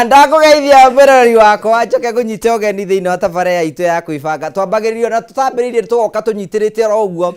Ndakũgeithia mwĩroreri wakwa, njoke ngũnyite ũgeni thĩinĩ wa tabarĩra itũ ya kwĩbanga. Twambagĩrĩrio na tũtambĩrĩirie tũgoka tũnyitĩrĩte oro ũguo.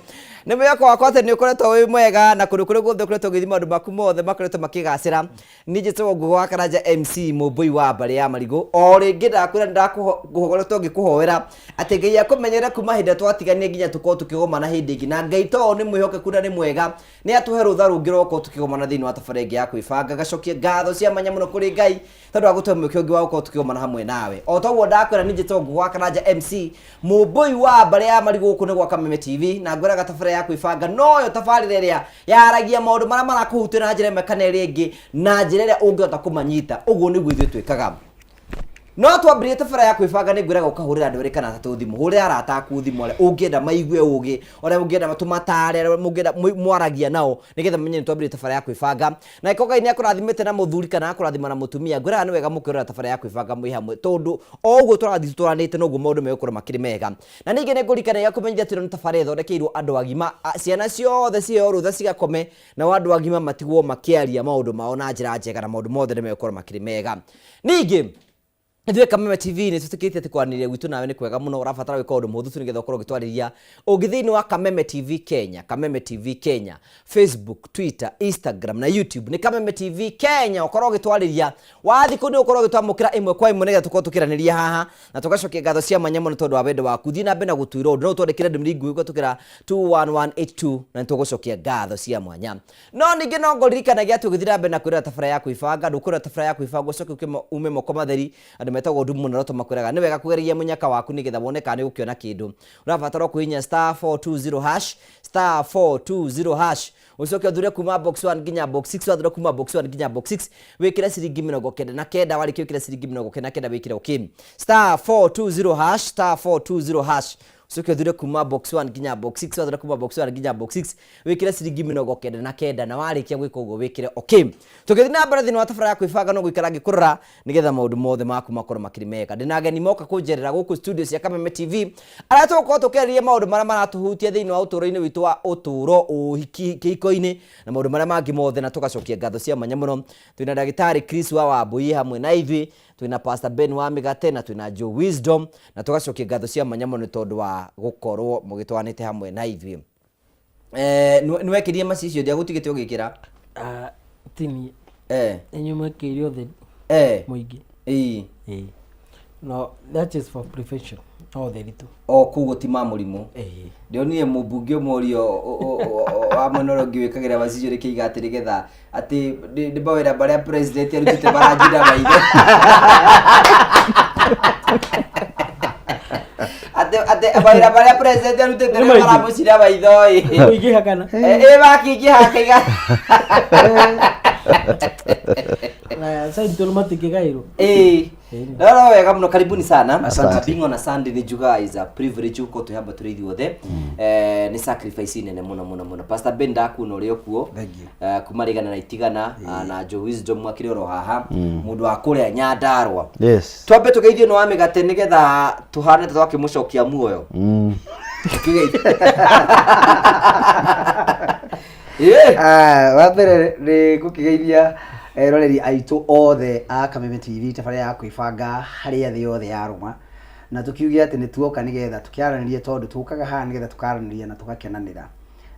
Nĩ mwĩhoko wakwa atĩ nĩ ũkoretwo wĩ mwega na kũndũ kũrĩa guothe ũkoretwo ũgĩthiĩ maũndũ maku mothe makoretwo makĩgacĩra. Niĩ njĩtagwo Ngũgĩ wa Karanja MC Mũmbũi wa mbarĩ ya Marigũ. O rĩngĩ ndakwĩra nĩ ndakũhoretwo ngĩkũhoera atĩ Ngai akũmenyerere kuma hĩndĩ ĩrĩa twatiganire nginya tũkorwo tũkĩgomana hĩndĩ ĩngĩ. Na Ngai to nĩ mwĩhokeku na nĩ mwega, nĩ atũhe rũtha rũngĩ rwa gũkorwo tũkĩgomana thĩinĩ wa tabarĩra ĩngĩ ya kwĩbanga. Ngacokia ngatho cia mwanya mũno kũrĩ Ngai tondũ wa gũtũhe mweke ũngĩ wa gũkorwo tũkĩgomana hamwe nawe. O toguo ndakwĩra niĩ njĩtagwo Ngũgĩ wa Karanja MC Mũmbũi wa mbarĩ ya Marigũ, gũkũ nĩ gwa Kameme TV, na ngwĩraga tabarĩra ya kwĩbanga noyo tabarĩra ĩrĩa yaragia maũndũ marĩa marakũhutia na njĩra ĩmwe kana ĩrĩa ĩngĩ, na njĩra ĩrĩa ũngĩhota kũmanyita. Ũguo nĩguo ithuĩ twĩkaga. No twambĩrĩrie tabarĩra ya kwĩbanga, nĩ ngwĩraga ũkahũrĩra andũ erĩ kana atatũ thimũ. Hũrĩra arata aku thimũ arĩa ũngĩenda maigue ũgĩ, arĩa ũngĩenda tũmatare, arĩa mũngĩenda mwaragia nao, nĩgetha mamenye nĩ twambĩrĩrie tabarĩra ya kwĩbanga. Na angĩkorwo Ngai nĩ akũrathimĩte na mũthuri kana akũrathima na mũtumia, ngwĩraga nĩ wega mũkĩrora tabarĩra ya kwĩbanga mwĩ hamwe, tondũ o ũguo tũrathiĩ tũtwaranĩte noguo maũndũ megũkorwo makĩrĩ mega. Na ningĩ nĩ ngũririkanagia kũmenyithia atĩ ĩno nĩ tabarĩra ĩthondekeirwo andũ agima, ciana ciothe ciheo rũtha cigakome, nao andũ agima matigwo makĩaria maũndũ mao na njĩra njega, na maũndũ mothe nĩ megũkorwo makĩrĩ mega. Ningĩ ithuĩ Kameme TV nĩ twĩtĩkĩtie atĩ kwaranĩria gwitũ nawe nĩ kwega mũno. Ũrabatara gwĩka ũndũ mũhũthũ tu nĩgetha ũkorwo ũgĩtwarĩria ũngĩ thĩinĩ wa Kameme TV Kenya, Kameme TV Kenya, Facebook, Twitter, Instagram na YouTube nĩ Kameme TV Kenya. Ũkorwo ũgĩtwarĩria wathiĩ kũu nĩ ũkorwo ũgĩtwamũkĩra ĩmwe kwa ĩmwe nĩgetha tũkorwo tũkĩranĩria haha na tũgacokia ngatho cia mwanya mũno tondũ wa wendo waku. Thiĩ na mbere na gũtwĩra ũndũ, no ũtwandĩkĩre ndũmĩrĩri nguhĩ kũhetũkĩra 21182 na nĩ tũgũcokia ngatho cia mwanya. No ningĩ no ngũririkanagia atĩ ũgĩthiĩ na mbere na kwĩrora tabarĩra ya kwĩbanga, ndũkũrora tabarĩra ya kwĩbanga ũcoke ũke ume moko matheri. Andũ metagwo Ndumu na Roto makwĩraga nĩ wega kũgeria mũnyaka waku nĩgetha wone kana nĩ ũgũkĩona kĩndũ. Ũrabatara o kũhihinya *420 hash, *420 hash, ũcoke ũthure kuma box 1 nginya box 6. Wathura kuma box 1 nginya box 6, wĩkĩre ciringi 99. Warĩkia wĩkĩre ciringi 99, wĩkĩre okay. *420 hash, *420 hash, ũcoke ũthure kuma box 1 nginya box 6. Wathura kuma box 1 nginya box 6, wĩkĩre ciringi 99, na warĩkia gwĩka ũguo wĩkĩre okay. Tũgĩthiĩ na mbere thĩinĩ wa tabarĩra ya kwĩbanga, no gũikara ngĩkũrora nĩgetha maũndũ mothe maku makorwo makĩrĩ mega. Ndĩna ageni moka kũnjerera gũkũ studio cia Kameme TV, arĩa tũgũkorwo tũkĩarĩrĩria maũndũ marĩa maratũhutia thĩinĩ wa ũtũũro-inĩ witũ wa ũtũũro, ũhiki, kĩhiko-inĩ na maũndũ marĩa mangĩ mothe, na tũgacokia ngatho cia mwanya mũno. Twĩna ndagĩtarĩ Chris wa Wambui hamwe na ithuĩ, twĩna Pastor Ben wa Mĩgate na twĩna Joe Wisdom, na tũgacokia ngatho cia mwanya mũno nĩ tondũ wa gũkorwo mũgĩtwaranĩte hamwe na ithuĩ. Nĩ wekĩrire macicio ndiagũtigĩte ũgĩkĩra? Ah, tini. Inyuĩ mwekĩire ũtheri mũingĩ. Ĩĩ. Ĩĩ. No that is for prevention, no ũtheri tu. O koguo ti ma mũrimũ? Ĩĩ. Ndionire mũmbunge ũmwe ũrĩa wa mwena ũrĩa ũngĩ wĩkagĩra macicio rĩkĩiga atĩ nĩgetha atĩ nĩ mawĩra marĩa president arutĩte maranjina maitho, atĩ mawĩra marĩa president arutĩte Nĩ nĩ maingĩ. maramũcina maitho ĩ. Kũingĩha kana? Ĩ makĩingĩha akaiga. Na side tondũ matingĩgaĩrwo. Ĩĩ. Ĩĩ. No wega mũno, karibuni sana. Asante. Being on a Sunday nĩ njugaga is a privilege gũkorwo twĩ hamba tũrĩ ithuothe. Nĩ sacrifice nene mũno mũno mũno. Pastor Ben, ndakuona ũrĩ o kuo. Thank you. Kuma Rigana na Itigana, na Joe Wisdom akĩrĩ oro haha, mũndũ wa kũrĩa Nyandarua. Yes. Twambe tũgeithio nĩ wa mĩgate nĩgetha tũhane ta twakĩmũcokia muoyo. Tũkĩgeithio. Ĩĩ. Ah, wa mbere nĩ ngũkĩgeithia eroreri aitũ othe a Kameme TV, tabarĩra ya kwĩbanga harĩa thĩ yothe yarũma, na tũkiuge atĩ nĩ tuoka nĩgetha tũkĩaranĩrie, tondũ tũkaga haha nĩgetha tũkaranĩria na tũgakenanĩra.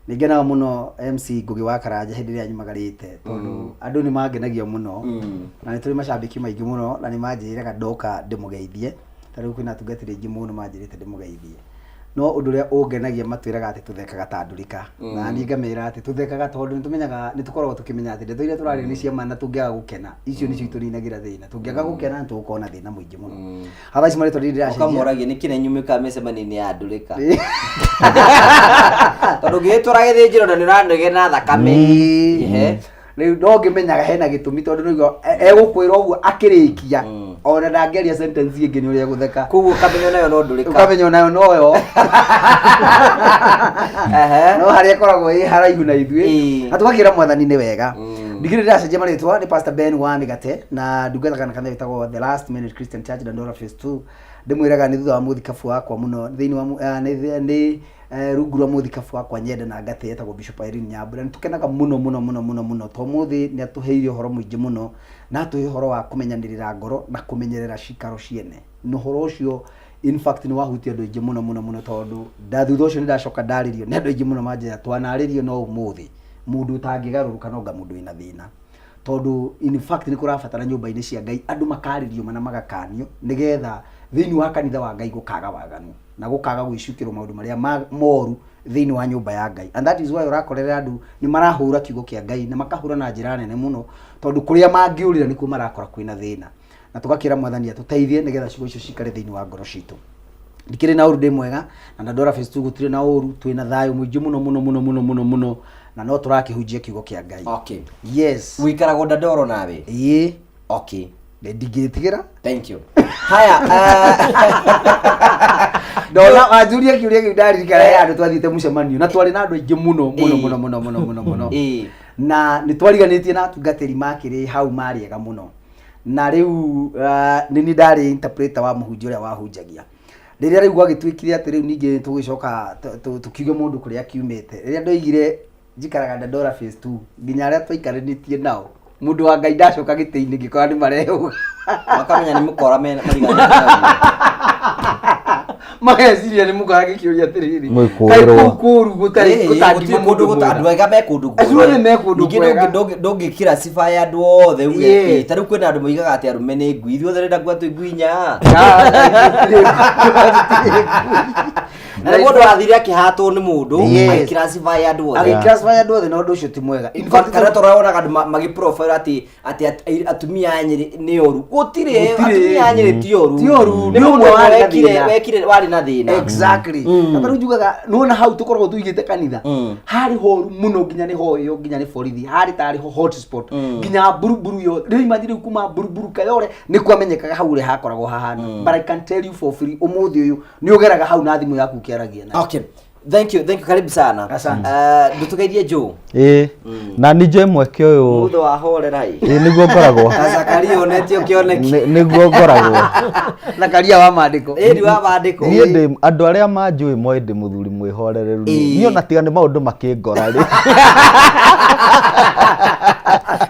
Nĩ ngenaga mũno MC Ngũgĩ wa Karanja hĩndĩ ĩrĩa nyumagarĩte, tondũ andũ nĩ mangenagia mũno na nĩ tũrĩ macambĩki maingĩ mũno, na nĩ manjĩraga ndoka ndĩmũgeithie. Ta rĩu kwĩna atungatĩri aingĩ mũno manjĩrĩte ndĩmũgeithie, no ũndũ ũrĩa ũngenagia matwĩraga atĩ tũthekaga ta ndũrĩka, na niĩ ngamera atĩ tũthekaga tondũ nĩ tũmenyaga, nĩ tũkoragwo tũkĩmenya atĩ ndeto iria tũraria nĩ cia ma, na tũngĩaga gũkena icio nĩcio itũninagĩra thĩna. Tũngĩaga gũkena nĩ tũgũkorwo na thĩna mũingĩ mũno. Haha ici marĩtwa ndiracenjia. Ũkamoragia nĩkĩ na inyuĩ mũkaga mĩcemanio-inĩ ya ndũrĩka, tondũ ũngĩgĩtwara gĩthĩnjĩro na nĩ ũranegena thakame. Ehe. Rĩu no ngĩmenyaga hena gĩtũmi, tondũ nĩguo egũkwĩra ũguo akĩrĩkia, ona ndangĩaria sentence ĩngĩ nĩ ũrĩa egũtheka. Koguo ũkamenya nayo no ndũrĩka. Ũkamenya onayo noyo. No harĩa ĩkoragwo ĩ haraihu na ithuĩ. Na tũgakĩra Mwathani nĩ wega. Ndigiri ndĩracenjia marĩtwa, nĩ Pastor Ben wa Mĩgate na ndungataga na kanitha wĩtagwo The Last Minute Christian Church, Dandora Phase 2. Ndĩmwĩraga nĩ thutha wa mũthikabu wakwa mũno thĩinĩ wa nĩ rungu rwa mũthikabu wakwa nyenda na ngatĩ etagwo Bishop Irene Nyambura. Nĩ tũkenaga mũno mũno mũno mũno mũno to mũthĩ nĩ atũheire ũhoro mũingĩ mũno na atũhe ũhoro wa kũmenyanĩrĩra ngoro na kũmenyerera cikaro ciene, na ũhoro ũcio in fact nĩ wahutia andũ aingĩ mũno mũno mũno, tondũ nda thutha ũcio nĩ ndacoka ndarĩrio nĩ andũ aingĩ mũno manjĩra twanarĩrio no ũmũthĩ mũndũ ũtangĩgarũrũka no nga mũndũ wĩna thĩna, tondũ in fact nĩ kũrabatara nyũmba-inĩ cia Ngai andũ makarĩrio mana magakanio nĩgetha thĩinĩ wa kanitha wa Ngai gũkaga waganu na gũkaga gwĩcukĩrwo maũndũ marĩa moru thĩinĩ wa nyũmba ya Ngai. And that is why ũrakorera andũ nĩ marahũra kiugo kĩa Ngai na makahũra na njĩra nene mũno, tondũ kũrĩa mangĩũrĩra nĩkuo marakora kwĩna thĩna, na tũgakĩra Mwathani atũteithie nĩgetha ciugo icio cikare thĩinĩ wa ngoro citũ. Ndikĩrĩ na ũru, ndĩ mwega, na Dandora Phase 2 gũtirĩ na ũru, twĩna thayũ mũingĩ mũno mũno mũno mũno mũno mũno, na no tũrakĩhunjia kiugo kĩa Ngai. Yes. Wĩikaragwo Dandoro nawe? Ĩĩ. Ndingĩtigĩra. Thank you. Haya. Ndona wanjuria kĩũria kĩu ndaririkana he handũ twathiĩte mũcemanio na twarĩ na andũ aingĩ mũno mũno mũno mũno mũno mũno mũno, na nĩ twariganĩtie na atungatĩri makĩrĩ hau marĩ ega mũno, na rĩu nĩ niĩ ndarĩ interpreter wa mũhunjia ũrĩa wahunjagia. Rĩrĩa rĩu gwagĩtuĩkire atĩ rĩu ningĩ tũgĩcoka tũkiuge mũndũ kũrĩa akiumĩte, rĩrĩa ndoigire njikaraga Dandora Phase 2, nginya arĩa twaikarĩtie nao, mũndũ wa Ngai, ndacoka gĩtĩ-inĩ ngĩkora nĩ marehũga. Makamenya nĩ mũkora mena mariganĩtie naguo. Mageciria nĩ mũkora, gĩkĩũria atĩrĩrĩ, Mwĩkũĩrwo. kaĩ kũu kũũru gũtarĩ Ĩĩ, gũtangiuma gũtirĩ kũndũ mũndũ gũta- mwega? andũ ega me kũndũ Acio othe me kũndũ Ningĩ kwega. ndũngĩkĩra sifa ya andũ othe uge ta rĩu kwĩna andũ moigaga atĩ arũme nĩ ngui, ithuothe renda kuga twĩ ngui nya. Na nĩ mũndũ wathire akĩhatwo nĩ mũndũ agĩkĩra ya andũ othe. Agĩclassify andũ othe, na ũndũ ũcio ti mwega. In fact, kana tũronaga andũ magĩprofile atĩ atumia a Nyĩrĩ nĩ oru. Gũtirĩ. Gũtirĩ. Atumia a Nyĩrĩ ti oru. Ti oru, nĩ nĩ ũmwe ũmwe warĩ na wekire thĩna. Wekire warĩ na thĩna. Exactly. Na tarĩu njugaga nĩwona hau tũkoragwo tũigĩte kanitha harĩ horu mũno, nginya nĩ hoyo, nginya nĩ borithi, harĩ tarĩ ho hotspot, nginya mburuburu yo rĩu, imagine rĩu kuma Mburuburu Kayore nĩ kwamenyekaga hau ũrĩa hakoragwo hahana. But I can tell you for free, ũmũthĩ ũyũ nĩ ũgeraga hau na thimũ yaku ũkĩaragia nayo. Okay, thank you, thank you, karibu sana. Asante. Ndũtũgeithie Joe. Ĩĩ, na nĩ njũĩ mweke ũyũ. Mũthũ wa horera ĩ. Ĩĩ, nĩguo ngoragwo. Zakaria onetio kĩoneki. Nĩguo ngoragwo. Zakaria wa maandĩko. Ĩĩ, ni wa maandĩko. Niĩ ndĩ andũ arĩa manjũĩ moĩ ndĩ mũthuri mwĩhorereru. Niĩ ona tiga nĩ maũndũ makĩngora rĩ,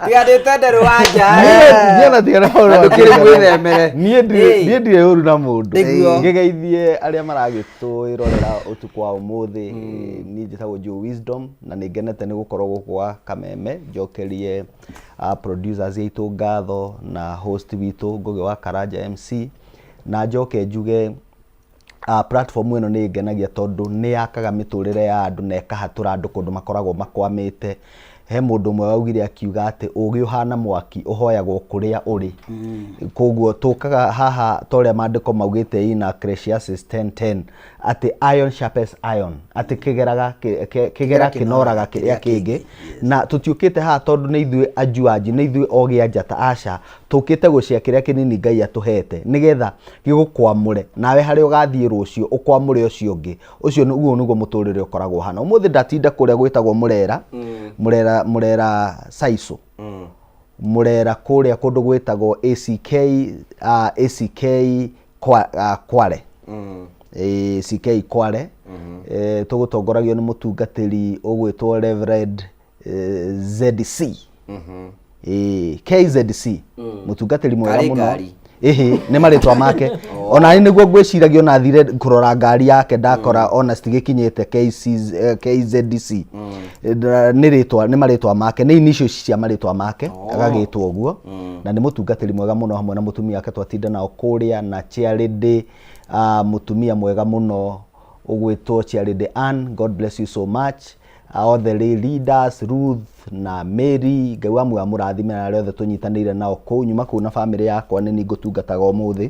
Tiga ndĩ tenderũ wa nja. Niĩ ona tiga nĩ maũndũ Na ndũkĩrĩ makĩngora. mwĩthemere. Niĩ ndirĩ niĩ ndirĩ ũru na mũndũ. Nĩguo. Ngĩgeithie arĩa maragĩtwĩrorera ũtukũ wa ũmũthĩ. Niĩ njĩtagwo Joe Wisdom na nĩ ngenete nĩ gũkorwo gũkũ gwa Kameme. Njokerie producers aitũ ngatho na host witũ Ngũgĩ wa Karanja MC, na njoke njuge platform ĩno nĩ ĩngenagia tondũ nĩ yakaga mĩtũrĩre ya andũ na ĩkahatũra andũ kũndũ makoragwo makwamĩte. He mũndũ ũmwe waugire akiuga atĩ ũgĩ ũhana mwaki ũhoyagwo kũrĩa ũrĩ. Koguo tũkaga haha ta ũrĩa maandĩko maugĩte in Ecclesiastes 10:10 atĩ iron sharpens iron, atĩ kĩgeraga kĩgera kĩnoraga kĩrĩa kĩngĩ, na tũtiũkĩte haha tondũ nĩ ithuĩ ajuanji, nĩ ithuĩ ogĩ a njata, aca. Tũkĩte gũcia kĩrĩa kĩnini Ngai atũhete nĩgetha gĩgũkwamũre nawe harĩa ũgathiĩ rũciũ ũkwamũre ũcio ũngĩ. Ũcio ũguo nĩguo mũtũrĩre ũkoragwo ũhana. Ũmũthĩ ndatinda kũrĩa gwĩtagwo Mũrera, Mũrera, Mũrera Saico, Mũrera kũrĩa kũndũ gwĩtagwo ACK, ACK Kware, ACK Kware. Tũgũtongoragio nĩ mũtungatĩri ũgwĩtwo Reverend ZC, KZC, mũtungatĩri mwega Karĩ mũno. ngari. Ĩhĩ, nĩ marĩtwa make. Ona nĩ nĩguo ngwĩciragia ona thire kũrora ngari yake ndakora ona citigĩkinyĩte KC, KZC. Nĩ rĩtwa, nĩ marĩtwa make, nĩ initials cia marĩtwa make, agagĩtwo ũguo, na nĩ mũtungatĩri mwega mũno hamwe na mũtumia wake twatinda nao kũrĩa na chairlady, mũtumia mwega mũno ũgwĩtwo Chairlady Ann. God bless you so much othe lay leaders, Ruth na Mary. Ngai wa muoyo amũrathime na arĩa othe tũnyitanĩire nao kũu. Nyuma kũu na famĩlĩ yakwa, nĩ niĩ ngũtungataga ũmũthĩ.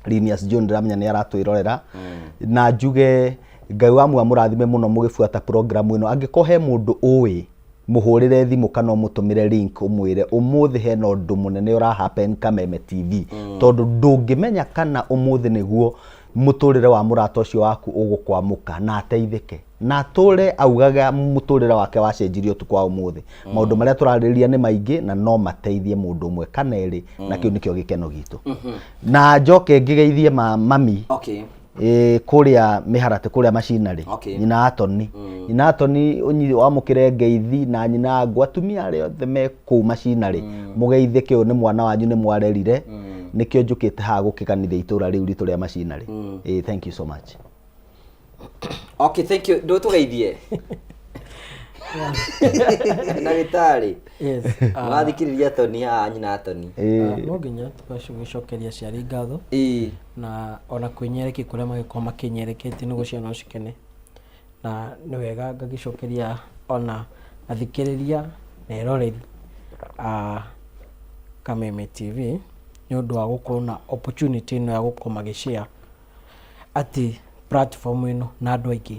Linius John ndĩramenya nĩ aratwĩrorera, na njuge Ngai wa muoyo amũrathime mũno mũgĩbuata program ĩno. Angĩkorwo he mũndũ ũĩ, mũhũrĩre thimũ kana ũmũtũmĩre link, ũmwĩre ũmũthĩ hena ũndũ mũnene ũra happen Kameme TV, tondũ ndũngĩmenya kana ũmũthĩ nĩguo mũtũrĩre wa mũrata ũcio waku ũgũkwamũka na ateithĩke. Na atũre augaga mũtũrĩre wake wacenjirie ũtukũ wa ũmũthĩ. Maũndũ marĩa tũrarĩrĩria nĩ maingĩ na no mateithie mũndũ ũmwe kana erĩ, na kĩu nĩkĩo gĩkeno gitũ. Na njoke ngĩgeithie mami kũrĩa mĩharatĩ, kũrĩa macinarĩ, nyina Atoni. Nyina Atoni wamũkĩre ngeithi, na nyina ngũ, atumia arĩa othe me kũu macinarĩ, mũgeithĩke, ũyũ nĩ mwana wanyu, nĩ mwarerire, nĩkĩo njũkĩte haha gũkĩganithia itũra rĩu ritũ rĩa macinarĩ. Thank you so much. Okay, thank you. Ndũtũgeithie ndagĩtarĩ. Yes. Ũrathikĩrĩria Tony haha, nyina Tony. No nginya tũgacĩgĩcokeria aciari ngatho na ona kwĩnyerekia kũrĩa magĩkorwo makĩnyereketie nĩguo ciana cikene, na nĩ wega ngagĩcokeria ona athikĩrĩria na eroreri a Kameme TV nĩ ũndũ wa gũkorwo na opportunity ĩno ya gũkorwo magĩ share atĩ platform ĩno na andũ aingĩ.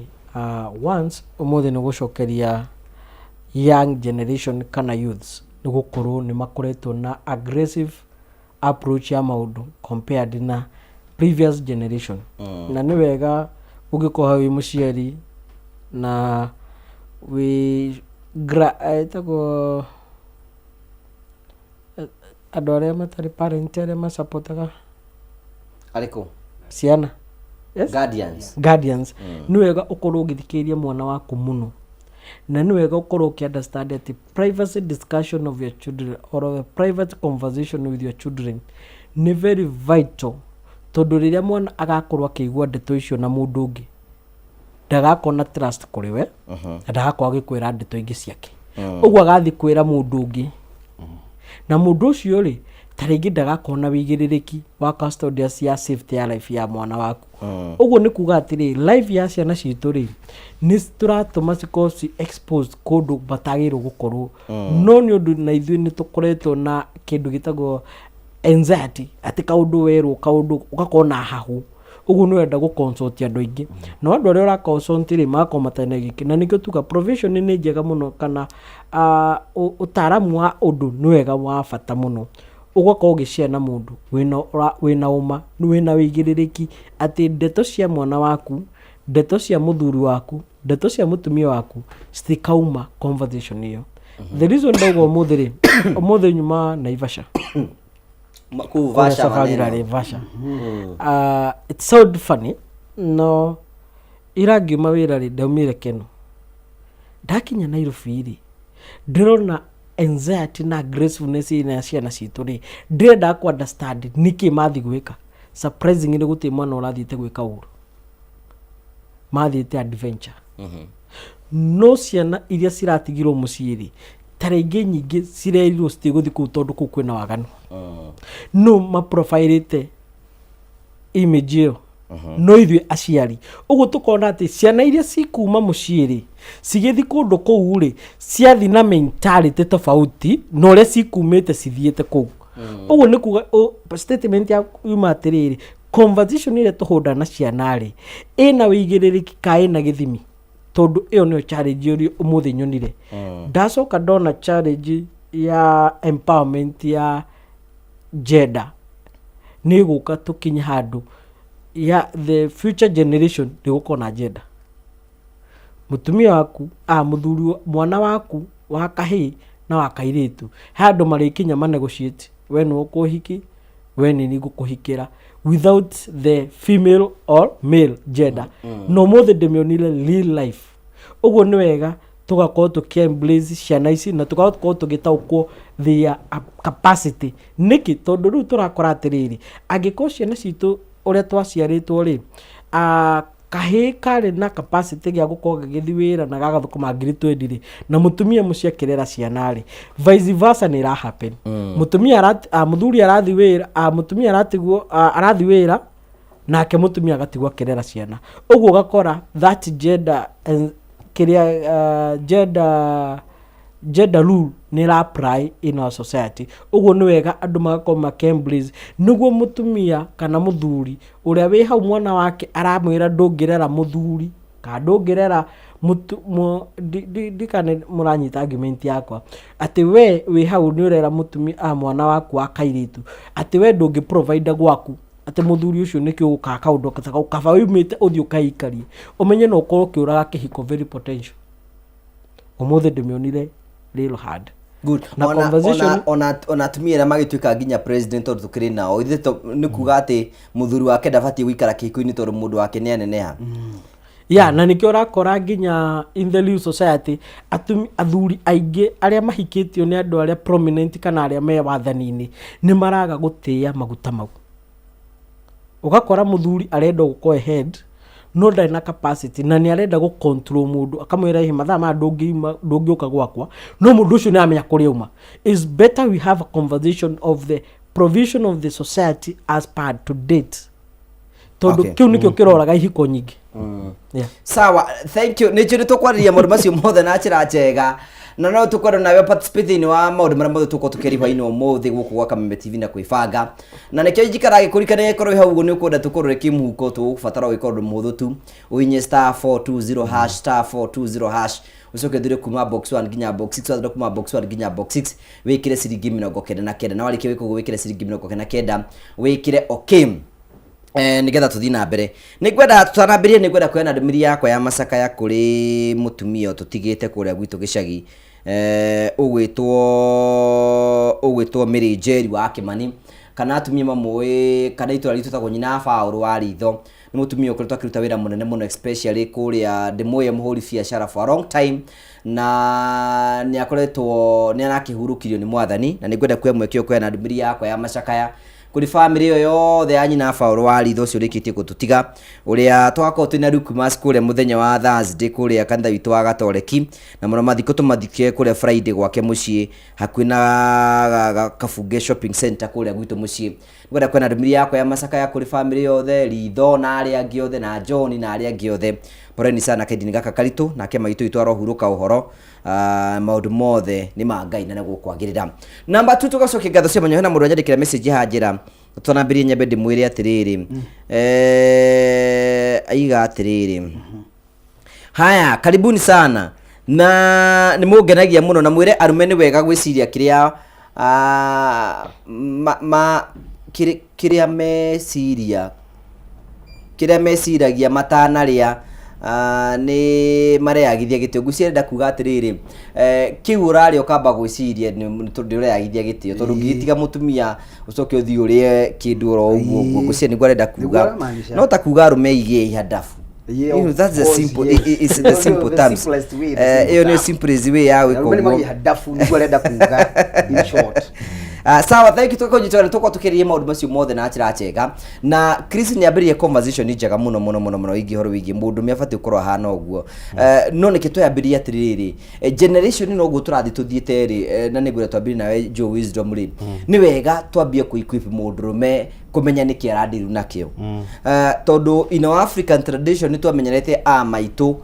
Once ũmũthĩ nĩ gũcokeria young generation kana youths nĩ gũkorwo nĩ makoretwo na aggressive approach ya maũndũ compared na previous generation. Na nĩ wega ũngĩkorwo wĩ mũciari na wĩ ĩtagwo andũ arĩa matarĩ parent, arĩa macapotaga Arĩkũ? Ciana, yes? Guardians. Guardians. Nĩ wega ũkorwo ũgĩthikĩrĩria mwana waku mũno, na nĩ wega ũkorwo ũkĩ understand atĩ privacy discussion of your children or a private conversation with your children nĩ very vital, tondũ rĩrĩa mwana agakorwo akĩigua ndeto icio na mũndũ ũngĩ, ndagakorwo na trust kũrĩ we na ndagakorwo agĩkwĩra ndeto ingĩ ciake. Ũguo agathiĩ kwĩra mũndũ ũngĩ, na mũndũ ũcio rĩ, ta rĩngĩ ndagakorwo na wĩigĩrĩrĩki wa custodians ya safety ya life ya mwana waku. Ũguo nĩ kuga atĩrĩ, life ya ciana citũ rĩ, nĩ tũratũma cikorwo ci exposed kũndũ matagĩrĩirwo gũkorwo, no nĩ ũndũ na ithuĩ nĩ tũkoretwo na kĩndũ gĩtagwo anxiety, atĩ kaũndũ werwo kaũndũ ũgakorwo na hahu, ũguo nĩ ũrenda gũ consult andũ aingĩ, no andũ arĩa ũra consult rĩ, magakorwo matarĩ na gĩkĩ. Na nĩkĩo tuga provision nĩ njega mũno, kana ũtaaramu wa ũndũ nĩ wega wa bata mũno, ũgakorwo ũgĩshare na mũndũ wĩna ũma, wĩna wĩigĩrĩrĩki atĩ ndeto cia mwana waku, ndeto cia mũthuri waku, ndeto cia mũtumia waku citikauma conversation ĩyo. The reason ndauga ũmũthĩ rĩ, ũmũthĩ nyuma Naivasha. Kũu kũrĩa Vasha safari maneno. Rarĩ Vasha. It sound funny, no ira ngiuma wĩra rĩ, ndaumire Keno, ndakinya Nairobi rĩ, ndĩrona anxiety na aggressiveness ĩno ya ciana citũ rĩ, ndĩrenda ku understand nĩkĩ mathiĩ gwĩka. Surprisingly, gũtirĩ mwana ũrathiĩte gwĩka ũru, mathiĩte adventure. No ciana iria ciratigirwo mũciĩ rĩ, ta rĩngĩ nyingĩ cirerirwo citigũthiĩ kũu tondũ kũu kwĩna waganu. No maprofilĩte image ĩyo no ithuĩ aciari. Ũguo tũkona atĩ ciana iria cikuma mũciĩ rĩ, cigĩthiĩ kũndũ kũu rĩ, ciathiĩ na mentality tofauti na ũrĩa cikumĩte cithiĩte kũu. Ũguo nĩ kuga statement ya yuma atĩrĩrĩ, conversation ĩrĩa tũhũnda na ciana rĩ, ĩna wĩigĩrĩrĩki ka ĩna gĩthimi, tondũ ĩyo nĩyo challenge ĩrĩa ũmũthĩ nyonire. Ndacoka ndona challenge ya empowerment ya gender nĩ ĩgũka, tũkinye handũ ya the future generation nĩ gũkorwo na gender, mũtumia waku, mũthuri, mwana waku wa kahĩĩ na wa kairĩtu, he andũ marĩkinya ma negotiate, we nĩwe ũkũhiki, we nĩ niĩ ngũkũhikĩra, without the female or male gender. No ũmũthĩ ndĩmĩonire real life. Ũguo nĩ wega tũgakorwo tũkĩ embrace ciana ici na tũgakorwo tũgĩtaũkwo their capacity. Nĩkĩ? Tondũ rĩu tũrakora atĩrĩrĩ, angĩkorwo ciana citũ ũrĩa twaciarĩtwo rĩ, kahĩĩ karĩ na capacity gĩa gũkorwo gagĩthiĩ wĩra na gagathũkũma 20,000 rĩ, na mũtumia mũciĩ akĩrera ciana rĩ, vice versa nĩ ĩra happen. Mũtumia mũthuri arathiĩ wĩra, mũtumia aratigwo, arathiĩ wĩra nake mũtumia agatigwo akĩrera ciana. Ũguo ũgakora that gender kĩrĩa gender rule nĩ ĩra apply in our society. Ũguo nĩ wega andũ magakorwo makĩ embrace nĩguo mũtumia kana mũthuri ũrĩa wĩ hau, mwana wake aramwĩra ndũngĩrera mũthuri kana ndũngĩrera ndikane mũranyita argument yakwa, atĩ we wĩ hau nĩ ũrera mũtumia, mwana waku wa kairĩtu, atĩ we ndũngĩ provide gwaku. Atĩ mũthuri ũcio nĩkĩo ũgũkaga kaũndũ ta kau, kaba wĩumĩte ũthiĩ ũkaikarie, ũmenye no ũkorwo ũkĩũraga kĩhiko very potential. Ũmũthĩ ndĩmĩonire real hard. Good. Na Ona- Ona atumia arĩa magĩtuĩka nginya president tondũ tũkĩrĩ nao ithuĩ nĩ kuga atĩ mũthuri wake ndabatiĩ gũikara kĩhiko-inĩ tondũ mũndũ wake nĩ aneneha. Ya, na nĩkĩo ũrakora nginya in the Luo society athuri aingĩ arĩa mahikĩtio nĩ andũ arĩa prominent kana arĩa me wathani-inĩ nĩ maraga gũtĩĩa maguta mau. Ũgakora mũthuri arenda gũkorwo e head no ndarĩ na capacity na nĩ arenda gũ control mũndũ, akamwĩra ĩ mathaa maya ndũngiuma, ndũngĩũka gwakwa, no mũndũ ũcio nĩ aramenya kũrĩa auma. It's better we have a conversation of the provision of the society as per to date, tondũ kĩu nĩkĩo kĩroraga ihiko nyingĩ. Yeah. Sawa, thank you. Nĩ njũĩ nĩ tũkwarĩria maũndũ macio mothe na njĩra njega, na no tũkwenda nawe participate thĩinĩ wa maũndũ marĩa mothe tũkorwo tũkĩaria hwainĩ ũmũthĩ gũkũ gwa Kameme TV na kwĩbanga, na nĩkĩo njikaraga gĩkũririkanagia gĩkorwo wĩ hau ũguo nĩ ũkwenda tũkũrore kĩmũhuko, tũgũbatara gwĩka ũndũ mũhũthũ tu, ũhinye *420#, *420#, ũcoke ũthure kuma box 1 nginya box 6. Wathura kuma box 1 nginya box 6, wĩkĩre ciringi 99, na warĩkia gwĩka ũguo wĩkĩre ciringi 99, wĩkĩre okay, nĩgetha tũthiĩ na mbere. Nĩ ngwenda tũtanambĩrĩrie, nĩ ngwenda kũheana ndũmĩrĩri yakwa ya macakaya kũrĩ mũtumia tũtigĩte kũrĩa gwitũ gĩcagi, ũgwĩtwo Mary Njeri wa Kĩmani, kana atumia mamũĩ, kana itũra ritũ tagwo nyina Paũlũ wa ritho. Nĩ mũtumia ũkoretwo akĩruta wĩra mũnene mũno, especially kũrĩa ndĩmũĩ mũhũri biacara for a long time, na nĩ akoretwo nĩ arakĩhurũkirio nĩ Mwathani, na nĩ ngwenda kuoya mweke ũyũ kũheana ndũmĩrĩri yakwa ya macakaya kũrĩ bamĩrĩ ĩyo yothe ya nyina Paũlũ wa ritho ũcio ũrĩkĩtie gũtũtiga, ũrĩa twakorwo twĩna Requiem kũrĩa mũthenya wa Thursday kũrĩa kanitha witũ wa Gatoreki, na mũno mathiko tũmathike kũrĩa Friday gwake mũciĩ hakuhĩ na Kabunge Shopping Center kũrĩa gwitũ mũciĩ. Ngwenda kuona ndũmĩrĩri yakwa ya macakaya kũrĩ bamĩrĩ yothe, ritho na arĩa angĩ othe, na John na arĩa angĩ othe. Poleni sana kaindi gaka karitũ, nake maitũ witũ arohurũka ũhoro. Maũndũ mothe nĩ ma Ngai na nĩ gũkwagĩrĩra. Namba 2, tũgacokia ngatho cia mwanya. Hena mũndũ anyandĩkĩra message haha njĩra tũtanambĩrĩrie, nyambe ndĩmwĩre atĩrĩrĩ, aiga atĩrĩrĩ, "Haya, karibuni sana na nĩ mũngenagia mũno, na mwĩre arũme nĩ wega gwĩciria kĩrĩa ma kĩrĩa meciria, kĩrĩa meciragia matanarĩa, nĩ mareyagithia gĩtĩo." Ngwĩciria arenda kuga atĩrĩrĩ, kĩu ũrarĩa ũkamba gwĩciria nĩ tondũ ũreyagithia gĩtĩo, tondũ ũngĩgĩtiga mũtumia ũcoke ũthiĩ ũrĩe kĩndũ oro ũguo ũguo. Ngwĩciria nĩguo arenda Nĩguo kuga. aramaanisha. No ta kuga arũme igĩe ihadabu. Yeah, That's the of course, simple, yes. it's the simple The terms. simplest way, the simple Ĩyo nĩ term. simplest way ya gwĩka Arũme nĩ ũguo. magĩe hadabu, nĩguo arenda kuga in short. Sawa, thank you. Tũkũnyita nĩ tũkorwo tũkĩrĩria maũndũ macio mothe na njĩra njega, na Chris nĩ ambĩrĩrie conversation njega mũno mũno mũno mũno ĩgiĩ ũhoro wĩgiĩ mũndũ ũmwe abatiĩ gũkorwo ahana ũguo. No nĩkĩ twambĩrĩria atĩrĩrĩ, generation ĩno ũguo tũrathiĩ tũthiĩte rĩ, na nĩngwenda twambĩrĩrie nawe Joe Wisdom rĩ, nĩ wega twambie kũ-equip mũndũrũme kũmenya nĩkĩ arandiru nakĩo, tondũ in our African tradition nĩ twamenyerete a maitũ,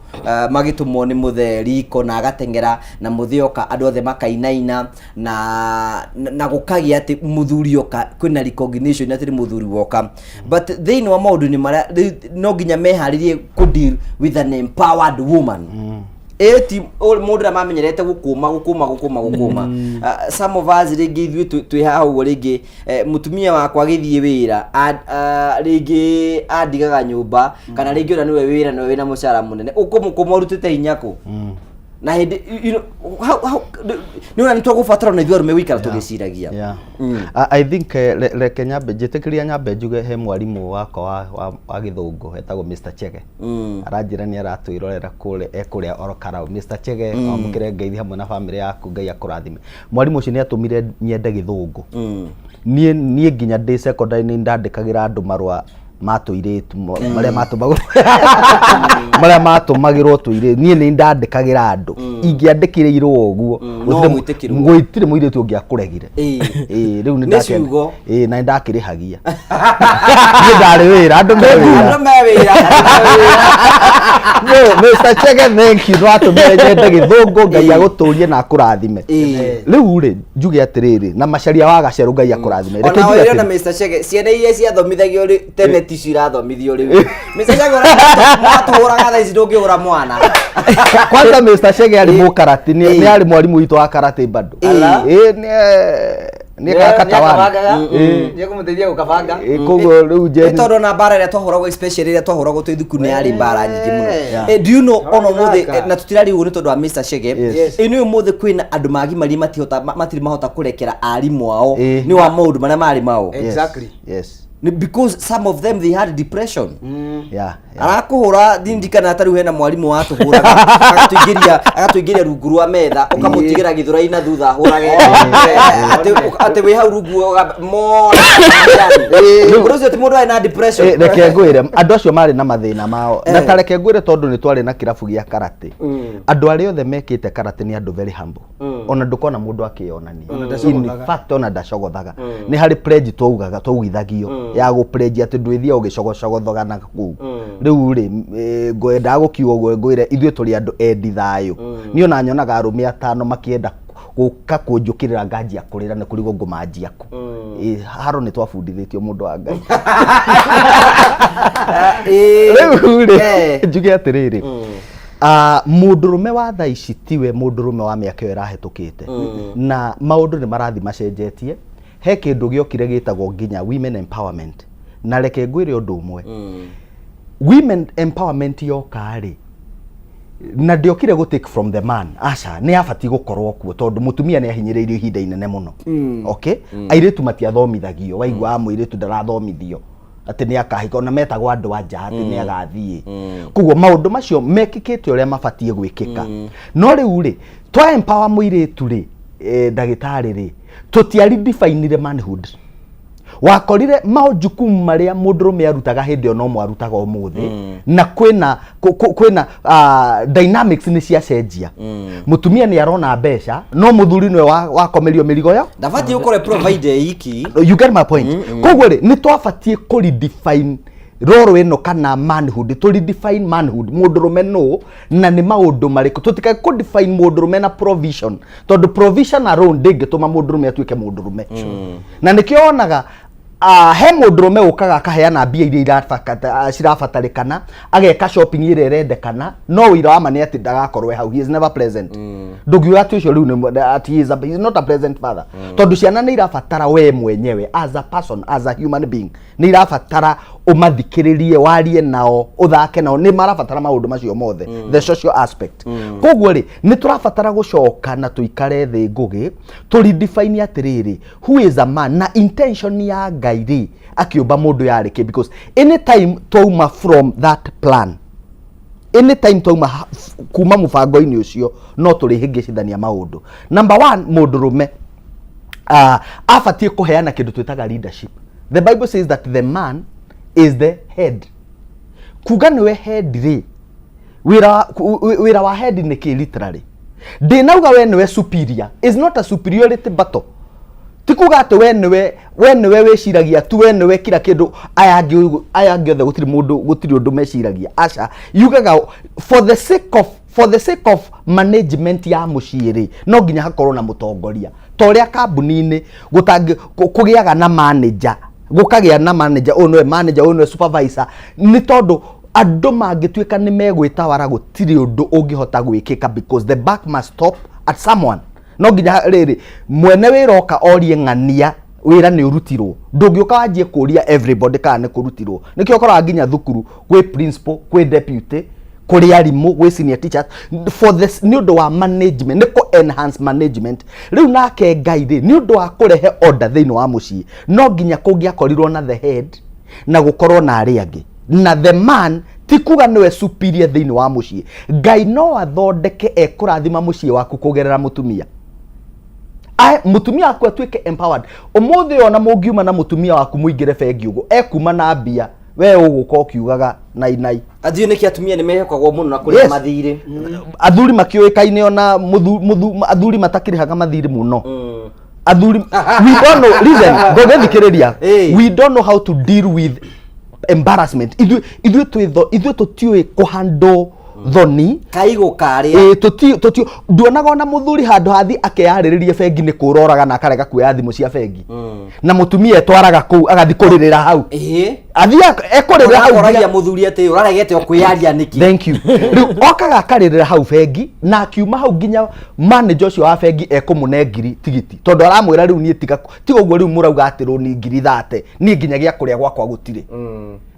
magĩtũmwo nĩ mũthee riko na agateng'era na mũthee oka andũ othe makainaina na gũkagĩa atĩ mũthuri oka, kwĩna recognition atĩ nĩ mũthuri woka. But thĩinĩ wa maũndũ-inĩ marĩa rĩu no nginya meharĩrie kũ deal with an empowered woman, ĩti mũndũ ũrĩa mamenyerete gũkũma gũkũma gũkũma gũkũma. Some of us rĩngĩ ithuĩ twĩ haha ũguo, rĩngĩ mũtumia wakwa agĩthiĩ wĩra, rĩngĩ andigaga nyũmba, kana rĩngĩ ona nĩwe wĩra, nĩwe wĩna mũcara mũnene, ũkũmũkũma ũrutĩte hinya kũ na hĩndĩ nĩ ona nĩ twagũbatara ona ithuĩ arũme gũikara tũgĩciragia. Yeah. I think reke nyambe njĩtĩkĩria nyambe njuge he mwarimũ wakwa wa gĩthũngũ etagwo Mr. Chege. Aranjĩra nĩ aratwĩrorera kũrĩa ekũrĩa Orokarau. Mr. Chege, wamũkĩre ngeithi hamwe na bamĩrĩ yaku, Ngai akũrathime. Mwarimũ ũcio nĩ atũmire nyende gĩthũngũ. Niĩ nginya ndĩ secondary nĩ ndandĩkagĩra andũ marũa ma tũirĩtu, marĩa matũmagĩrwo tũirĩtu, niĩ nĩ ndandĩkagĩra andũ. Ingĩandĩkĩrĩirwo ũguo, No gwĩtĩkĩrwo. Gũtirĩ mũirĩtu ũngĩakũregire. Ĩĩ, rĩu nĩ Nĩ ciugo. Ĩĩ, na nĩ ndakĩrĩhagia. Niĩ ndarĩ wĩra, andũ me wĩra. Andũ me wĩra, andũ me wĩra. No, Mr. Chege, thank you, nĩwatũmire nyende gĩthũngũ. Ngai agũtũrie na akũrathime. Rĩu rĩ, njuge atĩrĩrĩ, na Macharia wa Gacerũ, Ngai akũrathime. Reke Ona njuge ũrĩa na atĩrĩ- Mr. Chege, ciana iria ciathomithagio rĩ tene ti cirathomithio rĩu. Mr. Chege, ũratũhũraga thaa ici ndũngĩhũra mwana. Kwanza Mr. Chege arĩ mũkarati, nĩ arĩ mwarimũ witũ wa karate bado. Ĩĩ, nĩ Nĩ katawan. Nĩekũmũteithia gũkabanga. Koguo rĩu Nĩ Gen tondũ ona mbara ĩrĩa twahũragwo, especially ĩrĩa twahũragwo twĩ thukuru, nĩ yarĩ mbara nyingĩ mũno. Yeah. Do you know ona ũmũthĩ Thaka. na tũtirariũgwo nĩ tondũ wa Mr. Chege. Yes. Nĩ ũmũthĩ kwĩna andũ magimarie matihota matirĩ mahota kũrekera arimũ ao Eh. nĩ wa maũndũ marĩa marĩ mao. Yes, Exactly. Yes. Nĩ because some of them, they had depression. Arakũhũra ndindikana ta rĩu hena mwarimũ watũhũraga, agatũingĩria rungu rwa metha, ũkamũtigĩra gĩthũrai na thutha ahũrage, atĩ wĩ hau rungu mona ũndũ ũcio ti mũndũ arĩ na depression. Reke ngwĩre, andũ acio marĩ na mathĩna mao, na ta reke ngwĩre, tondũ nĩ twarĩ na kĩrabu gĩa karate, andũ arĩa othe mekĩte karate nĩ andũ very humble, ona ndũkona mũndũ akĩonania. In fact, ona ndacogothaga. Nĩ harĩ pledge twaugaga, twaugithagio ya gũ pledge atĩ ndwĩthiaga ũgĩcogocogothaga na kũu. Rĩu rĩ, ngwendaga gũkiuga ũguo ngwĩre ithuĩ tũrĩ andũ endi thayũ. Niĩ ona nyonaga arũme atano makĩenda gũka kũnjũkĩrĩra, nganjia kũrĩra nĩ kũrigwo ngũmanjia kũ. Haro nĩ twabundithĩtio, mũndũ wa Ngai. Rĩu rĩ, njuge atĩrĩrĩ, mũndũrũme wa thaa ici tiwe mũndũrũme wa mĩaka ĩyo ĩrahĩtũkĩte, na maũndũ nĩ marathiĩ macenjetie. He kĩndũ gĩokire gĩtagwo nginya women empowerment, na reke ngwĩre ũndũ ũmwe, women empowerment yoka rĩ, na ndĩokire gũ take from the man, aca, nĩ yabatiĩ gũkorwo kuo tondũ mũtumia nĩ ahinyĩrĩirio ihinda inene mũno. Okay, airĩtu matiathomithagio, waigua mũirĩtu ndarathomithio atĩ nĩ akahika, ona metagwo andũ a nja atĩ nĩ agathiĩ. Koguo maũndũ macio mekĩkĩte ũrĩa mabatiĩ gwĩkĩka. No rĩu rĩ, twa empower mũirĩtu rĩ, ndagĩtarĩ rĩ, tũtiari definire manhood. Wakorire majukumu marĩa mũndũrũme arutaga hĩndĩ ĩyo no mwarutaga ũmũthĩ, na kwĩna kwĩna dynamics nĩ ciacenjia. Mũtumia nĩ arona mbeca, no mũthuri nĩwe wakomerio mĩrigo yo. Ndabatiĩ gũkorwo provide iki. You get my point? Koguo rĩ, nĩ twabatiĩ kũ redefine roro ĩno kana manhood, tũ redefine manhood, mũndũrũme nũ na nĩ maũndũ marĩkũ. Tũtikae kũ define mũndũrũme na provision, tondũ provision alone ndĩngĩtũma mũndũrũme atuĩke mũndũrũme. Na nĩkĩo wonaga he mũndũrũme ũkaga akaheana mbia iria cirabatarĩkana, ageka shopping ĩrĩa ĩrendekana, no ũira wa ma nĩ atĩ ndagakorwo e hau. He is never present. Ndũngiuga atĩ ũcio rĩu atĩ he is not a present father, tondũ ciana nĩ irabatara we mwenyewe as a person, as a human being. Nĩ irabatara ũmathikĩrĩrie, warie nao, ũthake nao. Nĩ marabatara maũndũ macio mothe, the social aspect. Koguo rĩ, nĩ tũrabatara gũcoka na tũikare thĩ ngũgĩ, tũ redefine atĩrĩrĩ, who is a man, na intention ya Ngai rĩ akĩũmba mũndũ yarĩ kĩ? Because anytime twauma from that plan, anytime twauma kuma mũbango-inĩ ũcio, no tũrĩhĩngĩcithania maũndũ. Number one, mũndũrũme abatiĩ kũheana kĩndũ twĩtaga leadership. The Bible says that the man is the head. Kuga nĩwe head rĩ, wĩra wa head nĩ kĩ? Literally, ndĩnauga we nĩwe superior. Is not a superiority battle. Ti kuga atĩ we nĩwe wĩciragia tu, we nĩwe kila kĩndũ, aya angĩ othe gũtirĩ mũndũ, gũtirĩ ũndũ meciragia. Aca, yugaga for the sake of management ya mũciĩ rĩ, no nginya hakorwo na mũtongoria, ta ũrĩa kambuni-inĩ kũgĩaga na manager, gũkagĩa na manager, ũyũ nĩwe manager, ũyũ nĩwe supervisor. Nĩ tondũ andũ mangĩtuĩka nĩ megwĩtawara, gũtirĩ ũndũ ũngĩhota gwĩkĩka, because the buck must stop at someone. No nginya rĩrĩ mwene wĩra oka orie ng'ania wĩra nĩ ũrutirwo. Ndũngĩũka wanjie kũria everybody kana nĩ kũrutirwo. Nĩkĩo ũkoraga nginya thukuru gwĩ principal, kwĩ deputy, kũrĩ arimũ, gwĩ senior teachers, for this nĩ ũndũ wa management, nĩ kũ enhance management. Rĩu nake Ngai rĩ, nĩ ũndũ wa kũrehe order thĩinĩ wa mũciĩ, no nginya kũngĩakorirwo na the head na gũkorwo na arĩa angĩ. Na the man ti kuga nĩwe superior thĩinĩ wa mũciĩ. Ngai no athondeke ekũrathima mũciĩ waku kũgerera mũtumia. Mũtumia waku atuĩke empowered. Ũmũthĩ ona mũngiuma na mũtumia waku mũingĩre bengi ũguo, ekuma na mbia, we ũgũka ũkiugaga nai nai. Athiĩ nĩkĩ atumia nĩ mehokagwo mũno na kũrĩa mathirĩ? Athuri makĩũĩkaine ona athuri matakĩrĩhaga mathirĩ mũno. Athuri, we don't know, listen, ngũgĩthikĩrĩria. We don't know how to deal with embarrassment. Ithuĩ twĩtho ithuĩ tũtiũĩ kũhandle. Thoni. Kaigũ karĩa. Ĩĩ, tũti nduonaga ona mũthuri handũ hathi akeyarĩrĩrie bengi nĩ kũroraga na akarega kuoya thimũ cia bengi, na mũtumia etwaraga kũu agathi kũrĩrĩra hau. Athiĩ ekũrĩrĩra hau. Ũragia mũthuri atĩ ũraregete o kwĩyaria nĩkĩ? Thank you. Rĩu okaga akarĩrĩra hau bengi, na akiuma hau nginya manager ũcio wa bengi ekũmũne ngiri tigiti, tondũ aramwĩra rĩu niĩ tiga tiga ũguo, rĩu mũrauga atĩ rũni 30,000, niĩ nginya gĩa kũrĩa gwakwa gũtirĩ.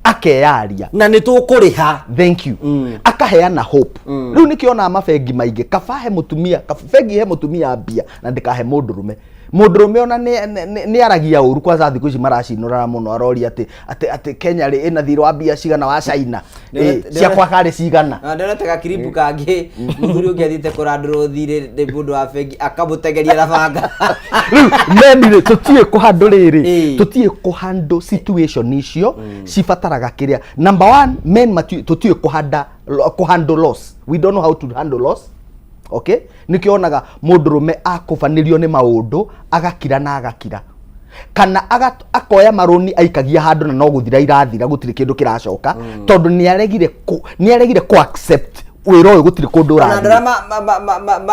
Akeyaria. Na nĩ tũkũrĩha. Thank you. Akaheana hope. Rĩu nĩkĩo onaga mabengi maingĩ kaba he mũtumia, kaba bengi he mũtumia mbia na ndĩkahe mũndũrũme. Mũndũrũme ona nĩ aragia ũru. Kwanza thikũ ici maracinũrana mũno, aroria atĩ Kenya rĩ ĩna thirĩ wa mbia cigana wa China? Ciakwa karĩ cigana? Na ndĩrona gakiribu kangĩ, mũthuri ũngĩ athiĩte kũrandũrwo thirĩ nĩ mũndũ wa bengi, akamũtengeria na banga. Rĩu meni rĩ, tũtiĩ kũhandũ rĩrĩ, tũtiĩ kũhandũ situation icio cibataraga kĩrĩa. Number one, men tũtiĩ kũhandle loss. We don't know how to handle loss, okay? Nĩkĩo onaga mũndũrũme akũbanĩrio nĩ maũndũ agakira na agakira, kana akoya marũni aikagia handũ na no gũthira irathira, gũtirĩ kĩndũ kĩracoka, tondũ nĩ aregire kũ accept wĩra ũyũ gũtirĩ kũndũ Ona andũ ũrathiĩ. arĩa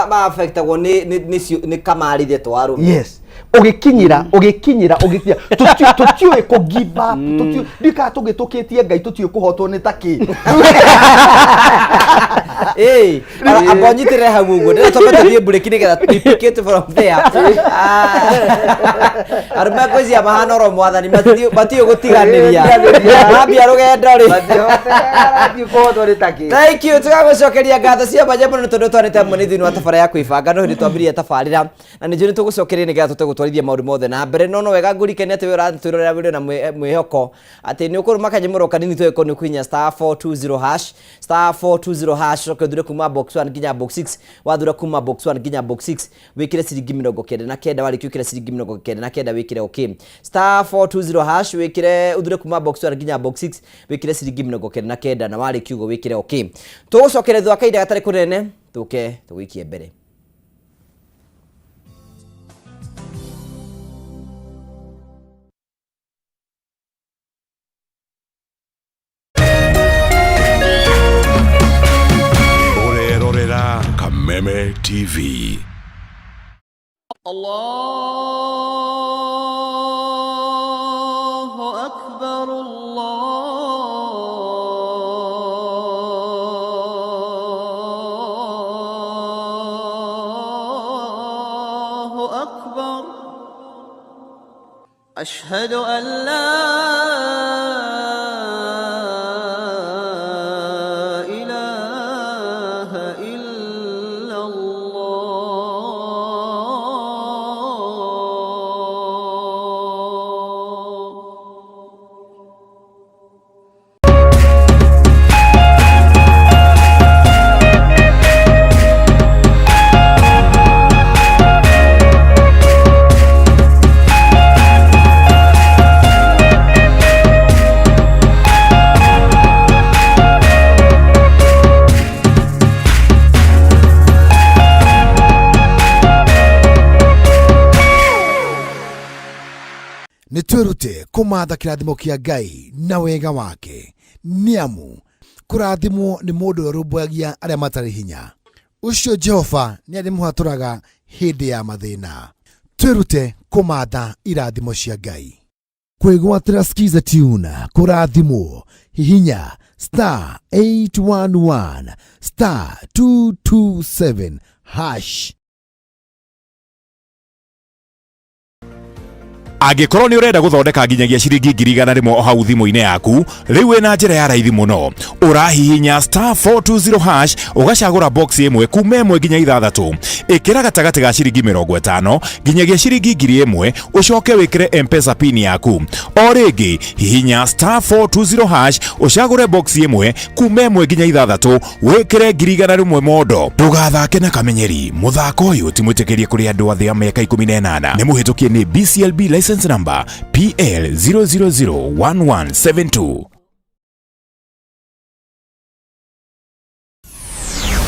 ma-affectagwo nĩ kamarĩ twa arũme. Yes, ũgĩkinyĩra ũgĩkinyĩra ũgĩkinyĩra, tũtiũĩ kũ give up, tũtiũĩ ndikaga tũgĩtũkĩtie Ngai, tũtiũĩ kũhotwo nĩ takĩ. Ĩĩ, amba ũnyitĩrĩre hau ũguo, ndĩrenda twambe tũthiĩ break nĩgetha we pick it from there. Ah, arũme ngwĩciria mahana oro mwathani, matiũĩ gũtiganĩria mambia rũgendo rĩ. Matihotaga kũhotwo nĩ takĩ. Thank you. Tũgagũcokeria ngatho cia mwanya mũno nĩ tondũ twanĩte hamwe nĩ thĩinĩ wa tabarĩra ya kwĩbanga. No hĩndĩ twambirie tabarĩra na nĩ njũĩ nĩ tũgũcokeria nĩgetha tũhote gũtwarithia maũndũ mothe na mbere, no wega ngũrikania atĩ we ũratwĩrorera wĩrĩ na mwĩhoko atĩ nĩ ũkũrũma kanyamũ kanini tũgĩkorwo nĩ ũkũhihinya *420#, *420#, ũcoke ũthure kuma box 1 nginya box 6. Wathura kuma box 1 nginya box 6, wĩkĩre ciringi 99. Warĩkia wĩkĩre ciringi 99, wĩkĩre okay. *420#, wĩkĩre, ũthure kuma box 1 nginya box 6, wĩkĩre ciringi 99, na warĩkia ũguo wĩkĩre okay. Tũgũcokeria thutha wa kahinda gatarĩ kũnene, tũke tũgũikie mbere. Ũrerorera Kameme TV. الله أكبر، الله أكبر، أشهد أن لا إله إلا الله. Nĩ twĩrute kũmatha kĩrathimo kĩa Ngai na wega wake, nĩ amu kũrathimwo nĩ mũndũ ũrĩa ũrũmbũyagia arĩa matarĩ hinya. Ũcio Jehova nĩ arĩmũhatũraga hĩndĩ ya mathĩna. Twĩrute kũmatha irathimo cia Ngai. Kwĩgwatĩra Skiza tune kũrathimwo, hihinya *811*227#. Angĩkorwo nĩ ũrenda gũthondeka nginyagia ciringi 100,000 o hau thimũ-inĩ yaku, rĩu wĩna njĩra ya raithi mũno. Ũrahihinya *420# ũgacagũra box ĩmwe kuma ĩmwe nginya ithathatũ, ĩkĩra gatagatĩ ga ciringi 50 nginyagia ciringi 1000, ũcoke wĩkĩre Mpesa pin yaku. O rĩngĩ hihinya *420# ũcagũre box ĩmwe kuma ĩmwe nginya ithathatũ, wĩkĩre 100,000 mondo. Ndũgathake na kamenyeri. Mũthako ũyũ ti mwĩtĩkĩrie kũrĩ andũ athĩ a mĩaka 18. Nĩ mũhĩtũkie nĩ BCLB license number PL 0001172.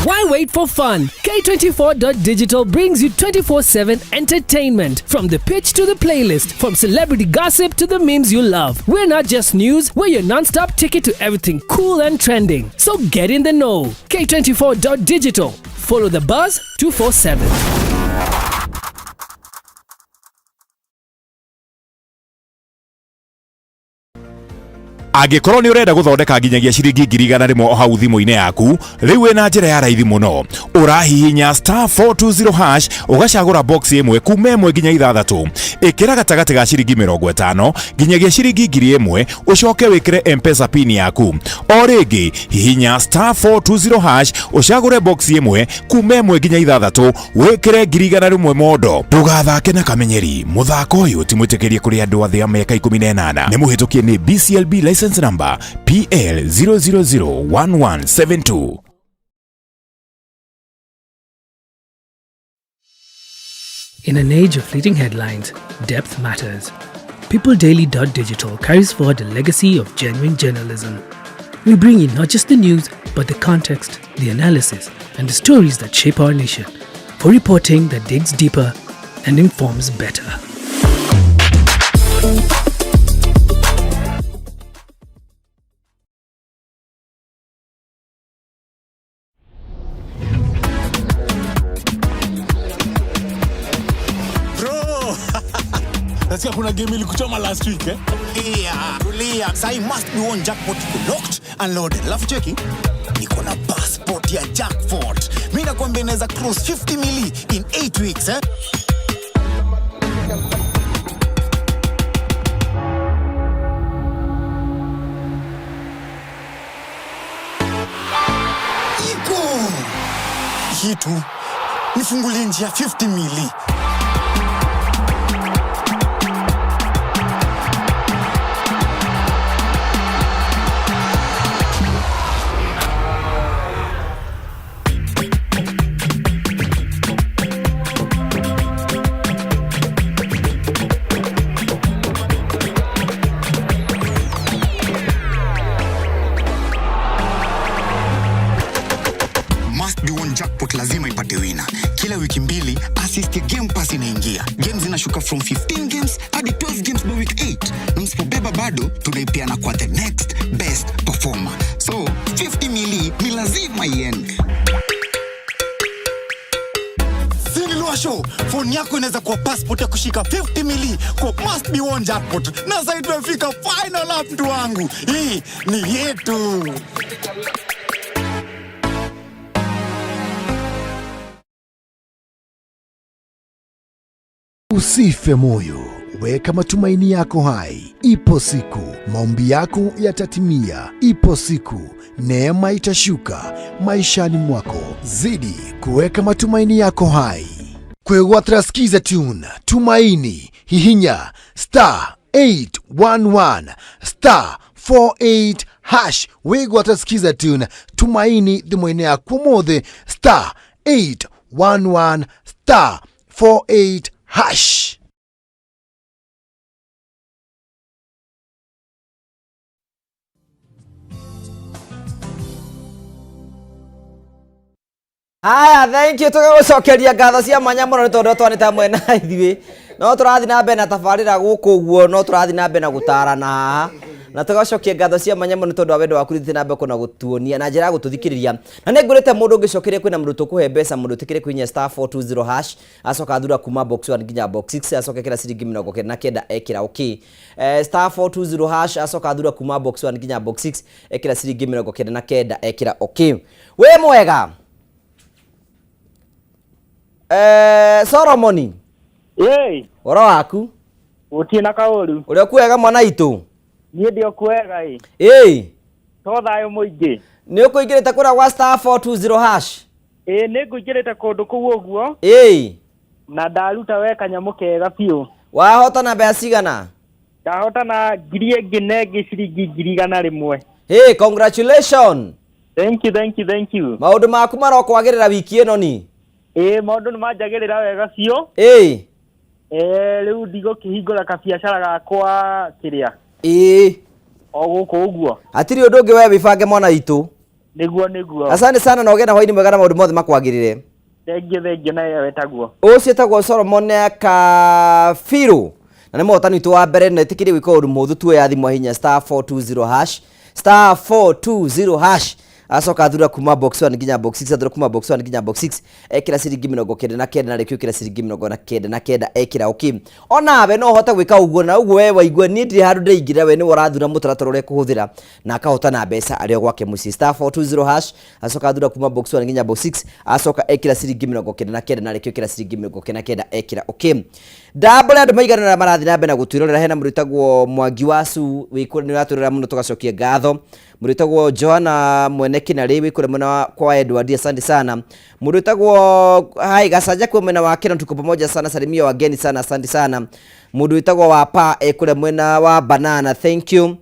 Why wait for fun? K24.digital brings you 24/7 entertainment. From the pitch to the playlist, from celebrity gossip to the memes you love. We're not just news, we're your non-stop ticket to everything cool and trending. So get in the know. K24.digital. Follow the buzz 247. Angĩkorwo nĩ ũrenda gũthondeka nginyagia ciringi 100,000 o hau thimũ-inĩ yaku, rĩu wĩna njĩra ya raithi mũno. Ũrahihinya star 420 hash, ũgacagũra box ĩmwe kuma ĩmwe nginya ithathatũ. Ĩkĩra gatagatĩ ga ciringi 50 nginyagia ciringi 1000, ũcoke wĩkĩre M-Pesa pin yaku. O rĩngĩ, hihinya star 420 hash, ũcagũre box ĩmwe kuma ĩmwe nginya ithathatũ, wĩkĩre 100,000 mondo. Ndũgathake na kamenyeri, mũthako ũyũ ti mwĩtĩkĩrie kũrĩ andũ a thĩ ya mĩaka 18. Nĩ mũhĩtũkie nĩ BCLB license number PL 0001172. In an age of fleeting headlines, depth matters. PeopleDaily.digital carries forward a legacy of genuine journalism. We bring you not just the news, but the context, the analysis, and the stories that shape our nation. For reporting that digs deeper and informs better. Bro! Nasikia kuna game ilikuchoma last week, eh? Tulia, tulia. Sai must be one jackpot iko locked and loaded. Alafu cheki, niko na passport ya jackpot. Mimi nakwambia inaweza cross 50 mili in 8 weeks, eh? Iko. Hii tu nifungulie njia 50 mili. Must be one jackpot lazima ipate wina. Kila wiki mbili assist ya Game Pass inaingia. Games zinashuka from 15 games hadi 12 games by week 8. Na msipobeba bado tunaipeana kwa the next best performer. So 50 mili ni lazima iende. Show phone yako inaweza kuwa passport ya kushika 50 mili kwa must be one jackpot, na sasa tumefika final lap, mtu wangu, hii ni yetu. Usife moyo, weka matumaini yako hai. Ipo siku maombi yako yatatimia. Ipo siku neema itashuka maishani mwako. Zidi kuweka matumaini yako hai. Kwegwatira Skiza Tune Tumaini, hihinya star 811 star 48 hash. Wigwatira Skiza Tune Tumaini thimũ-inĩ yaku ũmũthĩ, star 811 star 48 hash. Haya, thank you, tũgagũcokeria ngatho cia mwanya mũno nĩ tondũ twanĩte hamwe na ithuĩ. No tũrathiĩ na mbere na tabarĩra gũkũ ũguo, no tũrathiĩ na mbere na gũtarana haha, na tũgacokia ngatho cia mwanya mũno nĩ tondũ wa wendo waku thiĩte na mbere kũna gũtuonia na njĩra ya gũtũthikĩrĩria. Na nĩ ngũrĩte mũndũ ũngĩcokeria, kwĩna mũndũ tũkũhe mbeca, mũndũ ũtĩkĩre kũhihinya star 420 hash, acoka athura kuma box 1 nginya box 6, acoka ekĩra ciringi 99 ekĩra okay. Star 420 hash, acoka athura kuma box 1 nginya box 6, ekĩra ciringi 99 ekĩra okay. Wĩ mwega? Solomoni. Ĩĩ. Ũhoro waku? Gũtirĩ na kaũru. Ũrĩa ũkuega mwana itũ? Niĩ ndĩ o kwega ĩ. Ĩĩ. To thayũ mũingĩ. Nĩ ũkũingĩrĩte kũrĩa gwa star 420 hash? Ĩĩ, nĩ ngũingĩrĩte kũndũ kũu ũguo. Ĩĩ. Na ndaruta we kanyamũ kega biũ. Wahotana mbeca cigana? Ndahotana ngiri ĩngĩ na ĩngĩ ciringi 100,000. Hey, congratulations. Thank you, thank you, thank you. Maũndũ maku marokwagĩrĩra wiki ĩno ni? Ĩĩ, maũndũ nĩ manjagĩrĩra wega biũ. Ĩĩ. Rĩu ndigũkĩhingũra kabiacara gakwa kĩrĩa. Ĩĩ. O gũkũ ũguo. Hatirĩ ũndũ ũngĩ we wĩbange mwana witũ. Nĩguo nĩguo. Asante sana na ũgĩe na hwainĩ mwega na maũndũ mothe makwagĩrĩre. Thengiũ thengiũ nawe wetagwo. Ũcio etagwo Solomon Kabiru na nĩ mũhotani witũ wa mbere na ĩtĩkĩrie gwĩka ũndũ mũhũthũ tuoya thimũ ahinya star 420 hash star 420 hash acoka athura kuma box 1 nginya box 6 athura kuma box 1 nginya box 6 ekĩra ciringi 99 na rĩkĩo ĩkĩra ciringi 99 ekĩra okay onawe no ũhote gwĩka ũguo na ũguo we waigua niĩ ndirĩ handũ ndĩraingĩra we nĩwe ũrathura mũtaratara ũrĩa ũkũhũthĩra na akahotana mbeca arĩ o gwake mũciĩ star 420 hash acoka athura kuma box 1 nginya box 6 acoka ekĩra ciringi 99 na rĩkĩo ĩkĩra ciringi 99 ekĩra okay ndambũre andũ maigana ũrĩa marathiĩ na mbere na gũtwĩrorera hena mũndũ wĩtagwo Mwangi wa Su wĩ kũrĩa nĩ ũratwĩrorera mũno tũgacokia ngatho mũndũ wĩtagwo Johanna Mwene Kĩnarĩ wĩ kũrĩa mwena wa kwa Edward asante sana mũndũ wĩtagwo hai Gacanja kwa mwena wa Keno tuko pamoja sana salimia wageni sana asante sana mũndũ wĩtagwo Wapa e kũrĩa mwena wa Banana thank you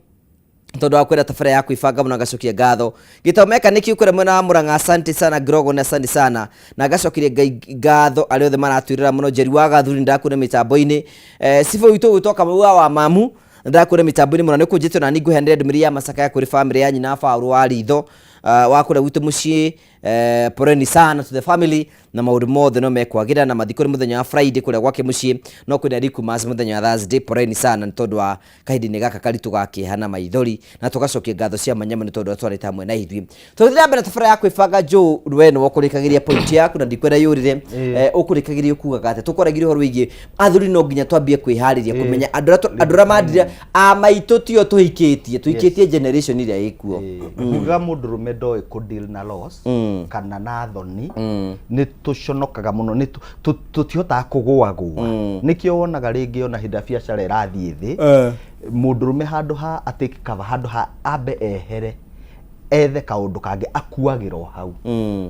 tondu wa kwenda tabara ya kwibanga muno ngacokia ngatho gĩtomeka nĩkĩo kũrĩa mwena wa Murang'a asante sana Grogon asante sana na ngacokeria Ngai ngatho arĩa othe maratwĩrora mũno Njeri wa Gathuri ndakuona mĩtambo-inĩ eh, cibũ witũ gwĩtwo Kamau wa Mamu ndakuona mĩtambo-inĩ mũno nĩ kũnjĩtwo na ningũheanĩre ndũmĩrĩri ya macakaya kũrĩ bamĩrĩ ya nyina Paũlũ wa Ritho wa kũrĩa gwitũ mũciĩ eh, poleni sana to the family na maũndũ mothe no mekwagĩra na mathiko nĩ mũthenya wa Friday kũrĩa gwake mũciĩ no kwĩna Rikumas mũthenya wa Thursday poleni sana nĩ tondũ wa kahinda-inĩ gaka karitũ ga kĩeha na maithori na tũgacokia ngatho cia mwanya mũno tondũ atwarĩte hamwe na ithuĩ tũgĩthiĩ na mbere na tabara ya kwĩbanga Joe we nĩwe ũkũrĩkagĩria point yaku na ndikwenda yũrĩre eh, ũkũrĩkagĩria ũkugaga atĩa tũkwaragĩria ũhoro wĩgiĩ athuri no nginya twambie kwĩharĩria kũmenya andũ arĩa andũ arĩa mandire a maitũ tio tũhikĩtie tũhikĩtie generation ĩrĩa ĩkuo Nguga mũndũrũme ndoĩ kũ deal na loss kana na thoni nĩ tũconokaga mũno nĩ tũtihotaga kũgũagũa nĩkĩo wonaga rĩngĩ ona hĩndĩ ĩrĩa biacara ĩrathiĩ thĩ mũndũrũme handũ ha a take cover handũ ha ambe ehere ethe kaũndũ kangĩ akuagĩra o hau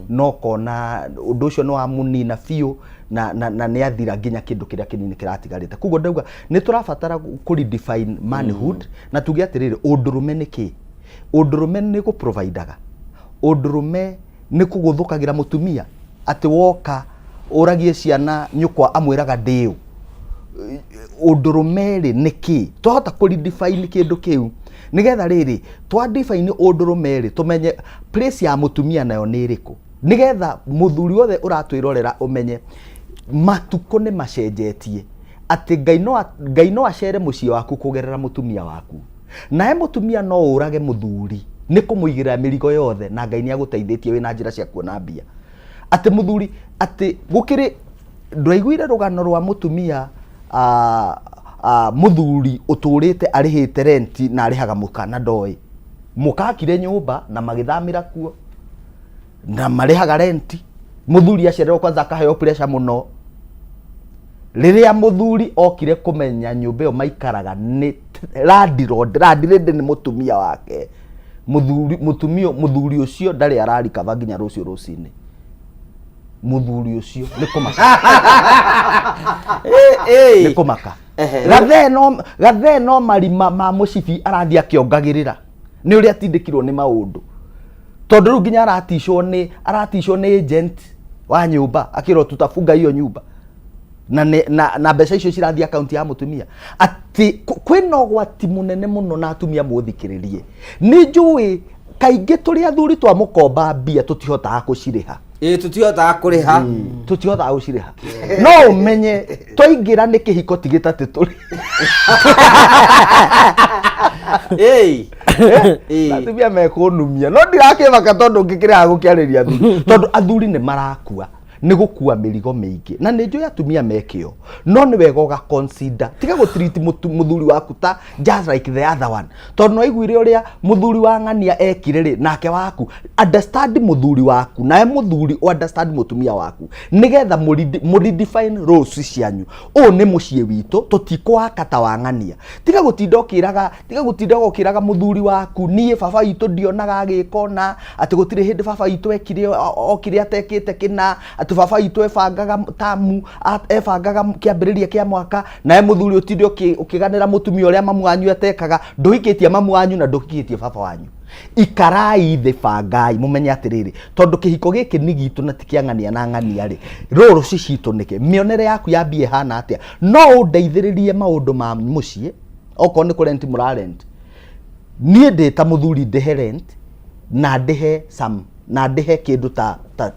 no kona ũndũ ũcio nĩ wamunina biũ na nĩ athira nginya kĩndũ kĩrĩa kĩnini kĩratigarĩte koguo ndauga nĩ tũrabatara kũ redefine manhood na tuge atĩrĩrĩ ũndũrũme nĩ kĩ ũndũrũme nĩ gũprovidaga ũndũrũme nĩ kũgũthũkagĩra mũtumia atĩ woka ũragie ciana nyũkwa amwĩraga ndĩũ ũndũrũme rĩ nĩ kĩ twahota kũ redefine kĩndũ kĩu nĩgetha rĩrĩ twa define ũndũrũme rĩ tũmenye place ya mũtumia nayo nĩ ĩrĩkũ nĩgetha mũthuri wothe ũratwĩrorera ũmenye matukũ nĩ macenjetie atĩ Ngai no acere mũciĩ waku kũgerera mũtumia waku nawe mũtumia no ũrage mũthuri nĩ kũmũigĩrĩra mĩrigo yothe na Ngai nĩ agũteithĩtie wĩna njĩra cia kuona mbia atĩ mũthuri atĩ gũkĩrĩ ndwaiguire rũgano rwa mũtumia mũthuri ũtũrĩte arĩhĩte renti na arĩhaga mũka na ndoĩ mũka akire nyũmba na magĩthamĩra kuo na marĩhaga renti mũthuri acererwo kwanza akaheo pressure mũno rĩrĩa mũthuri okire kũmenya nyũmba ĩyo maikaraga nĩ landlord landlady nĩ mũtumia wake mũthuri mũtumia mũthuri ũcio ndarĩ ararikaba nginya rũciũ rũcinĩ mũthuri ũcio nĩ kũmaka nĩ kũmaka gathee no marima ma mũcibi arathiĩ akĩongagĩrĩra nĩ ũrĩa atindĩkirwo nĩ maũndũ tondũ rĩu nginya araticwo nĩ agent wa nyũmba akĩrwo tutafunga hiyo nyumba na mbeca icio cirathiĩ akaunti ya mũtumia atĩ kwĩna ũgwati mũnene mũno na atumia mũthikĩrĩrie nĩ njũĩ kaingĩ tũrĩ athuri twamũkomba mbia tũtihotaga kũcirĩha ĩĩ tũtihotaga kũrĩha tũtihotaga gũcirĩha no ũmenye twaingĩra nĩ kĩhiko ti gĩtatĩ tũrĩ atumia mekũnumia no ndirakĩmaka tondũ ngĩkĩrĩhaga gũkĩarĩria athuri tondũ athuri nĩ marakua nĩ gũkua mĩrigo mĩingĩ na nĩ njũĩ atumia mekĩo no nĩ wega ũga consider tiga gũ treat mũthuri waku ta just like the other one tondũ no aiguire ũrĩa mũthuri wa ng'ania ekire rĩ nake waku understand mũthuri waku nawe mũthuri understand mũtumia waku nĩgetha mũ redefine roles cianyu ũũ nĩ mũciĩ witũ tũtikwaka ta wa ng'ania tiga gũtinda ũkĩraga tiga gũtinda ũkĩraga mũthuri waku niĩ baba witũ ndionaga agĩka ũna atĩ gũtirĩ hĩndĩ baba witũ ekire okire atekĩte kĩna atĩ baba witũ ebangaga tamu ebangaga kĩambĩrĩria kĩa mwaka nawe mũthuri ũtinde ũkĩganĩra mũtumia ũrĩa mamu wanyu atekaga ndũhikĩtie mamu wanyu na ndũhikĩtie baba wanyu ikarai thĩ bangai mũmenye atĩrĩrĩ tondũ kĩhiko gĩkĩ nĩ gitũ na ti kĩa ng'ania na ng'ania rĩ rũrũ cicitũ nĩkĩ mĩonere yaku ya mbia ĩhana atĩa no ũndeithĩrĩrie maũndũ ma mũciĩ okorwo nĩ kũrent mũrarent niĩ ndĩ ta mũthuri ndĩhe rent Na ndĩhe some, na ndĩhe kĩndũ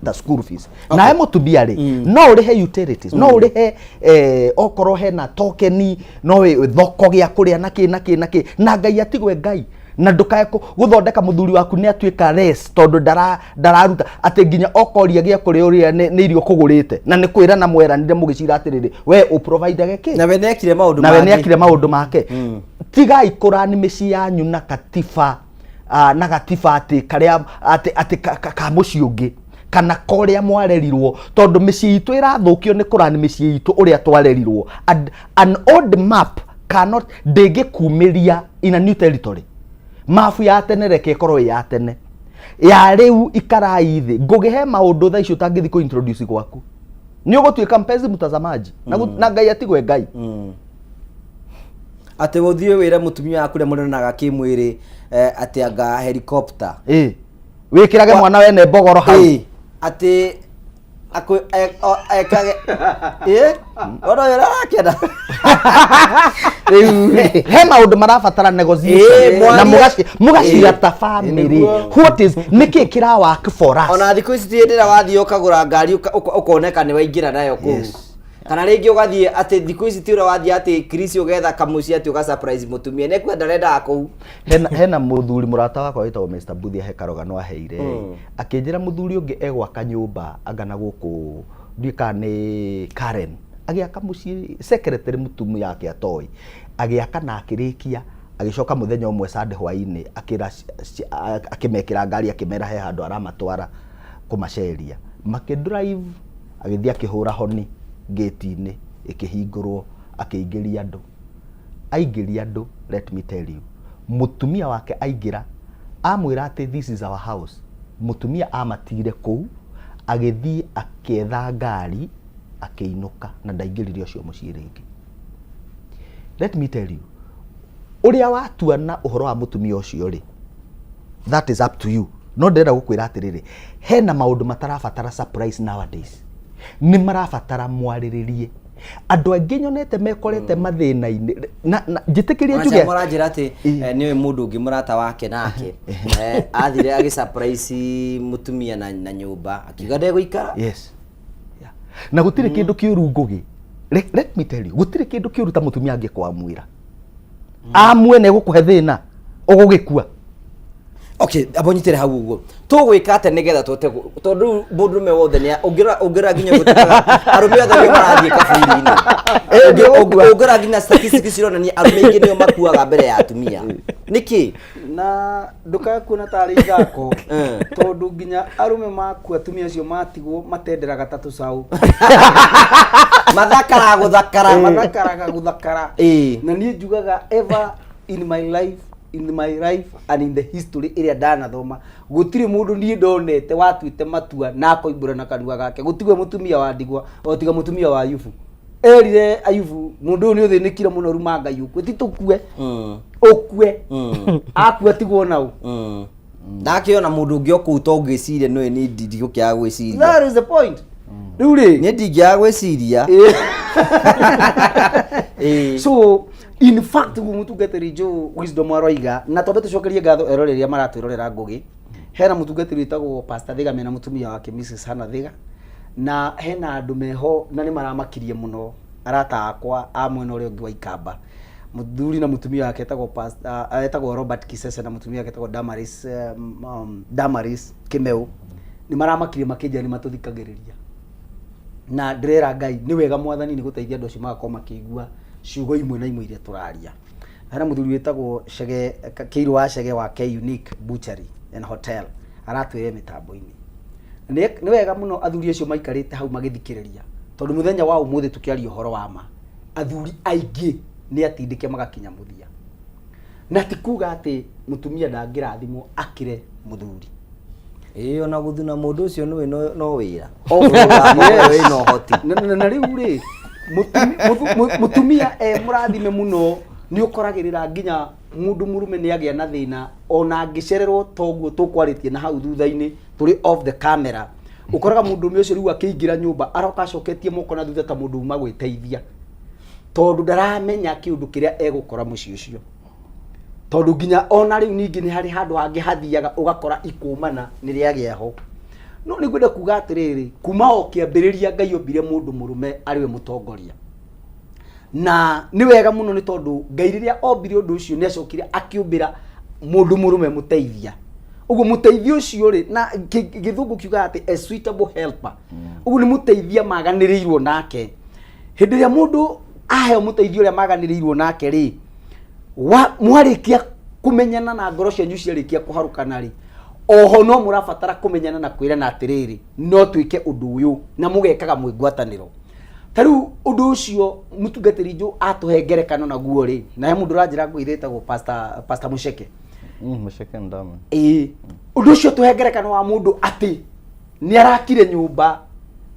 ta school fees. Nawe mũtumia rĩ, no ũrĩhe utilities, no ũrĩhe okorwo hena tokeni, no thoko gĩa kũrĩa na kĩ na kĩ na kĩ, na Ngai atigwe Ngai, na ndũkae gũthondeka mũthuri waku nĩ atuĩka less tondũ ndararuta atĩ nginya okoria gĩa kũrĩa ũrĩa nĩ irio kũgũrĩte, na nĩ kwĩra na mweranire mũgĩcira atĩrĩrĩ, we ũprovidage kĩ. Na we nĩekire maũndũ Na we mangĩ. Nĩekire maũndũ make. Tigai kũrani mĩciĩ yanyu na katiba, na gatiba atĩ karĩa atĩ ka mũciĩ ũngĩ kana korĩa mwarerirwo, tondũ mĩciĩ itũ ĩrathũkio nĩ kũrani mĩciĩ itũ ũrĩa twarerirwo. An old map cannot, ndĩngĩkumĩria in a new territory. Mabu ya tene reke ĩkorwo ĩ ya tene, ya rĩu ikarai thĩ. Ngũgĩhe maũndũ thaa ici ũtangĩthiĩ kũ introduce gwaku, nĩ ũgũtuĩka mpenzi mtazamaji na Ngai atigwe Ngai. Atĩ ũthiĩ wĩre mũtumia waku ũrĩa mũrĩonaga kĩmwĩrĩ, atĩ anga helicopter. Ĩ, wĩkĩrage mwana wene mbogoro hau. Ĩ, atĩ ekage ĩ ona ũyũ arakena Rĩu he maũndũ marabatara negotiation Ĩ, na mũgacira ta family. Nĩguo. What is, nĩkĩ kĩra work for us? Ona thikũ ici ti hĩndĩ ĩrĩa wathiĩ ũkagũra ngari ũkoneka nĩ waingĩra nayo kũu, kana rĩngĩ ũgathiĩ atĩ thikũ ici ti ũrĩa wathiĩ atĩ Chris ũgetha kamũciĩ atĩ ũga surprise mũtumia nĩ kwenda arendaga kũu. Hena mũthuri mũrata wakwa wĩtagwo Mr. Buthia, he karũgano aheire. Akĩnjĩra mũthuri ũngĩ egwaka nyũmba anga na gũkũ, ndiũĩ kana nĩ Karen, agĩaka mũciĩ secretary mũtumia wake atoĩ, agĩaka na akĩrĩkia, agĩcoka mũthenya ũmwe Sunday hwainĩ akĩra akĩmekĩra ngari, akĩmera he handũ aramatwara kũmaceria. Makĩdrive, agĩthiĩ akĩhũra honi gate-inĩ, ĩkĩhingũrwo, akĩingĩria andũ. Aingĩria andũ, let me tell you, mũtumia wake aingĩra amwĩra atĩ, "This is our house." Mũtumia amatigire kũu, agĩthiĩ akĩetha ngari, akĩinũka, na ndaingĩrire ũcio mũciĩ rĩngĩ. Let me tell you, ũrĩa watua na ũhoro wa mũtumia ũcio rĩ, that is up to you, no ndĩrenda gũkwĩra atĩrĩrĩ, hena maũndũ matarabatara surprise nowadays, nĩ marabatara mwarĩrĩrie. Andũ aingĩ nyonete mekorete mathĩna-inĩ na njĩtĩkĩrie njuge. Mũranjĩra atĩ nĩ ũĩ mũndũ ũngĩ mũrata wake nake athire agĩ surprise mũtumia na nyũmba, akiuga ndegũikara. Yes. Yeah. Na gũtirĩ kĩndũ kĩũru, Ngũgĩ. Let me tell you, gũtirĩ kĩndũ kĩũru ta mũtumia angĩkwamwĩra amue nĩ egũkũhe thĩna ũgũgĩkua. Okay, abo nyitĩre hau ũguo. Tũgwĩka atĩa nĩgetha tũhote tondũ rĩu mũndũrũme wothe nĩ ũngĩrora nginya gũtuĩkaga arũme othe nĩo marathiĩ kaburi-inĩ. Ũngĩrora nginya statistics cironania arũme aingĩ nĩo makuaga mbere ya atumia. Nĩkĩ? Na ndũkae kuona tarĩ ithako, tondũ nginya arũme makua, atumia acio matigwo matenderaga ta tũcaũ. Mathakaraga gũthakara. Mathakaraga gũthakara. Na niĩ njugaga, ever in my life, in my life and in the history ĩrĩa ndanathoma, gũtirĩ mũndũ niĩ ndonete watuĩte matua na akoimbũra na kanua gake gũtigwe mũtumia wa ndigwa, o tiga mũtumia wa Ayubu. Erire Ayubu, mũndũ ũyũ nĩ ũthĩnĩkire mũno, ruma Ngai ũkue, ti tũkue, ũkue. Akua tigwo nau. Ndakĩona mũndũ ũngĩ o kũu to ngwĩciria nĩwe niĩ ndigũkĩaga gwĩciria. That is the point rĩu rĩ. Niĩ ndingĩaga gwĩciria. So in fact, guo mũtungatĩri Joe Wisdom aroiga, na twambe tũcokerie ngatho eroreri arĩa maratwĩrorera. Ngũgĩ, hena mũtungatĩri wĩtagwo Pastor Thiga mena mũtumia wake Mrs Hannah Thiga, na hena andũ meho na nĩ maramakirie mũno, arata akwa a mwena ũrĩa ũngĩ wa Ikamba, mũthuri na mũtumia wake etagwo Pastor, etagwo Robert Kisese na mũtumia wake etagwo Damaris, Damaris Kimeu. Nĩ maramakirie makĩnjĩra nĩ matũthikagĩrĩria, na ndĩrera Ngai nĩ wega Mwathani nĩ gũteithia andũ acio magakorwo makĩigua ciugo imwe na imwe iria tũraria. Hena mũthuri wĩtagwo Chege Kĩirũ wa Chege wa K Unique Butchery and Hotel aratwĩre mĩtambo-inĩ. Nĩ wega mũno athuri acio maikarĩte hau magĩthikĩrĩria, tondũ mũthenya wa ũmũthĩ tũkĩaria ũhoro wa ma, athuri aingĩ nĩ atindĩke magakinya mũthia, na ti kuga atĩ mũtumia ndangĩrathimwo akĩre mũthuri. Ĩĩ, ona gũthuna mũndũ ũcio nĩwe no wĩra. Yes. Wĩna ũhoti. Na rĩu rĩ, mũtumia e mũrathime mũno, nĩ ũkoragĩrĩra nginya mũndũ mũrũme nĩ agĩa na thĩna ona angĩcererwo toguo tũkwarĩtie na hau thutha-inĩ tũrĩ off the camera. Ũkoraga mũndũ ũcio rĩu akĩingĩra nyũmba aroka acoketie moko na thutha ta mũndũ uma gwĩteithia, tondũ ndaramenya kĩũndũ kĩrĩa egũkora mũciĩ ũcio. Tondũ nginya ona rĩu ningĩ nĩ harĩ handũ hangĩ hathiaga ũgakora ikũmana nĩ rĩagĩa ho. No nĩ ngwenda kuga atĩrĩrĩ, kuma o kĩambĩrĩria Ngai ombire mũndũ mũrũme arĩ we mũtongoria. Na nĩ wega mũno nĩ tondũ Ngai rĩrĩa ombire ũndũ ũcio nĩ acokire akĩũmbĩra mũndũ mũrũme mũteithia. Ũguo mũteithia ũcio rĩ, na gĩthũngũ kiugaga atĩ a suitable helper. Ũguo nĩ mũteithia maganĩrĩirwo nake. Hĩndĩ ĩrĩa mũndũ aheo mũteithia ũrĩa maganĩrĩirwo nake rĩ, wa mwarĩkia kũmenyana na ngoro cianyu ciarĩkia kũharũkana rĩ, oho no mũrabatara kũmenyana na kwĩrana atĩrĩrĩ, no twĩke ũndũ ũyũ, na mũgekaga mwĩ ngwatanĩro. Ta rĩu ũndũ ũcio mũtungatĩri Joe atũhe ngerekano naguo rĩ, na he mũndũ ũranjĩra ngwĩre etagwo Pastor Mũceke. Mũceke Ndama. Ĩĩ, ũndũ ũcio tũhe ngerekano wa mũndũ atĩ nĩ arakire nyũmba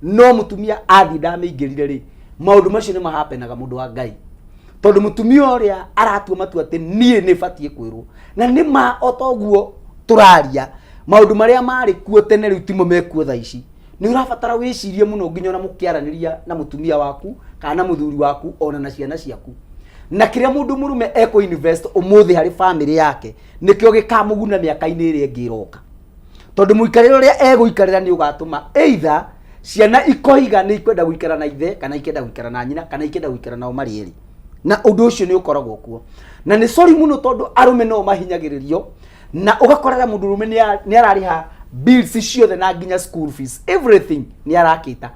no mũtumia athiĩ ndamĩingĩrire rĩ, maũndũ macio nĩ mahapenaga mũndũ wa Ngai. Tondũ mũtumia ũrĩa aratua matua atĩ niĩ nĩ batiĩ kwĩrwo, na nĩ ma o ta ũguo tũraria, maũndũ marĩa marĩ kuo tene rĩu timo mekuo thaa ici. Nĩ ũrabatara wĩcirie mũno nginya ona mũkĩaranĩria na mũtumia waku kana na mũthuri waku ona na ciana ciaku. Na kĩrĩa mũndũ mũrũme ekũ invest ũmũthĩ harĩ famĩlĩ yake nĩkĩo gĩkamũguna mĩaka-inĩ ĩrĩa ĩngĩ ĩroka. Tondũ mũikarĩre ũrĩa egũikarĩra nĩ ũgatũma either ciana ikoiga nĩ ikwenda gũikara na ithe kana ikenda gũikara na nyina kana ikenda gũikara nao marĩ erĩ. Na ũndũ ũcio nĩ ũkoragwo kuo. Na nĩ sorry mũno tondũ arũme no mahinyagĩrĩrio na ũgakorera mũndũ ũrũme nĩ ararĩha bills ciothe na nginya school fees, everything nĩ arakĩta,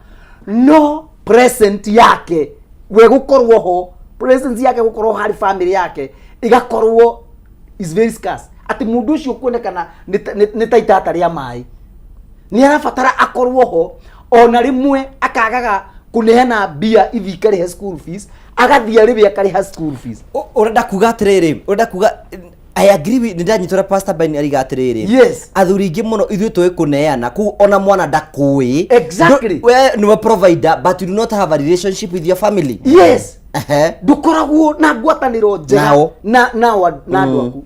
no present yake we gũkorwo ho, presence yake gũkorwo harĩ family yake ĩgakorwo is very scarce, atĩ mũndũ ũcio kuonekana nĩ ta itata rĩa maĩ, nĩ arabatara akorwo ho. Ona rĩmwe akagaga kũneana mbia ithiĩ ikarĩhe school fees, agathiĩ arĩwe akarĩha school fees. Ũrenda kuga atĩrĩrĩ, ũrenda kuga I agree with, nĩndanyita ũrĩa Pastor Ben ariga atĩrĩrĩ. Yes. Athuri aingĩ mũno ithuĩ tũĩ kũneana kũu ona mwana ndakũĩ. Exactly. We nĩwe provider but you do not have a relationship with your family. Yes. Ehe. Ndũkoragwo na ngwatanĩro njega Nao. na andũ aku.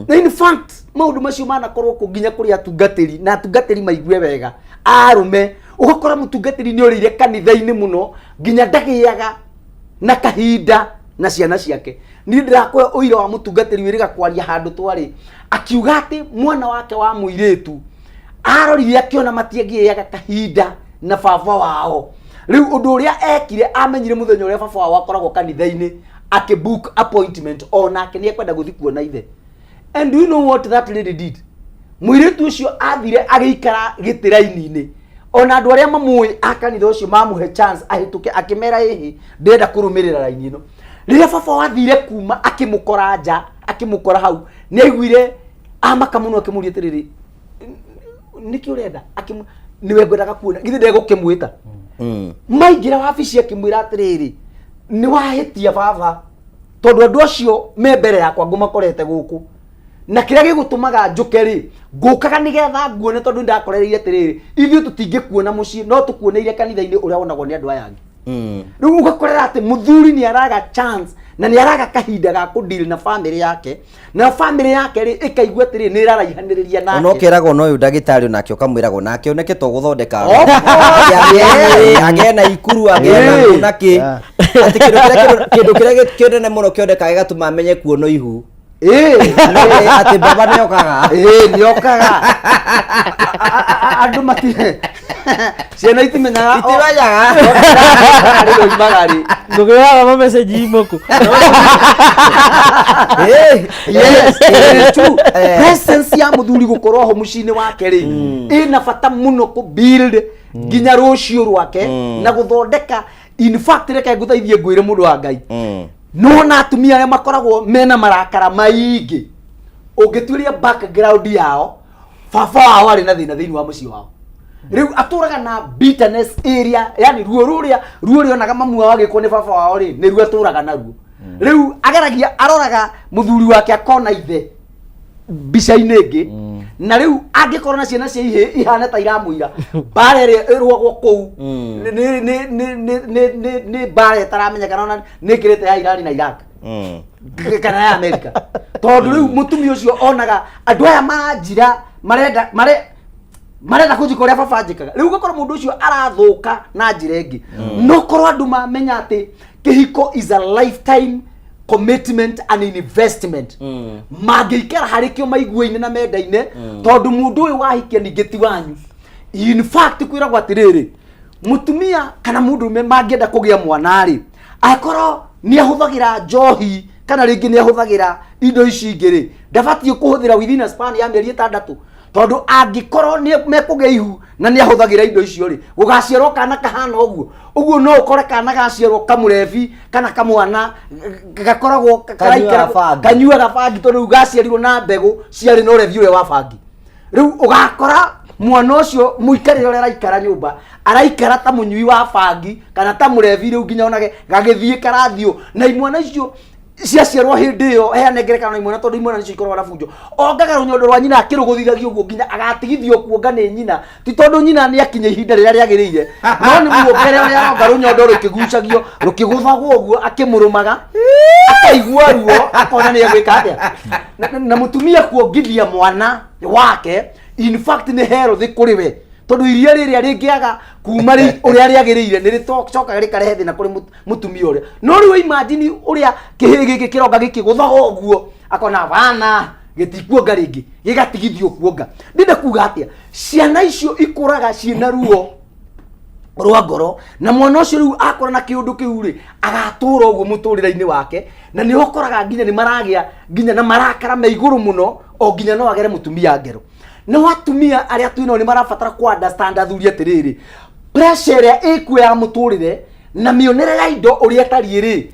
Na in fact maũndũ macio manakorwo kũ nginya kũrĩ atungatĩri, na atungatĩri maigue wega arũme, ũgakora mũtungatĩri nĩ orĩire kanitha-inĩ mũno nginya ndagĩaga na kahinda na ciana ciake. Niĩ ndĩrakũhe ũira wa mũtungatĩri wĩrĩga kwaria handũ twarĩ, akiuga atĩ mwana wake wa mũirĩtu arorire akĩona matiangĩaga kahinda na baba wao. Rĩu ũndũ ũrĩa ekire, amenyire mũthenya ũrĩa baba wao akoragwo kanitha-inĩ, akĩ book appointment onake nĩ ekwenda gũthiĩ kuona ithe. And do you know what that lady did? Mũirĩtu ũcio athire agĩikara gĩtĩ raini-inĩ, ona andũ arĩa mamũĩ a kanitha ũcio mamũhe chance ahĩtũke, akĩmera ĩhĩ ndĩrenda kũrũmĩrĩra raini ĩno. Rĩrĩa baba wathire kuma akĩmũkora nja, akĩmũkora hau, nĩ aiguire amaka mũno, akĩmũria atĩrĩrĩ, nĩkĩ ũrenda? Nĩwe ngwendaga kuona, githĩ ndegũkĩmwĩta? Maingĩra wabici akĩmwĩra atĩrĩrĩ, nĩ wahĩtia baba, tondũ andũ acio me mbere yakwa ngũmakorete gũkũ, na kĩrĩa gĩgũtũmaga njũke rĩ, ngũkaga nĩgetha nguone, tondũ ndakorereire atĩrĩrĩ, ithuĩ tũtingĩkuona mũciĩ no tũkuoneire kanitha-inĩ ũrĩa wonagwo nĩ andũ aya angĩ. Rĩu ũgakorera atĩ mũthuri nĩ araga chance na nĩ araga kahinda ga kũ deal na family yake, na family yake rĩ ĩkaigua atĩrĩ nĩ ĩraraihanĩrĩria nake. Ona ũkeragwo no ũyũ ndagĩtarĩ onake ũkamwĩragwo nake oneke to gũthondeka. Of course, Agĩe agĩe na ikuru, agĩe na Ĩĩ. kũ na kĩ. Atĩ kĩndũ kĩrĩa kĩnene mũno kĩonekaga gĩgatũma amenye kuona ihu. Ĩĩ. Nĩ atĩ baba nĩ okaga. Ĩĩ, nĩ okaga. Andũ mati ciana itimenyaga. Itimenyaga. Rĩrĩ oimaga rĩ. Ndũgĩraga ma message imũkũ. Ĩĩ. Yes, it is true. Eh. Presence ya mũthuri gũkorwo ho mũciĩ-inĩ wake rĩ, ĩna bata mũno kũ build nginya rũciũ rwake na gũthondeka. In fact, reke ngũteithie ngwĩre mũndũ wa Ngai, nona atumia arĩa makoragwo mena marakara maingĩ, ũngĩtuĩria background yao, baba wao arĩ na thĩna thĩinĩ wa mũciĩ wao. Rĩu atũraga na bitterness ĩrĩa, yani ruo rũrĩa, ruo rũrĩa onaga mamu wao agĩkwo nĩ baba wao rĩ, nĩruo atũraga naruo. Rĩu ageragia, aroraga mũthuri wake akona ithe mbica-inĩ ĩngĩ, na rĩu angĩkorwo na ciana cia ihĩ ihana ta iramũira, mbara ĩrĩa ĩrũagwo kũu nĩ mbara ĩtaramenyekana ona nĩ ĩkĩrĩte ya Irani na Iraq kana ya Amerika, tondũ rĩu mũtumia ũcio onaga andũ aya maranjira, marenda marenda kũnjĩka ũrĩa baba anjĩkaga. Rĩu ũgakora mũndũ ũcio arathũka na njĩra ĩngĩ. No korwo andũ mamenya atĩ kĩhiko is a lifetime Commitment and investment mangĩikara harĩ kĩo maiguaine na mendaine, tondũ mũndũ ũyũ wahikia ningĩ ti wanyu. In fact, kwĩragwo atĩrĩrĩ, mũtumia kana mũndũrũme mangĩenda kũgĩa mwana rĩ, akorwo nĩ ahũthagĩra njohi kana rĩngĩ nĩ ahũthagĩra indo ici ingĩ rĩ, ndabatiĩ kũhũthĩra within a span ya mĩeri 6, tondũ angĩkorwo nĩ mekũgĩa ihu na nĩ ahũthagĩra indo icio rĩ, gũgaciarwo kana kahana ũguo ũguo. No ũkore kana gaciarwo kamũrebi kana kamwana gakoragwo Kanyuaga bangi. Kanyuaga bangi, tondũ rĩu gaciarirwo na mbegũ ciarĩ na ũrebi ũrĩa wa bangi. Rĩu ũgakora mwana ũcio mũikarĩre ũrĩa araikara nyũmba, araikara ta mũnyui wa bangi kana ta mũrebi. Rĩu nginya onage gagĩthiĩ karathiũ na imwana icio ciaciarwo hĩndĩ ĩyo. Heane ngerekano na imwana, tondũ imwana nicio ikoragwo na bunjo. Ongaga rũnyondo rwa nyina akĩrũgũthithagia ũguo nginya agatigithio kuonga nĩ nyina, ti tondũ nyina nĩ akinya ihinda rĩrĩa rĩagĩrĩire, no nĩ muongere ũrĩa aronga rũnyondo rũkĩgucagio, rũkĩgũthagwo ũguo, akĩmũrũmaga akaigua ruo, akona nĩ egwĩka atĩa. Na mũtumia kuongithia mwana wake, in fact, nĩ healthy kũrĩ we, tondũ iria rĩrĩa rĩngĩaga kuma ũrĩa rĩagĩrĩire nĩ rĩcokaga rĩkarehe thĩna kũrĩ mũtumia ũrĩa. No rĩu imagine ũrĩa kĩhĩ gĩkĩ kĩronga gĩkĩgũthaga ũguo, akona bana gĩtikuonga rĩngĩ, gĩgatigithio kuonga. Ndĩnda kuga atĩa, ciana icio ikũraga ciĩna ruo rwa ngoro, na mwana ũcio rĩu akũra na kĩũndũ kĩu rĩ, agatũra ũguo mũtũrĩre-inĩ wake, na nĩ ũkoraga nginya nĩ maragĩa nginya na marakara me igũrũ mũno, o nginya no agere mũtumia ngero. No atumia arĩa twĩ nao nĩ marabatara ku understand athuri atĩrĩrĩ, pressure ĩrĩa ĩkuo ya mũtũrĩre na mĩonere ya indo ũrĩa ĩtariĩ rĩ,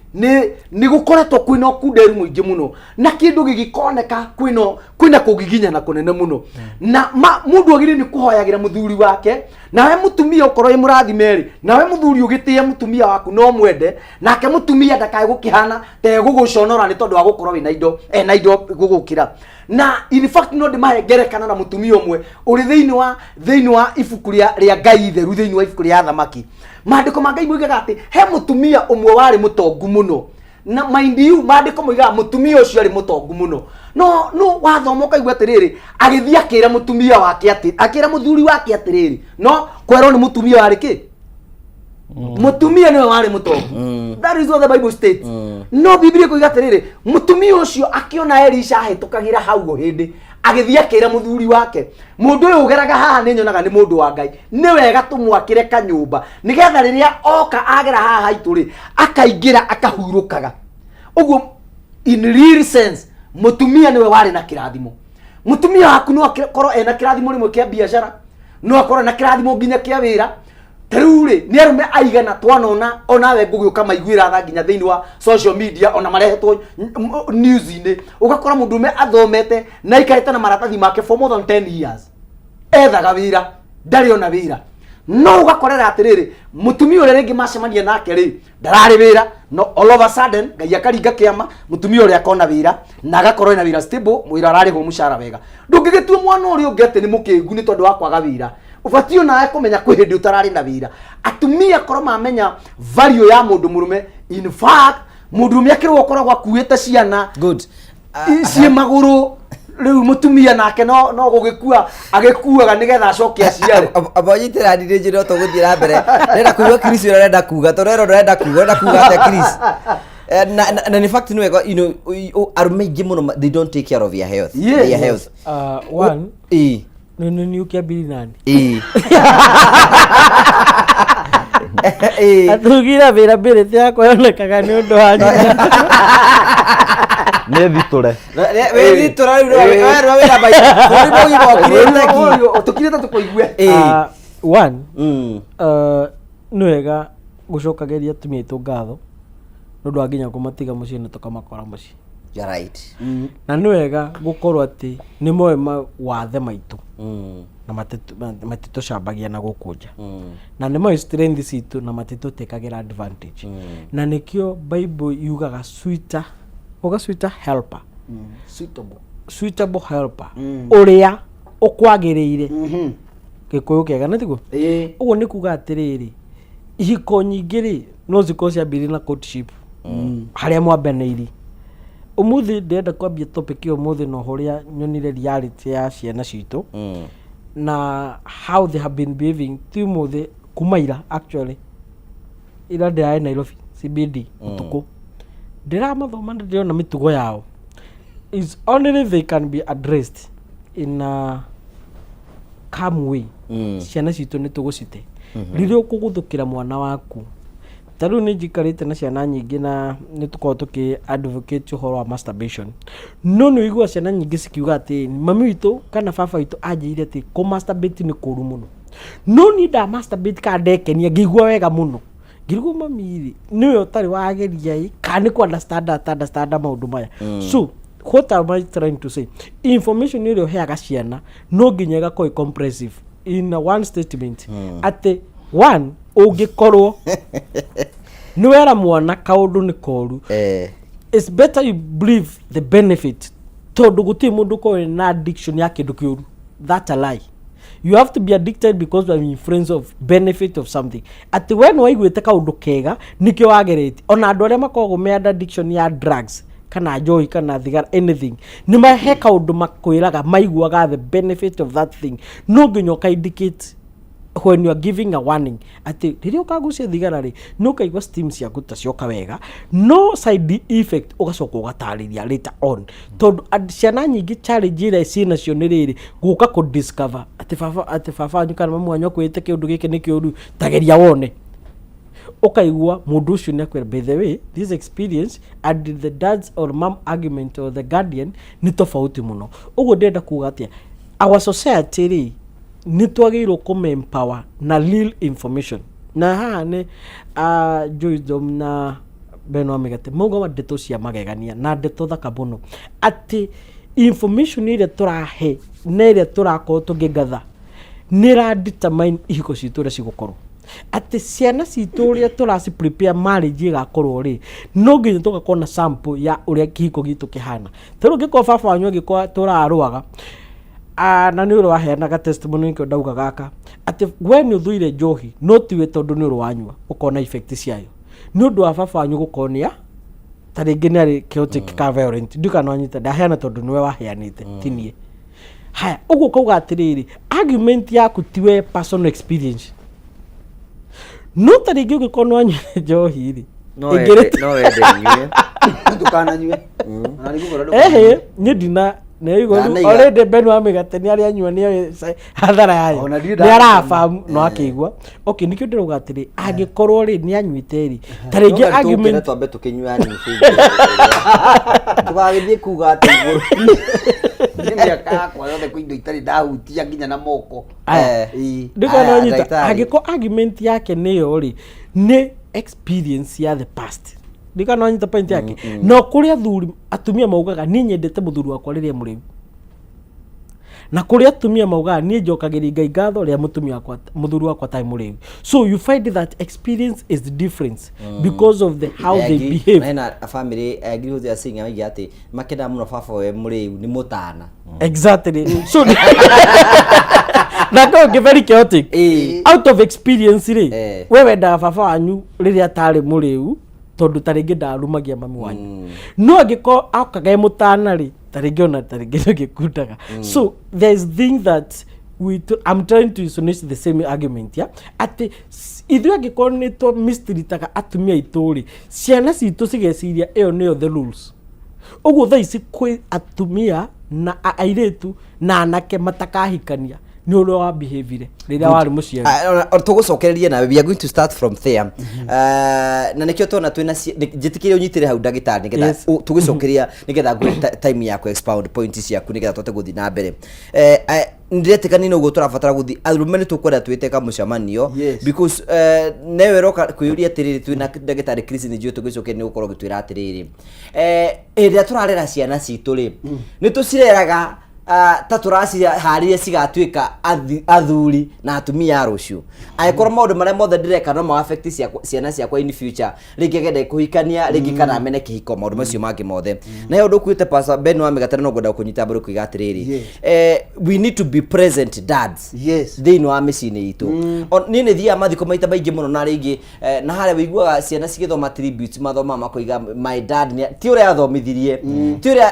nĩ gũkoretwo kwĩna ũkunderu mũingĩ mũno, na kĩndũ gĩgĩkoneka kwĩna kũgiginyana kũnene mũno, na mũndũ agĩrĩire nĩ kũhoyagĩra mũthuri wake. Nawe mũtumia ũkorwo wĩ mũrathime rĩ, nawe mũthuri ũgĩtĩe mũtumia waku no mwende nake mũtumia ndakae gũkĩhana ta egũgũconora nĩ tondũ wa gũkorwo wĩna indo, ena indo gũgũkĩra. Na in fact, no ndĩmahe ngerekano na mũtumia ũmwe ũrĩ thĩinĩ wa ibuku rĩa Ngai itheru, thĩinĩ wa ibuku rĩa Thamaki. Maandĩko ma Ngai moigaga atĩ he mũtumia ũmwe warĩ mũtongu mũno, na mind you, maandĩko moigaga mũtumia ũcio arĩ mũtongu mũno, no wathoma ũkaigua atĩrĩrĩ, agĩthiĩ akĩra mũtumia wake atĩ, akĩra mũthuri wake atĩrĩrĩ, no kwerwo nĩ mũtumia warĩ kĩ, mũtumia nĩwe warĩ mũtongu. That is what the Bible states. No Biblia ĩkoiga atĩrĩrĩ, mũtumia ũcio akĩona Elisha ahĩtũkagĩra hau o hĩndĩ, agĩthiĩ akĩra mũthuri wake, "Mũndũ ũyũ ũgeraga haha nĩ nyonaga nĩ mũndũ wa Ngai, nĩ wega tũmwakĩre kanyũmba nĩgetha rĩrĩa oka agera haha haitũ rĩ, akaingĩra akahurũkaga." Ũguo in real sense, mũtumia nĩwe warĩ na kĩrathimo. Mũtumia waku no akorwo ena kĩrathimo rĩmwe kĩa biacara, no akorwo na kĩrathimo nginya kĩa wĩra. Ta rĩu rĩ, nĩ arũme aigana twanona onawe ngũgĩũka maiguĩra tha nginya thĩinĩ wa social media, ona marehetwo news-inĩ, ũgakora mũndũrũme athomete na aikarĩte na maratathi make for more than 10 years, ethaga wĩra, ndarĩ ona wĩra. No ũgakorera atĩrĩrĩ, mũtumia ũrĩa rĩngĩ macemania nake rĩ, ndararĩ wĩra, no all of a sudden Ngai akaringa kĩama, mũtumia ũrĩa akona wĩra na agakorwo ena wĩra stable, wĩra ararĩhwo mũcara wega. Ndũngĩgĩtua mwana ũrĩa ũngĩ atĩ nĩ mũkĩngu nĩ tondũ wa kwaga wĩra. Ũbatiĩ onawe kũmenya kwĩ hĩndĩ ũtararĩ na wĩra. Atumia korwo mamenya value ya mũndũ mũrũme, in fact, mũndũ ũrũme akĩrwo ũkoragwo akuĩte ciana Good. Ciĩ magũrũ. Rĩu mũtumia nake no gũgĩkua agĩkuaga nĩgetha acoke aciare. Abanyitĩra ndindĩ njĩra tũgũthiĩ na mbere, ndĩrenda kũigua Chris ũrĩa arenda kuga, tondũ ero ndĩrenda kuga, ũrenda kuga atĩa, Chris? Na in fact nĩ wega, arũme aingĩ mũno they don't take care of their health. Their health. One nĩ ũkĩambiri nani. Atugire availability yakwa yonekaga nĩ ũndũ wa nyina. Nĩ thitũre. Wĩ thitũra rĩu werwo wĩra bai bũrũri mũgima ũkirĩte ki. Tũkirĩte tũkũigue. One, nĩ wega gũcokagĩria atumia aitũ ngatho nĩ ũndũ wa nginya kũmatiga mũciĩ na tũkamakora mũciĩ. You're right. Na nĩ wega gũkorwo atĩ nĩ moĩ mawathe maitũ na matitũcambagia na gũkũ nja, na nĩ moĩ strength citũ na matitũtĩkagĩra advantage. Na nĩkĩo Bible yugaga sweeter, uga sweeter helper. Suitable. Suitable helper, ũrĩa ũkwagĩrĩire. Gĩkũyũ kĩega nĩ tiguo? Ũguo nĩ kuga atĩrĩrĩ, ihiko nyingĩ rĩ, no cikorwo ciambĩrĩirie na courtship harĩa mwambanĩirie. Ũmũthĩ ndĩrenda kwambia topic ĩyo ũmũthĩ na ũrĩa nyonire reality ya ciana citũ na how they have been behaving, ti ũmũthĩ, kuma ira. Actually, ira ndĩrarĩ Nairobi CBD ũtukũ. Ndĩramathoma na ndĩrona mĩtugo yao is only they can be addressed in a calm way. Ciana citũ nĩ tũgũcite rĩrĩa ũkũgũthũkĩra mwana waku. Ta rĩu nĩ njikarĩte na ciana nyingĩ na nĩ tũkoragwo tũkĩ advocate ũhoro wa masturbation, no nĩ ũiguaga ciana nyingĩ cikiuga atĩ mami witũ kana baba witũ anjĩire atĩ kũ masturbate nĩ kũru mũno, no niĩ nda masturbate kana ndekenia ngĩigua wega mũno. Ngĩrigwo mami rĩ, nĩwe ũtarĩ wageria ĩ kana nĩ kũ understand ata understand maũndũ maya. So what am I trying to say? Information ĩrĩa ũheaga ciana no nginya ĩgakorwo ĩ comprehensive in a one statement, atĩ one, ũngĩkorwo nĩ wera mwana kaũndũ nĩ koru, it's better you believe the benefit, tondũ gũtirĩ mũndũ ũkorwo na addiction ya kĩndũ kĩũru. That's a lie. You have to be addicted because of influence of benefit of something, atĩ we nĩ waiguĩte kaũndũ kega nĩkĩo wageretie. Ona andũ arĩa makoragwo me under addiction ya drugs kana njohi kana thigara, anything, nĩ mahe kaũndũ makwĩraga maiguaga the benefit of that thing. No nginya ũka indicate when you are giving a warning atĩ rĩrĩa ũkagucia thigara rĩ, nĩ ũkaigua steam ciaku ta cioka wega, no side effect ũgacoka ũgatarĩria later on, tondũ ciana nyingĩ challenge ĩrĩa ciĩnacio nĩ rĩrĩ gũka kũ discover atĩ baba wanyu kana mamu wanyu akwĩrĩte kĩũndũ gĩkĩ nĩ kĩũru, tageria wone. Ũkaigua mũndũ ũcio nĩ akwĩra, "By the way, this experience and the dad's or mom argument or the guardian nĩ tofauti mũno." Ũguo ndĩrenda kuga atĩa? Our society rĩ, nĩ twagĩrĩirwo kũme-empower na real information. Na haha nĩ Joysdom na Beno wa Mĩgate maugaga ndeto cia magegania na ndeto thaka mũno, atĩ information ĩrĩa tũrahe na ĩrĩa tũrakorwo tũkĩgatha nĩ ĩra determine ihiko citũ ũrĩa cigũkorwo, atĩ ciana citũ ũrĩa tũraci prepare marriage ĩgakorwo rĩ, no nginya tũgakorwo na sample ya ũrĩa kĩhiko gitũ kĩhana. Ta rĩu ũngĩkorwo baba wanyu angĩkorwo tũrarũaga, na nĩ ũrĩa waheanaga testimony, nĩkĩo ndauga gaka atĩ we nĩ ũthũire njohi, no tiwe tondũ nĩ ũrĩ wanyua ũkona effect ciayo, nĩ ũndũ wa baba wanyu gũkorwo nĩa ta rĩngĩ nĩ arĩ chaotic ka violent. Ndiũĩ kana wanyita ndaheana tondũ nĩwe waheanĩte, ti niĩ. Haya, ũguo kauga atĩrĩrĩ, argument yaku tiwe personal experience, no ta rĩngĩ ũngĩkorwo nĩ wanyua njohi rĩ, No wende, no wende nyue. Ndũkananyue. Ona nĩngũkwĩra. Ehe, niĩ ndina nĩigua. Ndanaiga. Already Ben wa Mĩgate nĩ arĩa anyua nĩ hathara yayo. Ona ndirĩ nĩ ndakĩnyua. arabamu no akĩigua okay. Nĩkĩo ndĩrauga atĩrĩ, angĩkorwo rĩ nĩ anyuĩte rĩ, ta rĩngĩ argument twambe tũkĩnyua tũgagĩthiĩ kuga atĩ igũrũ. Niĩ mĩaka yakwa yothe kwĩ indo itarĩ ndahutia nginya na moko. Aya. Ĩĩ. Ndĩkona Aya, nyita ndagĩtarĩ. angĩkorwo argument yake nĩyo rĩ, nĩ experience ya the past. Ndikana wanyita point yake? No kũrĩ athuri, atumia maugaga, "Niĩ nyendete mũthuri wakwa rĩrĩa mũrĩu," na kũrĩ atumia maugaga, "Niĩ njokagĩria Ngai ngatho rĩrĩa mũtumia wakwa, mũthuri wakwa atarĩ mũrĩu." So you find that experience is the difference because of the how they behave. Hena family angĩ hũthĩra singa maiga atĩ makenaga mũno baba we mũrĩu nĩ mũtana. Exactly. So na kau ngĩ very chaotic. Ĩĩ. Out of experience rĩ, Eh. we wendaga baba wanyu rĩrĩa atarĩ mũrĩu tondũ ta rĩngĩ ndarumagia mami wanyu, no angĩkorwo okaga e mũtana rĩ, ta rĩngĩ ona ta rĩngĩ ndũngĩkundaga. So there's thing that we to, I'm trying to insinuate the same argument ya atĩ ithuĩ angĩkorwo nĩ tũ mistreataga atumia aitũ rĩ, ciana citũ cigeciria ĩyo nĩyo the rules. Ũguo thaa ici kwĩ atumia na airĩtu na anake matakahikania nĩ ũrĩa wa behavire rĩrĩa warĩ mũciari. Tũgũcokereria nawe, we are going to start from there. Na nĩkĩo tona twĩna njĩtĩkĩre ũnyitĩre hau, ndagĩtarĩ, nĩgetha tũgĩcokeria, nĩgetha ngũhe time ya expound point ciaku nĩgetha tũhote gũthiĩ na mbere. Ndĩretĩkania na ũguo tũrabatara gũthiĩ, arũme nĩ tũkwenda twĩte kamũcemanio because newe ĩroka kwĩyũria atĩrĩrĩ, twĩna ndagĩtarĩ Chris nĩ njũĩ tũgĩcokeria nĩ gũkorwo gĩtwĩra atĩrĩrĩ, hĩndĩ ĩrĩa tũrarera ciana citũ rĩ, nĩ tũcireraga ta tũraciharĩria cigatuĩka athuri na atumia a rũciũ. Angĩkorwo maũndũ marĩa mothe ndĩreka no ma affect ciana ciakwa in future, rĩngĩ agende kũhikania rĩngĩ kana amene kĩhiko, maũndũ macio mangĩ mothe. Na he ũndũ ũkuĩte Pastor Ben wa Mĩgatare, no ngwenda kũnyita mbaru kuiga atĩrĩrĩ, we need to be present dads thĩinĩ wa mĩciĩ-inĩ itũ. Niĩ nĩ thiaga mathiko maita maingĩ mũno, na rĩngĩ na harĩa wĩiguaga ciana cigĩthoma tributes, mathomaga makoiga, "My dad ti ũrĩa athomithirie, ti ũrĩa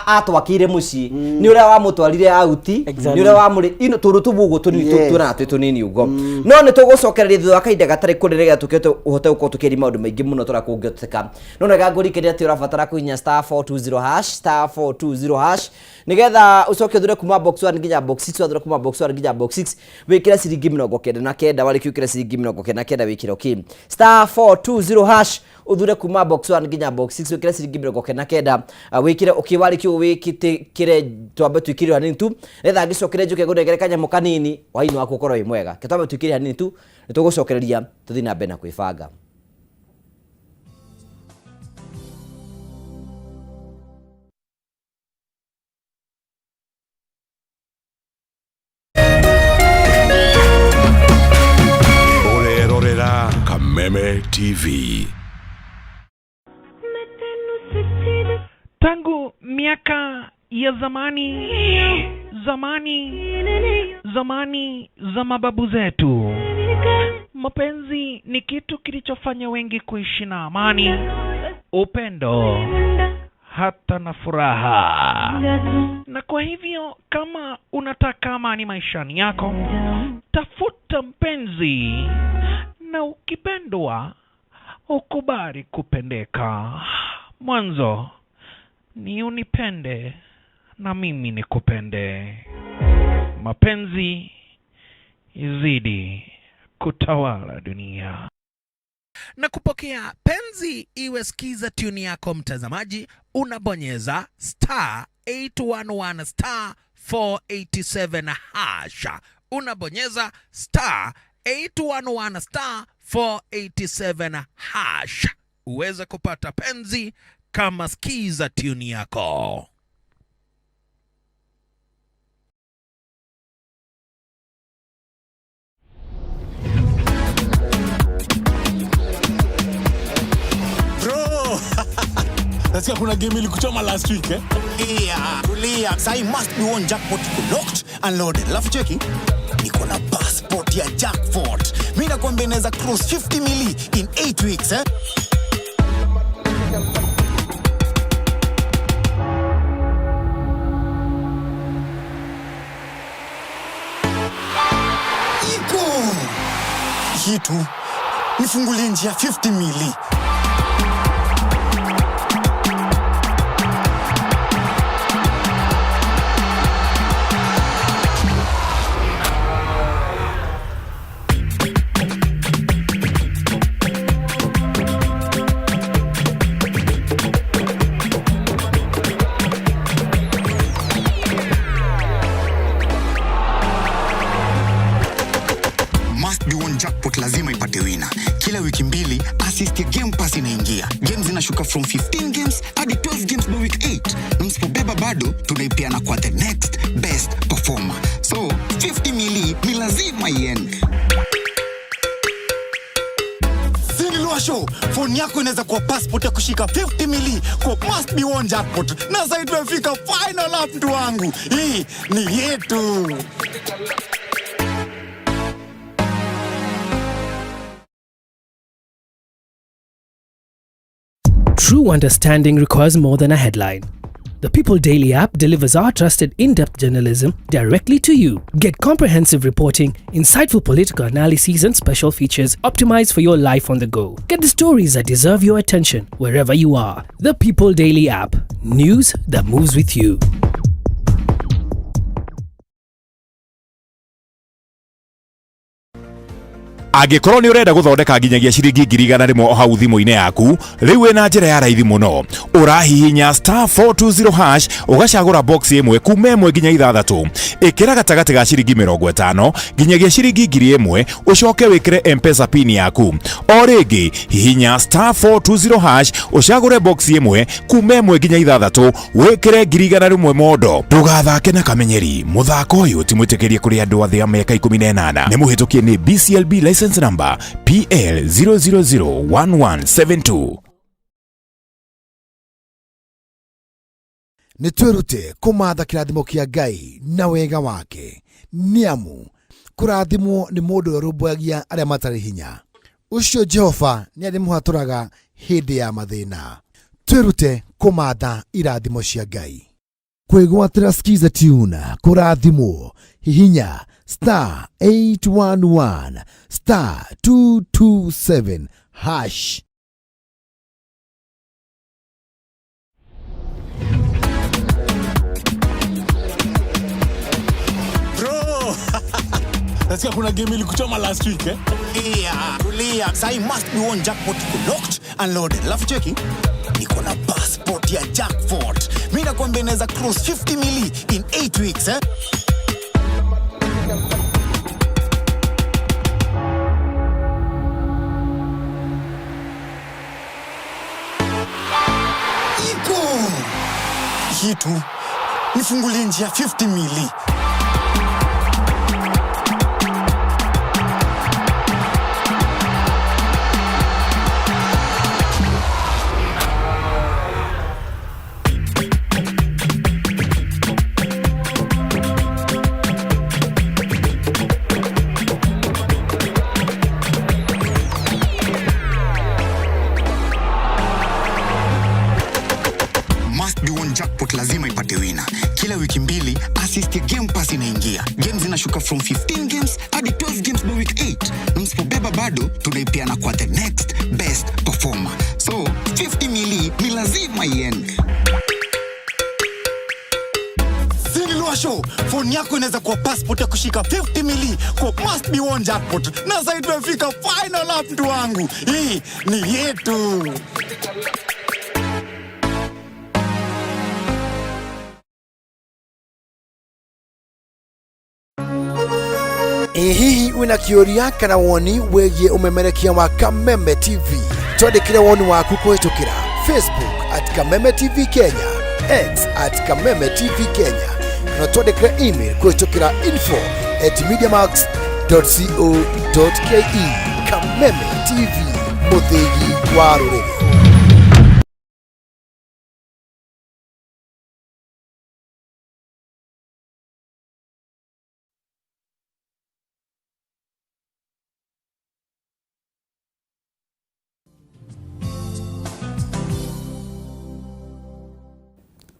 atwakĩire mũciĩ, nĩ ũrĩa ũrĩa wamũtwarire auti nĩ ũrĩa wamũrĩ ino tũndũ tũmwe ũguo tũnini Yes. tuonaga twĩ tũnini ũguo no nĩ tũgũcokereria thutha wa kahinda gatarĩ kũnene nĩgetha tũkĩhote ũhote gũkorwo tũkĩaria maũndũ maingĩ mũno tũrĩa kũngĩhoteka no nega ngũrikĩria atĩ ũrabatara kũhihinya star 420 hash star 420 hash nĩgetha ũcoke ũthure kuma box 1 nginya box 6 wathure kuma box 1 nginya box 6 wĩkĩre ciringi 99 warĩkia wĩkĩre ciringi 99 wĩkĩre okay star 420 hash uthure kuma box 1 nginya box 6 wĩkĩre ciringi 99 wĩkĩre okay warĩkia ũguo wĩkĩre twambe twĩkĩre hanini tu nĩgetha ngĩcokere njũke ngũnengere kanyamũ kanini waini waku ũkorwo wĩ mwega ke twambe twĩkĩre hanini tu nĩ tũgũcokereria tũthiĩ na mbere na kwĩbanga. Ũrerorera Kameme TV. Tangu miaka ya zamani zamani zamani za mababu zetu, mapenzi ni kitu kilichofanya wengi kuishi na amani, upendo, hata na furaha. Na kwa hivyo, kama unataka amani maishani yako, tafuta mpenzi, na ukipendwa ukubali kupendeka. Mwanzo ni unipende na mimi nikupende. Mapenzi izidi kutawala dunia. Na kupokea penzi iwe skiza tune yako mtazamaji, unabonyeza star 811 star 487 hasha, unabonyeza star 811 star 487 hash uweze kupata penzi kama skiza tune yako. Bro! Nasikia kuna game ilikuchoma last week eh? Tulia, tulia. Sahi must be one jackpot iko locked and loaded. Alafu cheki, niko na passport ya jackpot. Mimi nakwambia inaweza cross 50 mili in 8 weeks eh? Iko hii tu nifungulie njia 50 mili. Must be one jackpot lazima ipate wina. Kila wiki mbili assist ya Game Pass inaingia. Games zinashuka from 15 games hadi 12 games by week 8. Na msipobeba bado tunaipeana kwa the next best performer. So 50 mili ni lazima iende. Sinilwasho, phone yako inaweza kuwa passport ya kushika 50 mili kwa must be one jackpot. Na sasa tumefika final lap, mtu wangu. Hii ni yetu. True understanding requires more than a headline. The People Daily app delivers our trusted in depth journalism directly to you. Get comprehensive reporting, insightful political analyses, and special features optimized for your life on the go. Get the stories that deserve your attention wherever you are. The People Daily app. News that moves with you. Angĩkorwo nĩ ũrenda gũthondeka nginyagia ciringi 100,000 o hau thimũ-inĩ yaku, rĩu wĩna njĩra ya raithi mũno. Ũrahihinya star 420 hash ũgacagũra box ĩmwe kuma ĩmwe nginya ithathatũ. Ĩkĩra gatagatĩ ga ciringi 50 nginyagia ciringi 1,000 ũcoke wĩkĩre M-Pesa pin yaku. O rĩngĩ hihinya star 420 hash ũcagũre box ĩmwe kuma ĩmwe nginya ithathatũ wĩkĩre 100,000 mondo. Ndũgathake na kamenyeri, mũthako ũyũ ti mwĩtĩkĩrie kũrĩ andũ a thĩ ya mĩaka 18. Nĩ mũhĩtũkie nĩ BCLB license number PL 0001172. Nĩ twĩrute kũmatha kĩrathimo kĩa Ngai na wega wake nĩ amu kũrathimwo nĩ mũndũ ũrĩa ũrũmbũyagia arĩa matarĩ hinya ũcio Jehova nĩ arĩmũhatũraga hĩndĩ ya mathĩna. Twĩrute kũmatha irathimo cia Ngai. Kwĩgwatĩra Skiza Tune kũrathimwo hihinya star 811 star 227 hash. Bro! Nasikia kuna game ilikuchoma last week eh? Tulia, tulia. Sahi must be one jackpot iko locked and loaded. Alafu cheki, niko na passport ya jackpot. Mimi nakwambia inaweza cross 50 mili in 8 weeks eh? Iko hii tu nifungulie njia 50 mili. Must be one jackpot lazima ipate wina. Kila wiki mbili assist ya Game Pass inaingia. Games zinashuka from 15 games hadi 12 games by week 8. Na msipobeba bado tunaipeana kwa the next best performer. So 50 mili ni lazima iende. Show phone yako inaweza kuwa passport ya kushika 50 mili kwa must be one jackpot. Na sasa tumefika final lap, mtu wangu. Hii ni yetu. Ĩ hihi wĩna kĩũria kana woni wĩgiĩ ũmemerekia wa Kameme TV? Twandĩkĩre woni waku kũhĩtũkĩra Facebook at Kameme TV Kenya, X at Kameme TV Kenya, kana twandĩkĩre email kũhĩtũkĩra info at mediamax.co.ke. Kameme TV, mũthĩgi wa rũrĩrĩ.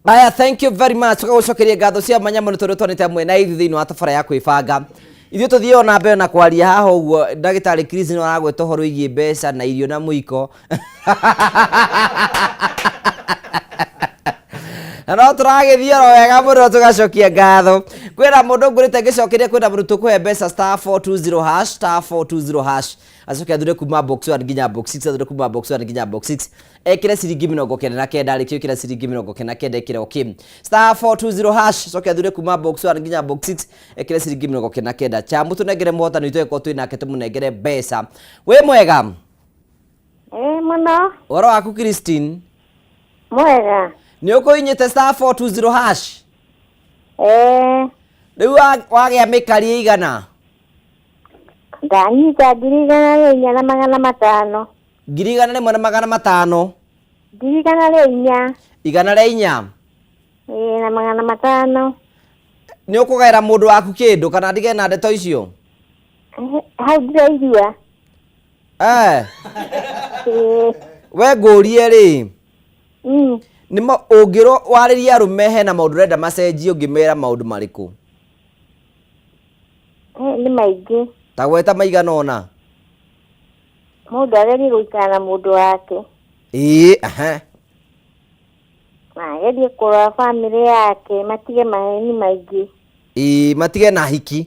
Aya, thank you very much. Tugagucokeria ngatho cia mwanya mũno tondũ twanĩte hamwe na ithuĩ thĩinĩ wa tabara ya kwĩbanga. Ithuĩ tũthiĩ ona mbere na kwaria haha ũguo ndagĩtarĩ Chris nĩ aragweta ũhoro wĩgiĩ mbeca na irio na mũiko. Na no tũragĩthiĩ oro wega mũno tũgacokia ngatho. Kwĩna mũndũ ngũrĩte ngĩcokeria kwĩna mũndũ tũkũhe mbeca star 420 hash star 420 hash acoke athure kuma box 1 nginya box 6 athure kuma box 1 nginya box 6 ekire ciringi 99 arĩkie ĩkĩra ciringi 99 ĩkĩre okay star 420 hash acoke athure kuma box 1 nginya box 6 ekire ciringi 99 chamu tũnengere mũhotani witũ angĩkorwo twĩ nake tũmũnengere mbeca. Wĩ mwega? Ĩ mũno. Ũhoro waku Christine? Mwega. Nĩ ũkũhinyĩte star 420 hash? Ĩĩ. Rĩu wagĩa mĩkari ĩigana? Ndanyita 104,500. 1,500? 104,000. 104? Ĩĩ, na 500. Nĩ ũkũgaĩra mũndũ waku kĩndũ kana ndige na ndeto icio? Hau ndiraigua. Eh. Ĩĩ. We ngũrie rĩ, nĩ ũngĩrwo warĩrie arũme hena maũndũ ũrenda macenjie ũngĩmera maũndũ marĩkũ? Nĩ maingĩ. Ta gweta maigana ũna. Mũndũ agerie gũikara na mũndũ wake. Ĩĩ, aha. Na agerie kũrora bamĩrĩ yake, matige maheni maingĩ. Ĩĩ, matige na hiki.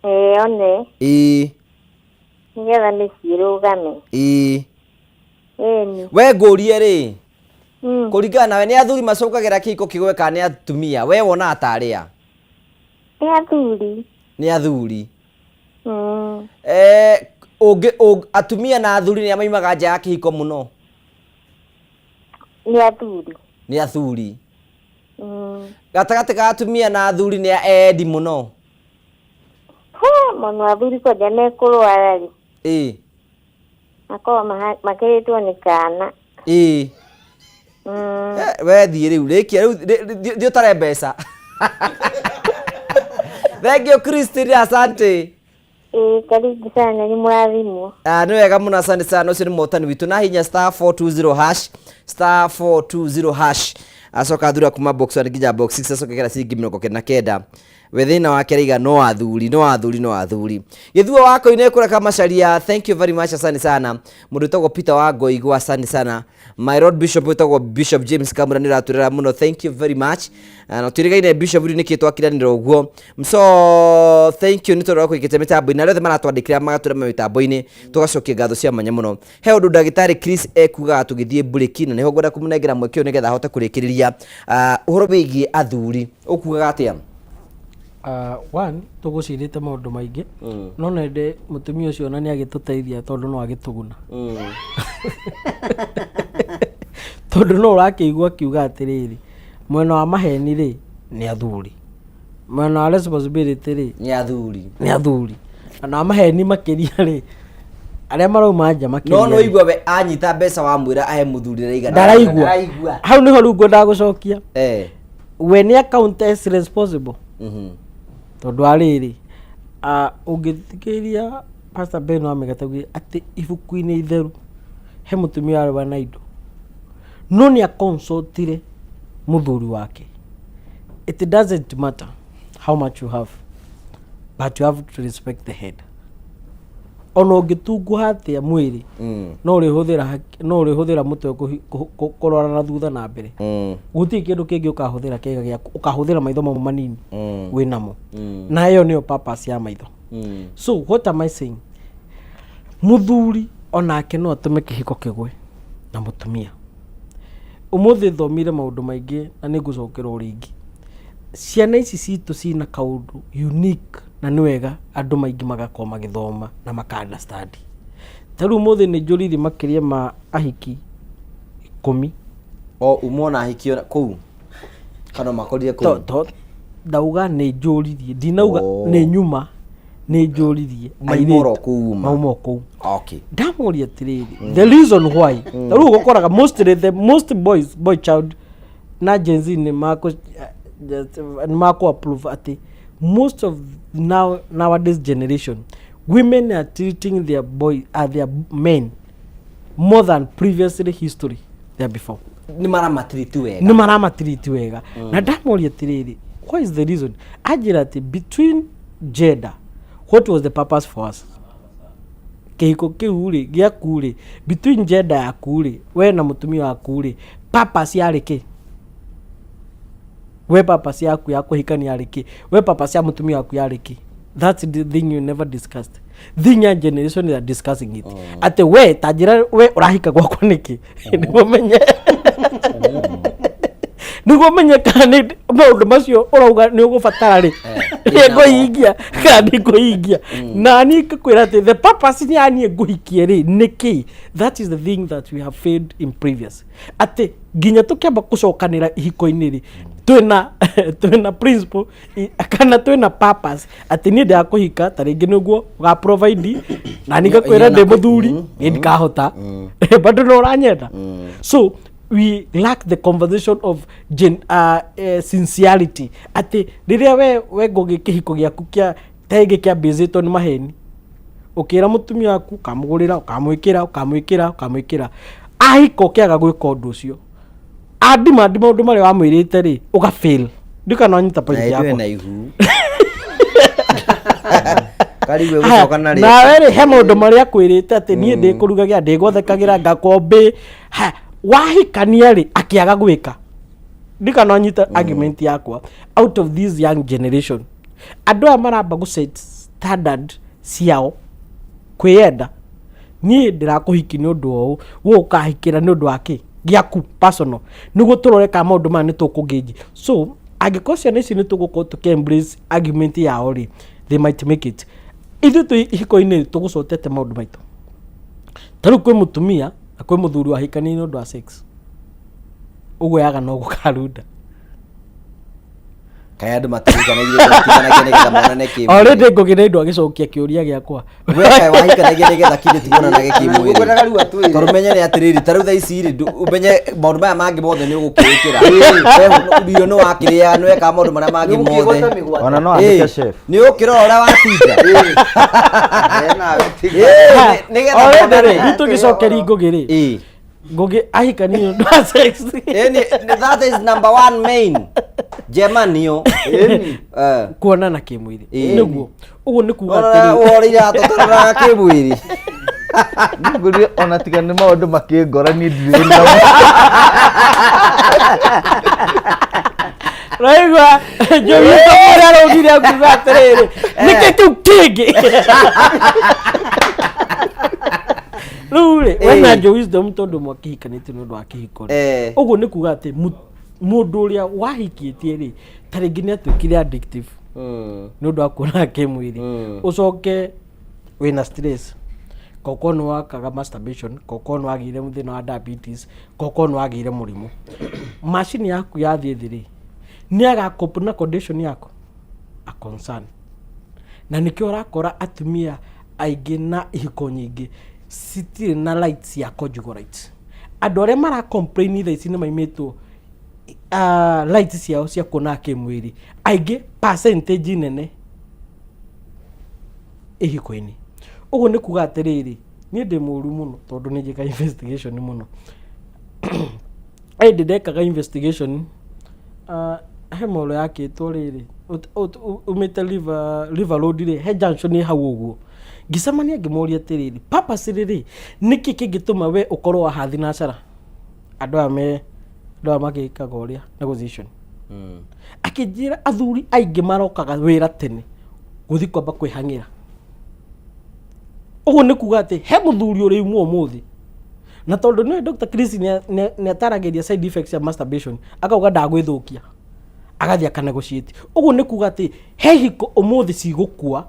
Ĩĩ, one. Ĩĩ. Nĩgetha mĩciĩ ĩrũgame. Ĩĩ. Ĩni. We ngũrie rĩ, kũringana nawe nĩ athuri macũngagĩra kĩhiko kĩgwe kana nĩ atumia? We wonaga tarĩ a? Nĩ athuri. Nĩ athuri. Atumia na athuri nĩ a maimaga nja ya kĩhiko mũno? Nĩ athuri. Nĩ athuri. Gatagatĩ ka atumia na athuri nĩ a endi mũno? He, mũno athuri kwanja mekũrwara rĩ. Ĩĩ. Makoragwo makĩrĩtwo nĩ kana. Ĩĩ. We thiĩ rĩu, rĩkia rĩu, thiĩ ũtare mbeca. Thank you Christine, asante. Ĩĩ, karibu sana, nĩ mũrathimwo. Ah, nĩ wega mũno, asante sana. Ũcio nĩ mũhotani witũ na hinya star 420 hash star 420 hash. Acoka athura kuma box 1 nginya box 6, acoka ekĩra ciringi 99. We thĩna wake araiga no athuri, no athuri, no athuri. Gĩthua wa Koine kũreka Macharia, thank you very much, asante sana. Mũndũ wĩtagwo Peter wa Ngoigwa, asante sana. My Lord Bishop wĩtagwo Bishop James Kamura nĩ ũratwĩrora mũno, thank you very much. Na twĩrĩgaine Bishop rĩu nĩkĩ twakiranĩra ũguo. So thank you nĩ tondũ wa kũingĩte mĩtambo-inĩ, arĩa othe maratwandĩkĩra magatwĩra me mĩtambo-inĩ, tũgacokia ngatho cia mwanya mũno. He ũndũ ndagĩtarĩ Chris ekugaga tũgĩthiĩ mburĩki, na nĩho ngwenda kũmũnengera mweke ũyũ nĩgetha ahote kũrĩkĩrĩria ũhoro wĩgiĩ athuri. Ũkugaga atĩa? One, tũgũcirĩte maũndũ maingĩ, no nende mũtumia ũcio ona nĩ agĩtũteithia tondũ no agĩtũguna, tondũ no ũrakĩigua akiuga atĩrĩrĩ, mwena wa maheni rĩ nĩ athuri, mwena wa responsibility rĩ nĩ athuri, nĩ athuri, na wa maheni makĩria rĩ arĩa marauma nja makĩria no no rĩ. Igua we anyita mbeca wamwĩra ahe mũthuri araigana. Ndaraigua. Hau nĩho rĩu ngwendaga gũcokia. We nĩ account as responsible, tondũ wa rĩrĩ, ũngĩthikĩrĩria Pastor Ben wa Mĩgate augire atĩ ibuku-inĩ itheru he mũtumia warĩ na indo, no nĩ aconsultire mũthuri wake. It doesn't matter how much you have, but you have to respect the head. Ona ũngĩtunguha atĩa mwĩrĩ, no ũrĩhũthĩra no ũrĩhũthĩra mũtwe kũrora na thutha na mbere. Gũtirĩ kĩndũ kĩngĩ ũkahũthĩra kĩga gĩaku, ũkahũthĩra maitho mau manini wĩnamo, na ĩyo nĩyo purpose ya maitho. So what am I saying? Mũthuri onake no atũme kĩhiko kĩgwe na mũtumia. Ũmũthĩ thomire maũndũ maingĩ na nĩ ngũcokerwo rĩngĩ. Ciana ici citũ cina kaũndũ unique, na nĩ wega andũ maingĩ magakorwo magĩthoma na maka understand. Ta rĩu ũmũthĩ nĩ njũririe makĩria ma ahiki 10. O umona ahiki kũu kana makorire kũu? To ndauga nĩ njũririe, ndinauga. Oh. Nĩ nyuma nĩ njũririe. Mauma oro airĩtu. kũu uma. Mauma o kũu. Ndamũria atĩrĩrĩ, the reason why, ta rĩu ũkoraga mostly the most boys, boy child na Gen Z nĩ makũ nĩ makũ approve atĩ most of now nowadays generation women are treating their boy, their men more than previously history there before. Nĩ maramatiriti wega. Nĩ maramatiriti wega. Na ndamũria atĩrĩrĩ, what is the reason? Anjĩra atĩ between gender, what was the purpose for us? Kĩhiko kĩu rĩ gĩaku rĩ, between gender yaku rĩ, we na mũtumia waku rĩ, purpose yarĩ kĩ? We purpose yaku ya kũhikania yarĩ kĩ? We purpose ya mũtumia waku yarĩ kĩ? That's the thing you never discussed. Thing ya generation they are discussing it, atĩ we ta njĩra we ũrahika gwakwa nĩkĩ, nĩguo menye kana nĩ maũndũ macio ũrauga nĩ ũgũbatara rĩ, nĩ ngũhingia kana nĩ ngũhingia. Na niĩ ngĩkwĩra atĩ the purpose nĩ ya niĩ ngũhikie rĩ nĩ kĩ? That is the thing that we have failed in previous, atĩ nginya tũkĩamba gũcokanĩra ihiko-inĩ rĩ, twĩna principle kana twĩna purpose atĩ niĩ ndĩrakũhika ta rĩngĩ nĩguo ũga provide, na niĩ ngakwĩra ndĩ mũthuri, niĩ ndikahota, bado no ũranyenda. So we lack the conversation of sincerity, atĩ rĩrĩa we ngũgĩ kĩhiko gĩaku kĩa ta gĩkĩ kĩambĩzĩtwo nĩ maheni, ũkĩra mũtumia waku ũkamũgũrĩra, ũkamwĩkĩra, ũkamwĩkĩra, ũkamwĩkĩra, ahika ũkĩaga gwĩka ũndũ ũcio, andimandi maũndũ marĩa wamwĩrĩte rĩ, ũga fail. Ndikana wanyita point Na ithuĩ yakwa. Na ihu karigwe gũcoka na rĩko. Nawe rĩ, he maũndũ marĩa akwĩrĩte atĩ niĩ ndĩkũrugagĩra, ndĩgũthekagĩra, ngakombe. Ha, wahikania rĩ, akĩaga gwĩka. Ndikana wanyita argument yakwa. Out of this young generation, andũ aya maramba gũ set standard ciao kwĩyenda. Niĩ ndĩrakũhiki nĩ ũndũ wa ũũ, we ũkahikĩra nĩ ũndũ wa kĩ gĩaku personal, nĩguo tũrore kana maũndũ maya nĩ tũkũngĩnji. So angĩkorwo ciana ici nĩ tũgũkorwo tũkĩ embrace argument yao rĩ, they might make it. Ithuĩ twĩ ihiko-inĩ tũgũcotete maũndũ maitũ. Ta rĩu kwĩ mũtumia na kwĩ mũthuri wahikania nĩ ũndũ wa sex, ũguo yaga no gũkarunda. Kaĩ andũ matirikanagia matikanagia nĩgetha monane kĩmwĩrĩ? Already ngũgĩ na indo agĩcokia kĩũria gĩakwa. We kaĩ wahikanagia nĩgetha kĩndũ ti monanage kĩmwĩrĩ? Ngwendaga rĩu atwĩre. Tondũ menye nĩ atĩrĩrĩ, ta rĩu thaa ici rĩ, ũmenye maũndũ maya mangĩ mothe nĩ ũgũkĩĩkĩra. We irio nĩ wakĩrĩaga, nĩ wekaga maũndũ marĩa mangĩ Nĩ ũgũkĩgwata mothe. mĩgwate. Ona no andĩke Ĩ, chef. Nĩ ũkĩrora ũrĩa watinda. Ĩ, nĩgetha Already rĩ, monane. rĩu tũgĩcokeria ngũgĩ rĩ, Ĩ. Ngũgĩ ahikania nĩ ũndũ wa sex. Ĩni, that is number one main njemanio. Eh. Kuonana kĩmwĩrĩ. Ĩĩ. Nĩguo. Ũguo nĩ kuga Ũrora atĩrĩrĩ. ũhoro iratũtũrora kĩmwĩrĩ. Ngũrie ona tiga nĩ maũndũ makĩngora niĩ ndirĩ namo. Raigua Joey ũrĩa araugire akiuga atĩrĩrĩ nĩkĩ kĩu kĩngĩ rĩu rĩ we na Joe Wisdom tondũ mwakĩhikanĩtie nĩ ũndũ wa kĩhiko rĩ ũguo nĩ kuga atĩ mũndũ ũrĩa wahikĩtie rĩ ta rĩngĩ nĩ atuĩkire addictive nĩ ũndũ wa kuona kĩmwĩrĩ, ũcoke wĩna stress, kokorwo nĩ wakaga masturbation, kokorwo nĩ wagĩire thĩna wa diabetes, kokorwo nĩ wagĩire mũrimũ, macini yaku yathiĩ thĩ rĩ, nĩ agacope na condition yaku a concern. Na nĩkĩo ũrakora atumia aingĩ na ihiko nyingĩ citirĩ na rights ya conjugal rights. Andũ arĩa mara complain thaa ici nĩ maimĩtwo rights ciao cia kuona kĩmwĩrĩ, aingĩ percentage nene ihiko-inĩ. Ũguo nĩ kuga atĩrĩrĩ, niĩ ndĩ mũru mũno tondũ nĩ njĩkaga investigation mũno. Hĩndĩ ndekaga investigation, he mall yakĩtwo rĩrĩ, umĩte River Road rĩ, he junction ĩ hau ũguo. Ngĩcemania ngĩmoria atĩrĩrĩ, purposely rĩ, nĩkĩ kĩngĩtũma we ũkorwo wahathi na cara? Andũ aya me, andũ aya magĩkaga ũrĩa negotiation. Akĩnjĩra athuri aingĩ marokaga wĩra tene gũthiĩ kwamba kwĩhang'ĩra. Ũguo nĩ kuga atĩ he mũthuri ũrĩumwo ũmũthĩ, na tondũ nĩwe Dr. Chris nĩ ataragĩria side effects ya masturbation, akauga ndagwĩthũkia, agathiĩ akanegotiate. Ũguo nĩ kuga atĩ he hiko ũmũthĩ cigũkua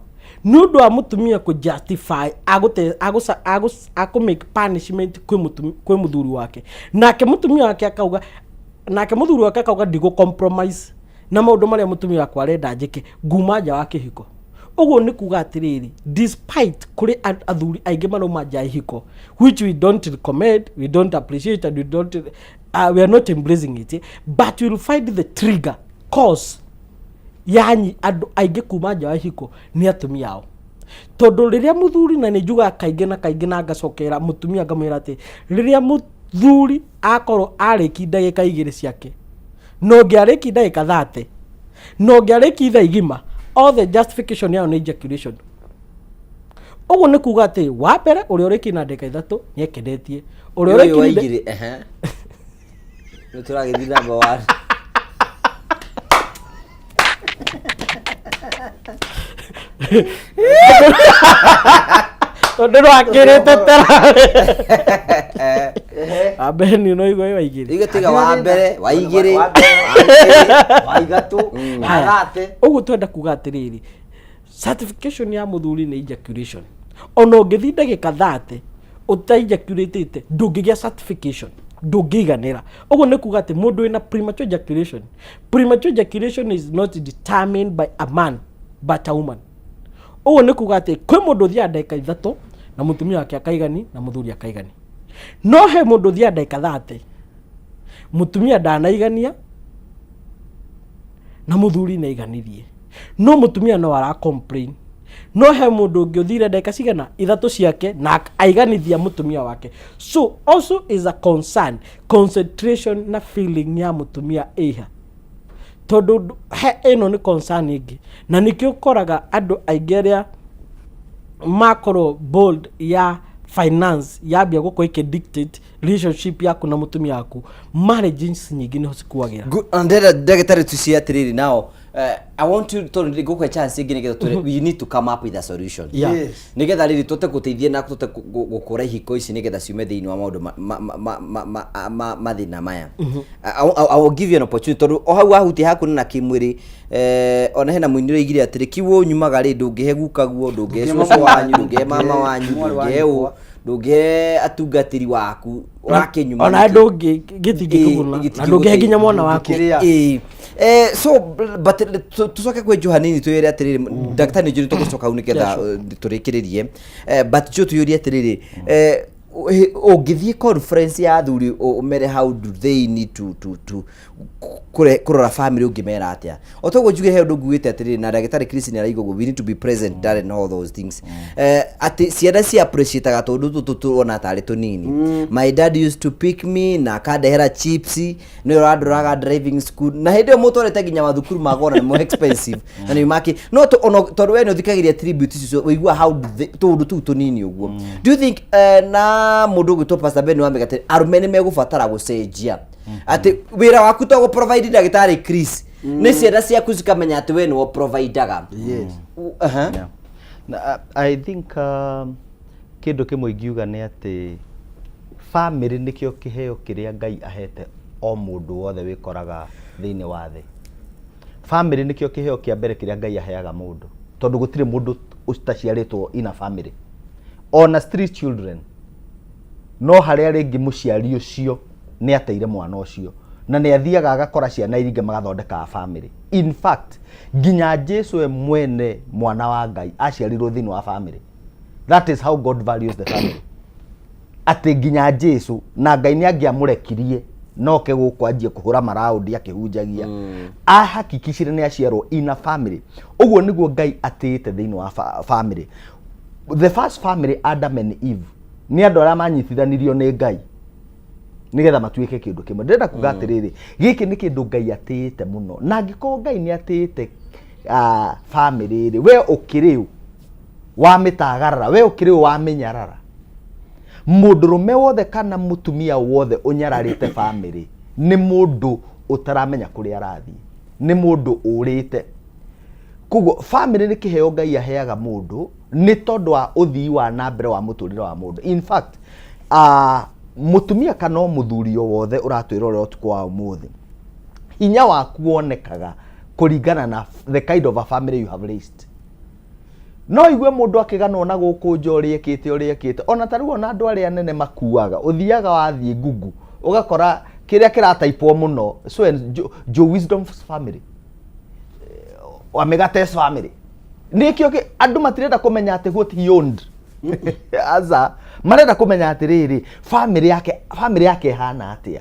nĩ ũndũ wa mũtumia kũ justify agũte agũca agũ akũ make punishment kwĩ mũthuri wake, nake mũtumia wake akauga, nake mũthuri wake akauga ndigũ compromise na maũndũ marĩa mũtumia wakwa arenda njĩke, nguma nja wa kĩhiko. Ũguo nĩ kuga atĩrĩrĩ, despite kũrĩ athuri aingĩ marauma nja ya ihiko, which we don't recommend, we don't appreciate and we don't we are not embracing it, but you'll find the trigger cause yanyi andũ aingĩ kuma nja wa ihiko nĩ atumia ao. Tondũ rĩrĩa mũthuri, na nĩ njugaga kaingĩ na kaingĩ na ngacokera mũtumia ngamwĩra atĩ rĩrĩa mũthuri akorwo arĩki ndagĩka 2 ciake, na ũngĩ arĩki ndagĩka 30, na ũngĩ arĩki ithaa igima, all the justification yao nĩ ejaculation. Ũguo nĩ kuga atĩ wa mbere ũrĩa ũrĩki na ndagĩka 3 nĩ ekenetie, ũrĩa Ũyũ wa ũrĩki igĩrĩ, ehe. Nĩ tũragĩthiĩ number one. Tondũ nĩwakĩrĩte tera wa mbere nĩ ũnaigua wa igĩrĩ. Igĩ tiga wa mbere, wa igĩrĩ, wa mbere, wa ithatũ, wa Haya. thate. Ũguo twenda kuga atĩrĩrĩ, certification ya mũthuri nĩ ejaculation. Ona ũngĩthiĩ ndagĩka 30 ũta ejaculatĩte, ndũngĩgĩa certification, ndũngĩiganĩra. Ũguo nĩ kuga atĩ mũndũ wĩna premature ejaculation, premature ejaculation is not determined by a man but a woman. Ũguo nĩ kuga atĩ kwĩ mũndũ ũthiaga ndagĩka 3 na mũtumia wake akaigani na mũthuri akaigani, no he mũndũ ũthiaga ndagĩka 30 mũtumia ndanaigania na mũthuri nĩaiganirie, no mũtumia no ara complain. No he mũndũ ũngĩ ũthire ndagĩka cigana 3 ciake na aiganithia mũtumia wake. So also is a concern, concentration na feeling ya mũtumia ĩha, tondũ he ĩno nĩ concern ĩngĩ, na nĩkĩo ũkoraga andũ aingĩ arĩa makorwo bold ya finance yambia gũkorwo ĩkĩ dictate relationship yaku na mũtumia waku, marriages nyingĩ nĩho cikuagĩra. Good. And ndĩrenda ndagĩtarĩ tucie atĩrĩrĩ nao, I want to, tondũ nĩngũkũhe chance ĩngĩ nĩgetha tũre, we need to come up with a solution. Yeah. Yes. Nĩgetha rĩrĩ tũte gũteithia na tũte gũkũra ihiko ici nĩgetha ciume thĩinĩ wa maũndũ mathĩna maya. I will give you an opportunity tondũ o hau wahutia hakuona na kĩmwĩrĩ, ona hena mũini ũroigire atĩrĩ kiugo nyumaga rĩ, ndũngĩhe gukaguo, ndũngĩhe Ndũngĩhe cũcũ mama wanyu, wanyu, ndũngĩhe mama wanyu, mwarĩ wa ndũngĩhe ũ, nyũkwa. ndũngĩhe atungatĩri waku ũrakĩnyuma Ona nĩkĩ? ndũngĩ gĩtingĩkũguna, na ndũngĩhe nginya mwana waku. Ndũngĩkĩrĩa. Ĩĩ. So but tũcoke kwĩ Joe hanini twĩre atĩrĩrĩ, ndagĩtarĩ nĩ njũĩ tũgũcoka hau nĩgetha tũrĩkĩrĩrie, but Joe tũyũrie atĩrĩrĩ, ũngĩthiĩ conference ya athuri ũmere how do they need to Kũrora family ũngĩmera atĩa? O toguo njuge he ũndũ nguĩte atĩrĩrĩ, na ndagĩtarĩ Chris nĩ araigua ũguo, we need to be present darren all those things. Atĩ ciana ci appreciataga tũndũ tũtũ tuona tarĩ tũnini. My dad used to pick me na akandehera chips, nĩwe ũrandoraga driving school, na hĩndĩ ĩyo mũtwarĩte nginya mathukuru ma goro nĩmo expensive na nĩ maki no ono tondũ we nĩ ũthikagĩrĩria tribute icio, ũigua how tũũndũ tũu tũnini ũguo. Do you think na mũndũ ũgwĩtwo Pastor Ben wa Mĩgate, arũme nĩ megũbatara gũcenjia atĩ wĩra waku to gũ-provide ndagĩtarĩ Chris, nĩ ciana ciaku cikamenya atĩ we nĩwe providaga? Yes. Aha. Yeah. Na, I think kĩndũ kĩmwe ingiuga nĩ atĩ family nĩkĩo kĩheo kĩrĩa Ngai ahete o mũndũ wothe wĩkoraga thĩinĩ wa thĩ. Family nĩkĩo kĩheo kĩa mbere kĩrĩa Ngai aheaga mũndũ, tondũ gũtirĩ mũndũ ũtaciarĩtwo ina family. Ona street children, no harĩa rĩngĩ mũciari ũcio nĩ ateire mwana ũcio na nĩ athiaga agakora ciana iria ingĩ magathondeka family. In fact, nginya Jesu we mwene, mwana wa Ngai, aciarirwo thĩinĩ wa family. That is how God values the family, atĩ nginya Jesu, na Ngai nĩ angĩamũrekirie noke gũkũ anjie kũhũra maraũndi akĩhunjagia, ahakikicire nĩ aciarwo in a family. Ũguo nĩguo Ngai atĩĩte thĩinĩ wa family. The first family, Adam and Eve, nĩ andũ arĩa manyitithanirio nĩ Ngai nĩgetha matuĩke kĩndũ kĩmwe. Ndĩrenda kuga atĩrĩrĩ, gĩkĩ nĩ kĩndũ Ngai atĩĩte mũno, na angĩkorwo Ngai nĩ atĩĩte family rĩ, we ũkĩrĩ ũ wamĩtagarara? We ũkĩrĩ ũ wamĩnyarara? Mũndũrũme wothe kana mũtumia wothe ũnyararĩte family nĩ mũndũ ũtaramenya kũrĩa arathiĩ, nĩ mũndũ ũrĩte. Koguo family nĩ kĩheo Ngai aheaga mũndũ nĩ tondũ wa ũthii wa na mbere wa mũtũrĩre wa mũndũ. In fact, mũtumia kana o mũthuri o wothe ũratwĩrorera ũtukũ wa ũmũthĩ, hinya waku wonekaga kũringana na the kind of a family you have raised. No igue mũndũ akĩganwo na gũkũ nja ũrĩa ekĩte, ũrĩa ekĩte, ona ta rĩu ona andũ arĩa anene makuaga, ũthiaga wathiĩ Google ũgakora kĩrĩa kĩrataipwo mũno, so and Joe Wisdom's family, Wamigate's family, nĩkĩo andũ matirenda kũmenya atĩ what he owned, aca, marenda kũmenya atĩrĩrĩ, family yake ĩhana atĩa,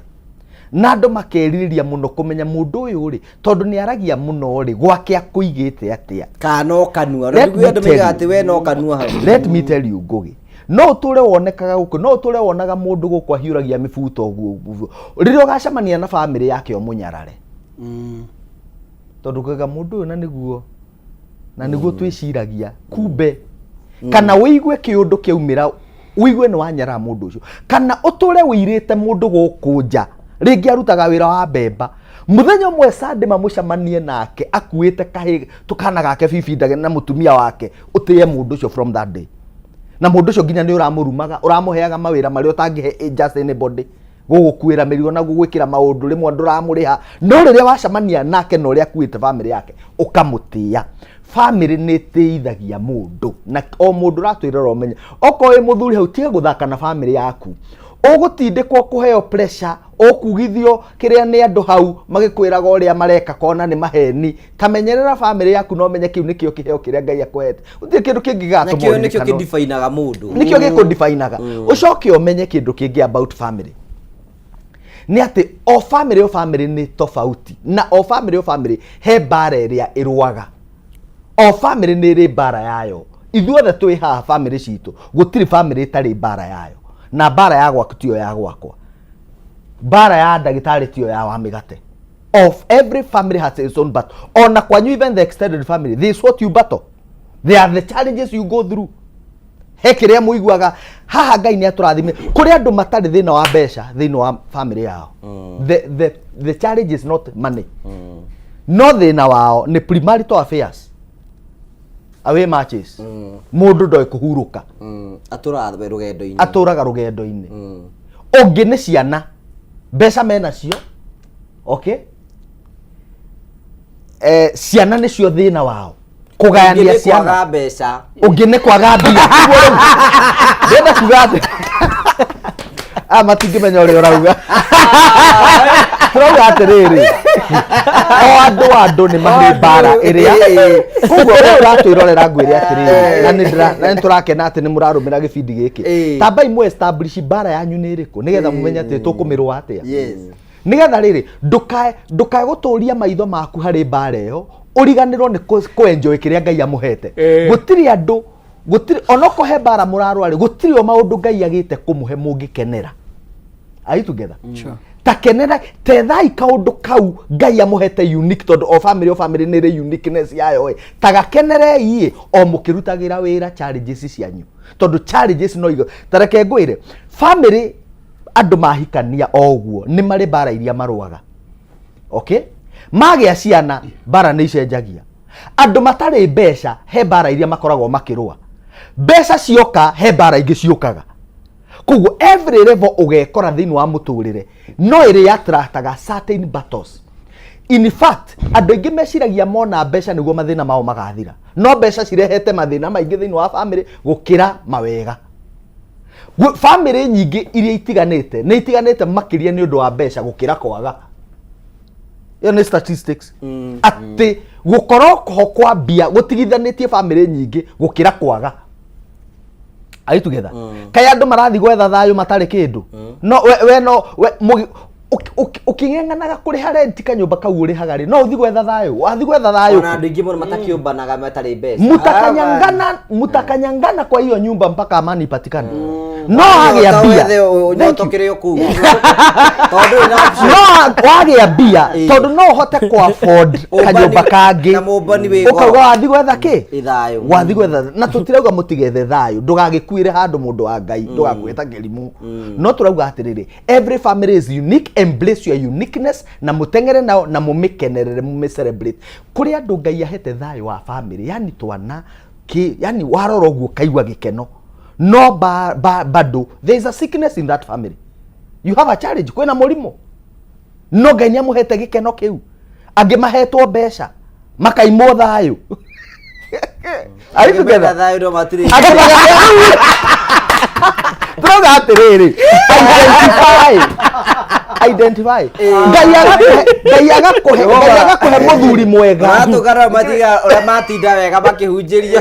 na andũ makerirĩria mũno kũmenya mũndũ ũyũ rĩ, tondũ nĩ aragia mũno rĩ, gwake akũigĩte atĩa. Kana no kanua. Let me andũ tell maigaga you. atĩ we no kanua hau. Let me tell you, Ngugi, no ũtũre wonekaga gũkũ, no ũtũre wonaga mũndũ gũkũ ahiũragia mĩbuto ũguo ũguo, rĩrĩa ũgacemania na family yake ũmũnyarare, tondũ kuga mũndũ ũyũ na nĩguo twĩciragia kumbe, kana ũigue kĩũndũ kĩaumĩra, ũigue nĩ wanyarara mũndũ ũcio, kana ũtũre wĩirĩte mũndũ gũkũ nja, rĩngĩ arutaga wĩra wa mbemba, mũthenya ũmwe Sunday mamũcemanie nake akuĩte kahĩ tũkana gake bibi ndage na mũtumia wake, ũtĩe mũndũ ũcio from that day, na mũndũ ũcio nginya nĩ ũramũrumaga, ũramũheaga mawĩra marĩa ũtangĩhe just anybody, gũgũkuĩra mĩrigo na gũgwĩkĩra maũndũ, rĩmwe ndũramũrĩha, no rĩrĩa wacemania nake na ũrĩa akuĩte family yake ũkamũtĩĩa. Family nĩ ĩtĩithagia mũndũ, na o mũndũ ũratwĩrora ũmenye, okorwo wĩ mũthuri hau, tiga gũthaka na family yaku. Ũgũtindĩkwo kũheo pressure, ũkugithio kĩrĩa nĩ andũ hau magĩkwĩraga ũrĩa mareka kona nĩ maheni. Ta menyerera family yaku na ũmenye kĩu nĩkĩo kĩheo kĩrĩa Ngai akũhete. Gũtirĩ kĩndũ kĩngĩ Na gatũma kĩo nĩkĩo ũririkanwo. kĩdifainaga mũndũ. Nĩkĩo gĩkũdifainaga. Ũcoke ũmenye kĩndũ kĩngĩ about family nĩ atĩ o family nĩ tofauti, na o family he mbara ĩrĩa ĩrũaga. O family nĩ ĩrĩ mbara yayo. Ithuothe twĩ haha, family citũ, gũtirĩ family ĩtarĩ mbara yayo, na mbara ya gwaku tiyo ya gwakwa, mbara ya ndagĩtarĩ tiyo ya wa mĩgate. Of every family has its own battle. Ona kwanyu, even the extended family, this is what you battle. They are the challenges you go through. He kĩrĩa mũiguaga haha, Ngai nĩ atũrathime, kũrĩ andũ matarĩ thĩna wa mbeca thĩinĩ wa family yao. The challenge is not money, no thĩna wao nĩ premarital affairs, away matches, mũndũ ndoĩ kũhurũka. Atũraga rũgendo-inĩ. Atũraga rũgendo-inĩ. Ũngĩ nĩ ciana, mbeca menacio, okay, ciana nĩcio thĩna wao, kũgayania Ũngĩ nĩ ciana. kwaga mbeca. Ũngĩ nĩ kwaga mbia. Ũguo rĩu ndĩrenda kuga atĩ aya matingĩmenya ũrĩa ũrauga. Tũrauga atĩrĩrĩ, o andũ nĩ marĩ mbara ĩrĩa. Koguo we ũratwĩrorera, ngwĩre atĩrĩrĩ, na nĩ tũrakena atĩ nĩ mũrarũmĩra gĩbindi gĩkĩ. Tambai mũ establish mbara yanyu nĩ ĩrĩkũ, nĩgetha mũmenye atĩ tũkũmĩrũa atĩa. Nĩgetha rĩrĩ ndũkae ndũkae gũtũria maitho maku harĩ mbara ĩyo, ũriganĩrwo nĩ kũ enjoy kĩrĩa Ngai amũhete. Gũtirĩ andũ, gũtirĩ onokorwo he mbara mũrarũa rĩ, gũtirĩ o maũndũ Ngai agĩte kũmũhe mũngĩkenera. Are you together? Sure. Ta kenera, tethai kaũndũ kau Ngai amũhete unique, tondũ o family, o family nĩ ĩrĩ uniqueness yayo ĩ. Ta gakenerei ĩ, o mũkĩrutagĩra wĩra challenges cianyu, tondũ challenges no igo. Ta reke ngwĩre, family andũ mahikania o ũguo nĩ marĩ mbara iria marũaga. Okay, magĩa ciana mbara nĩ icenjagia. Andũ matarĩ mbeca he mbara iria makoragwo makĩrũa, mbeca cioka he mbara ingĩ ciũkaga. Koguo every level ũgekora thĩinĩ wa mũtũrĩre no ĩrĩ attractaga certain battles. In fact, andũ aingĩ meciragia mona mbeca nĩguo mathĩna mao magathira, no mbeca cirehete mathĩna maingĩ thĩinĩ wa family gũkĩra mawega. Family nyingĩ iria itiganĩte nĩ itiganĩte makĩria nĩ ũndũ wa mbeca gũkĩra kwaga. Ĩyo nĩ statistics, atĩ gũkorwo ho kwa mbia gũtigithanĩtie family nyingĩ gũkĩra kwaga. Are you together? Kaĩ andũ marathiĩ gwetha thayũ matarĩ kĩndũ? No we, we no we ũkĩng'eng'anaga kũrĩha renti kanyũmba kau ũrĩhaga rĩ, no ũthiĩ gwetha thayũ? Wathiĩ gwetha thayũ Ona andũ aingĩ mũno matakĩũmbanaga matarĩ mbeca. Mutakanyangana, mutakanyangana kwa hiyo nyumba mpaka amani ipatikane. No wagĩa mbia. Wethe ũnyotokere o kũu tondũ wĩna option. No wagĩa mbia, tondũ no ũhote ku afford kanyũmba kangĩ. Na mũmbani wĩ goro. Ũkauga wathiĩ gwetha kĩ? Ĩ thayũ. Wathiĩ gwetha. Na tũtirauga mũtigethe thayũ, ndũgagĩkuĩre handũ, mũndũ wa Ngai, ndũgakuĩte ta kĩrimũ. No tũrauga atĩrĩrĩ, every family is unique, embrace your uniqueness na mũteng'ere nao na mũmĩkenerere, mũmĩ celebrate. Kũrĩ andũ Ngai ahete thayũ wa family, yani twana ki, yani warora ũguo kaigua gĩkeno, no ba, bado there is a sickness in that family. You have a challenge, kwĩna mũrimũ, no Ngai nĩ amũhete gĩkeno kĩu. Angĩ mahetwo mbeca makaimwo thayũ. Are you together? Thayũ no matirĩ. Angĩ turauga atĩrĩrĩ, identify, identify. Ngai agakũhe mũthuri mwega. Maratũgana matiga ũrĩa matinda wega makĩhunjĩria.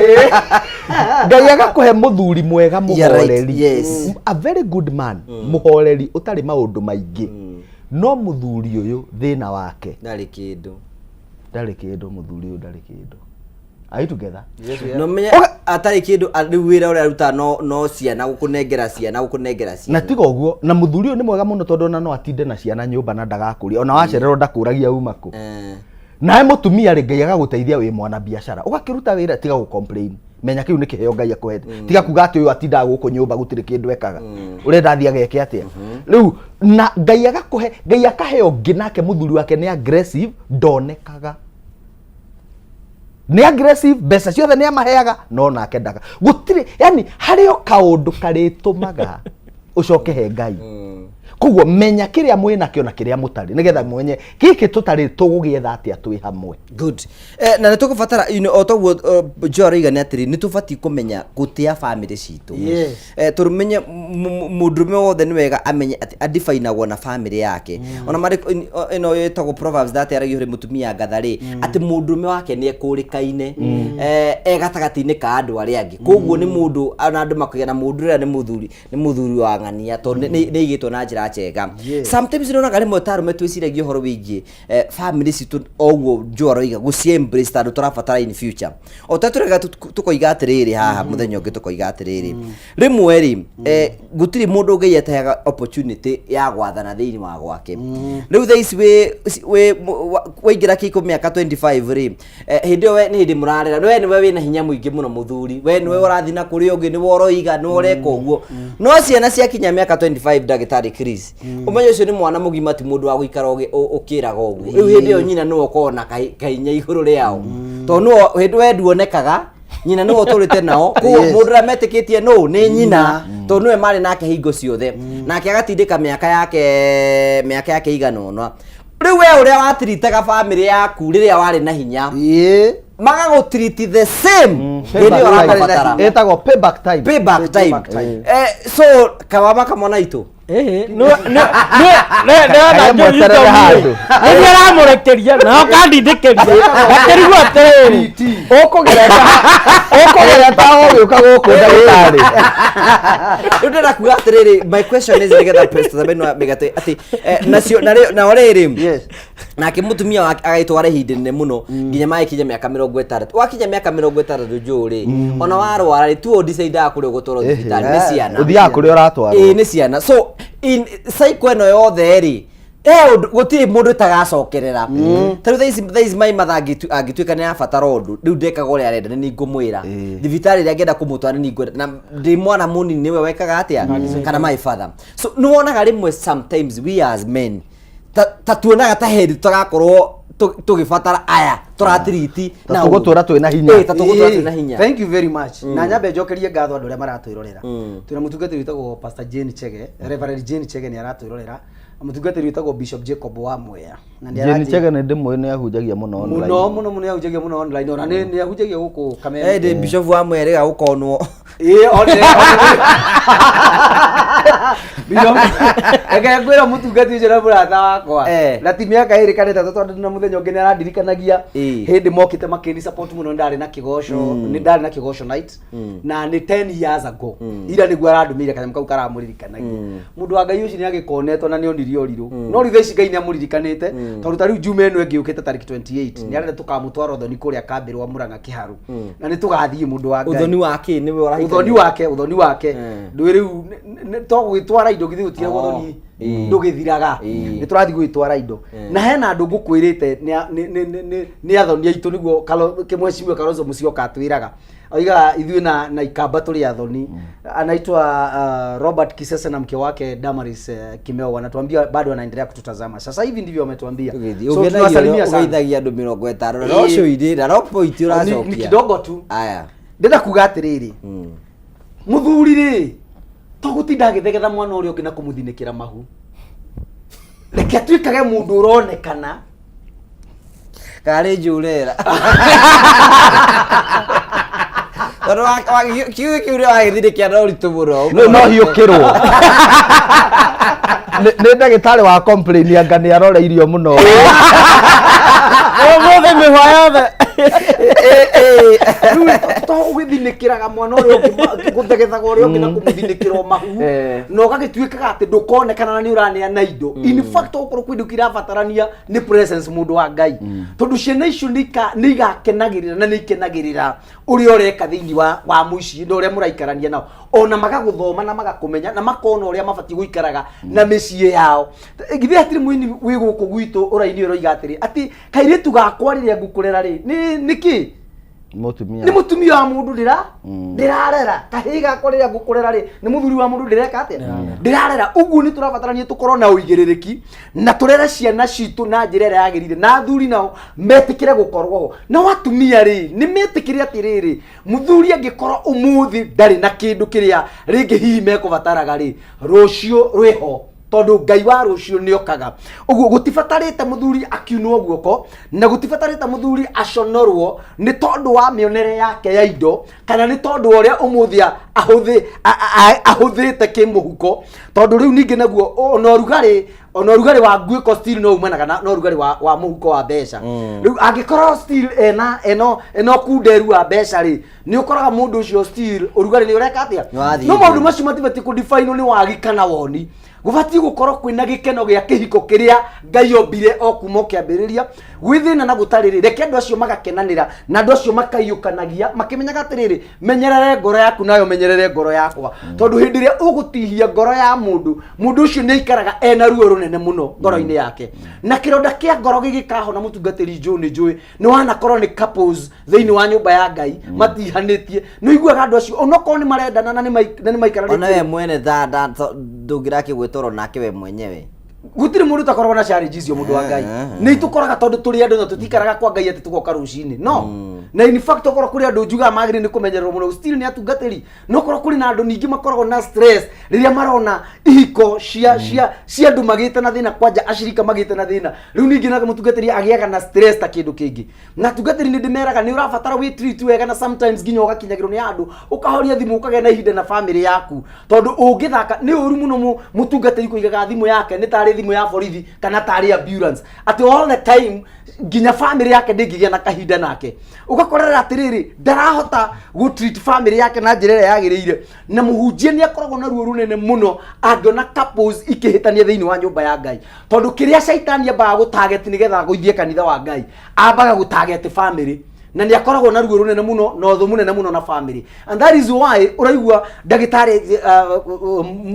Ngai agakũhe mũthuri mwega, Yeah, right. mũhoreri, a very good man, mũhoreri ũtarĩ maũndũ maingĩ, no mũthuri ũyũ thĩna wake Ndarĩ kĩndũ. Ndarĩ kĩndũ, mũthuri ũyũ ndarĩ kĩndũ. Are you together? No menye atarĩ kĩndũ, rĩu wĩra ũrĩa aruta no ciana gũkũnengera ciana, gũkũnengera Na ciana. Tiga ũguo, na mũthuri ũyũ nĩ mwega mũno tondũ ona no atinde na ciana nyũmba na ndagakũria, ona wacererwo ndakũragia uma kũ. Nawe mũtumia rĩ, Ngai agagũteithia wĩ mwana biacara, ũgakĩruta wĩra, tiga gũ complain. Menya kĩu nĩ kĩheo Ngai akũhete. Tiga kuga atĩ ũyũ atindaga gũkũ nyũmba gũtirĩ kĩndũ ekaga, ũrenda athiĩ ageke atĩa rĩu? Na Ngai agakũhe, Ngai akahe ũngĩ, nake mũthuri wake nĩ aggressive, ndonekaga, nĩ aggressive, mbeca ciothe nĩ amaheaga, no nake ndaga gũtirĩ, yani harĩ o kaũndũ karĩtũmaga ũcoke he Ngai. Koguo menya kĩrĩa mwĩ nakĩo na kĩrĩa mũtarĩ, nĩgetha mwenye gĩkĩ tũtarĩ tũgũgĩetha atĩa twĩ hamwe. Good. Na nä tå gå batara o toguo Joe aroiga nä atä rä nä tå batiĩ kũmenya gũtĩa bamĩrĩ citũ. Tå menye mũndũrũme wothe nĩ wega amenye atĩ adifainagwo na bamĩrĩ yake. Ona marĩ ĩno ĩtagwo Proverbs that yaragia harĩ mũtumia ngatha rĩ, atĩ mũndũrũme wake nĩ ekũrĩkaine e gatagatĩ-inĩ ka andũ arĩa angĩ. Koguo nĩ mũndũ ona andũ makauga na mũndũ ũrĩa nĩ mũthuri, nĩ mũthuri wa ng'ania, tondũ nĩ aigĩtwo na njĩra njega. Sometimes nĩ onaga rĩmwe ta arũme twĩciragia ũhoro wĩgiĩ family citũ o ũguo Joe aroiga gũci embrace tondũ tũrabatara in future. O ta tũrega tũkoiga atĩrĩrĩ haha, mũthenya ũngĩ tũkoiga atĩrĩrĩ, rĩmwe rĩ gũtirĩ mũndũ Ngai ataheaga opportunity ya gwathana thĩinĩ wa gwake. Rĩu thaa ici wĩ waingĩra kĩhiko mĩaka 25 rĩ, hĩndĩ ĩyo we nĩ hĩndĩ mũrarera, we nĩwe wĩna hinya mũingĩ mũno, mũthuri, we nĩwe ũrathiĩ na kũrĩa ũngĩ, nĩwe ũroiga, nĩwe ũreka ũguo. No ciana ciakinya mĩaka 25, ndagĩtarĩ Chris, ũmenye ũcio nĩ mwana mũgima, ti mũndũ wa gũikara ũkĩraga ũguo. Rĩu hĩndĩ ĩyo nyina nĩwe ũkoragwo na kahinya igũrũ rĩao, tondũ nĩwe hĩndĩ we nduonekaga, nyina nĩwe ũtũrĩte nao. Koguo mũndũ ũrĩa metĩkĩtie nũ nĩ nyina, tondũ nĩwe marĩ nake hingo ciothe, nake agatindĩka mĩaka yake igana ũna. Rĩu we ũrĩa watiritaga bamĩrĩ yaku rĩrĩa warĩ na hinya, magagũtiriti the same hĩndĩ ĩyo ũramabatara. Ĩtagwo payback time. Payback time. Time. So kawama kamwana itũ. Mweterere handũ. nä aramå na akandindä akärigwo atä Ũkũgereta ũkũgereta ũgĩũka gũkũ ndagĩtarĩ. Rĩu ndĩrenda kuga atĩrĩrĩ, my question is nĩgetha Pastor Sabini wa mĩgate atĩ nacio nao rĩrĩ Yes. nake mũtumia wake agagĩtwara ihinda inene mũno nginya magĩkinya mĩaka 60. Wakinya mĩaka 60 njũũ rĩ, ona warwara rĩ, tuo decidaga kũrĩa ũgũtwarwo thibitarĩ nĩ ciana. Ũthiaga kũrĩa ũratwarwo. Ĩĩ, nĩ ciana. So in cycle ĩno yothe rĩ, he ũndũ gũtirĩ mũndũ ũtagacokerera. Ta rĩu thaa ici mai mathaa angĩtuĩka nĩ arabatara ũndũ, rĩu ndekaga ũrĩa arenda, nĩ niĩ ngũmwĩra thibitarĩ ĩrĩa angĩenda kũmũtwara, nĩ niĩ ngwenda, na ndĩ mwana mũnini nĩwe wekaga atĩa kana my father. So nĩ wonaga rĩmwe sometimes we as men ta tuonaga ta hĩndĩ tũgakorwo tũgĩbatara aya tũratiriti. Ta tũgũtũra twĩna hinya. Ĩĩ, ta tũgũtũra twĩna hinya. Thank you very much. Na nyambe njokerie ngatho andũ arĩa maratwĩrorera. Twĩna mũtungatĩri wĩtagwo Pastor Jane Chege, Reverend Jane Chege nĩ aratwĩrorera. Mũtungatĩri wĩtagwo Bishop Jacob wa Mwea. Na nĩ Jane Chege nĩ ndĩmũĩ, nĩ ahunjagia mũno online. Mũno mũno mũno, nĩ ahunjagia mũno online, ona nĩ ahunjagia gũkũ Kameme. Ĩ, ndĩ bishop wa Mwea gũkonwo. Ĩĩ, one Bishop, reke ngwĩre, mũtungati ũcio na mũrata wakwa na ti mĩaka 2 kana 3, tondũ na mũthenya ũngĩ nĩ arandirikanagia hĩndĩ mokĩte makĩni support mũno, ndarĩ na kĩgoco, nĩ ndarĩ na kĩgoco night, na nĩ 10 years ago ira nĩguo arandũmĩire kanyamũ kau karamũririkanagia. Mũndũ wa Ngai ũcio nĩ agĩkonetwo na nĩ onirie ũrirũ, no rĩu thaa ici Ngai nĩ amũririkanĩte, tondũ ta rĩu juma ĩno ĩngĩ yũkĩte tarĩki 28 nĩ arenda tũkamũtwara ũthoni kũrĩa kambĩ rwa Mũrang'a Kĩharu, na nĩ tũgathiĩ, mũndũ wa Ngai. Ũthoni wa kĩ nĩwe ũrahikania? Ũthoni wake, ũthoni wake ndũĩ rĩu to gũgĩtwara indo, githĩ gũtiragwo ũthoni ndũgĩthiraga? Nĩ tũrathiĩ gũgĩtwara indo, na hena andũ ngũkwĩrĩte nĩ athoni aitũ, nĩguo kĩmwecimiwa Kalonzo Musyoka atwĩraga, oigaga ithuĩ na Ikamba tũrĩ athoni. Anaitwa Robert Kisese na mke wake Damaris Kimeo, wanatuambia bado wanaendelea kututazama sasa hivi, ndivyo wametuambia. So tunawasalimia sana. Ũgeithagia andũ 50 na no cũirĩ na no point ũracokia. Ni kidogo tu. Aya. Ndĩrenda kuga atĩrĩrĩ, mũthuri rĩ, to gũtinda agĩthegetha mwana ũrĩa ũngĩ na kũmũthinĩkĩra mahu, reke atuĩkage mũndũ ũronekana. Karĩ njũrera tondũ kiugo kĩu nĩ wagĩthinĩkĩra na ũritũ mũno. Rĩu no hiũkĩrwo nĩ ndagĩtarĩ wa complain anga nĩ aroreirio mũno. Ũmũthĩ mĩhwa yothe. Rĩu to ũgĩthinĩkĩraga mwana ũrĩa ũngĩ gũthegethaga ũrĩa ũngĩ na kũmũthinĩkĩra o mahu, na ũgagĩtuĩkaga atĩ ndũkonekana na nĩ ũraneana indo. In fact, okorwo kwĩ indo kirabatarania nĩ presence, mũndũ wa Ngai, tondũ ciana icio nĩ igakenagĩrĩra na nĩ ikenagĩrĩra ũrĩa ũreka thĩinĩ wa mũciĩ na ũrĩa mũraikarania nao, ona magagũthoma na magakũmenya na makona ũrĩa mabatiĩ gũikaraga na mĩciĩ yao. Githĩ hatirĩ mũini wĩ gũkũ gwitũ ũraini ũroiga atĩrĩ atĩ kairĩtu gakwa rĩrĩa ngũkũrera rĩ, nĩ nĩkĩ? Mũtumia. Nĩ mũtumia wa mũndũ ndĩrarera. Kahĩĩ gakwa rĩrĩa ngũkũrera rĩ, nĩ mũthuri wa mũndũ ndĩreka atĩa, ndĩrarera. Ũguo nĩ tũrabatarania tũkorwo na ũigĩrĩrĩki na tũrere ciana citũ na njĩra ĩrĩa yagĩrĩire, na athuri nao metĩkĩre gũkorwo ho, nao atumia rĩ, nĩ metĩkĩre atĩrĩrĩ, mũthuri angĩkorwo ũmũthĩ ndarĩ na kĩndũ kĩrĩa rĩngĩ hihi mekũbataraga rĩ, rũciũ rwĩho, tondũ Ngai wa rũciũ nĩ okaga. Ũguo gũtibatarĩte mũthuri akiunwo guoko, na gũtibatarĩte mũthuri aconorwo nĩ tondũ wa mĩonere yake ya indo, kana nĩ tondũ wa ũrĩa ũmũthĩ ahũthĩte kĩmũhuko, tondũ rĩu ningĩ naguo ona ũrugarĩ wa nguĩko still no umanaga na ũrugarĩ wa mũhuko wa mbeca. Rĩu angĩkorwo still ena eno kunderu wa mbeca rĩ, nĩ ũkoraga mũndũ ũcio still ũrugarĩ nĩ ũreka atĩa? Nĩ wathiĩ No maũndũ igũrũ. macio matibatiĩ kũdefine nĩ wagi kana woni. Gũbatiĩ gũkorwo kwĩna gĩkeno gĩa kĩhiko kĩrĩa Ngai ombire o kuma o kĩambĩrĩria. Gwĩ thĩna na gũtarĩ rĩ, reke andũ acio magakenanĩra na andũ acio makaiyũkanagia makĩmenyaga atĩrĩrĩ, menyerere ngoro yaku nayo menyerere ngoro yakwa, tondũ hĩndĩ ĩrĩa ũgũtihia ngoro ya mũndũ, mũndũ ũcio nĩ aikaraga ena ruo rũnene mũno ngoro-inĩ yake, na kĩronda kĩa ngoro gĩgĩkahona. Mũtungatĩri Joe, nĩ njũĩ nĩ wanakorwo nĩ couples thĩinĩ wa nyũmba ya Ngai matihanĩtie, nĩ ũiguaga andũ acio onokorwo nĩ marendana na nĩ maikaranĩtie. Ona we mwene tha ndũngĩrakĩgwĩtoro nake we mwenyewe. Gũtirĩ mũndũ ũtakoragwo na challenge icio, mũndũ wa Ngai. Nĩ itũkoraga tondũ tũrĩ andũ na tũtikaraga kwa Ngai atĩ tũgoka rũcinĩ no. Na in fact okorwo kũrĩ andũ njugaga magĩrĩire nĩ kũmenyererwo mũno still nĩ atungatĩri, no korwo kũrĩ na andũ ningĩ makoragwo na stress rĩrĩa marona ihiko cia cia cia andũ magĩte na thĩna, kwanja acirika magĩte na thĩna. Rĩu ningĩ nake mũtungatĩri agĩaga na stress ta kĩndũ kĩngĩ. Na atungatĩri nĩ ndĩmeraga nĩ ũrabatara wĩ treat wega, na sometimes nginya ũgakinyagĩrwo nĩ andũ, ũkahoria thimũ, ũkagĩa na ihinda na family yaku, tondũ ũngĩthaka nĩ ũru mũno. Mũtungatĩri kũigaga thimũ yake nĩ tarĩ thimũ ya borithi kana tarĩ ambulance, atĩ all the time nginya family yake ndĩngĩgĩa na kahinda nake. Ũgakorera atĩrĩrĩ, ndarahota gũ treat family yake na njĩra ĩrĩa yagĩrĩire. Na mũhunjia nĩ akoragwo na ruo rũnene mũno angĩona couples ikĩhĩtania thĩinĩ wa nyũmba ya Ngai, tondũ kĩrĩa caitani ambaga gũ target nĩgetha agũithie kanitha wa Ngai, ambaga gũ target family. Na nĩ akoragwo na ruo rũnene mũno na ũthũ mũnene mũno na family, and that is why ũraigua ndagĩtarĩ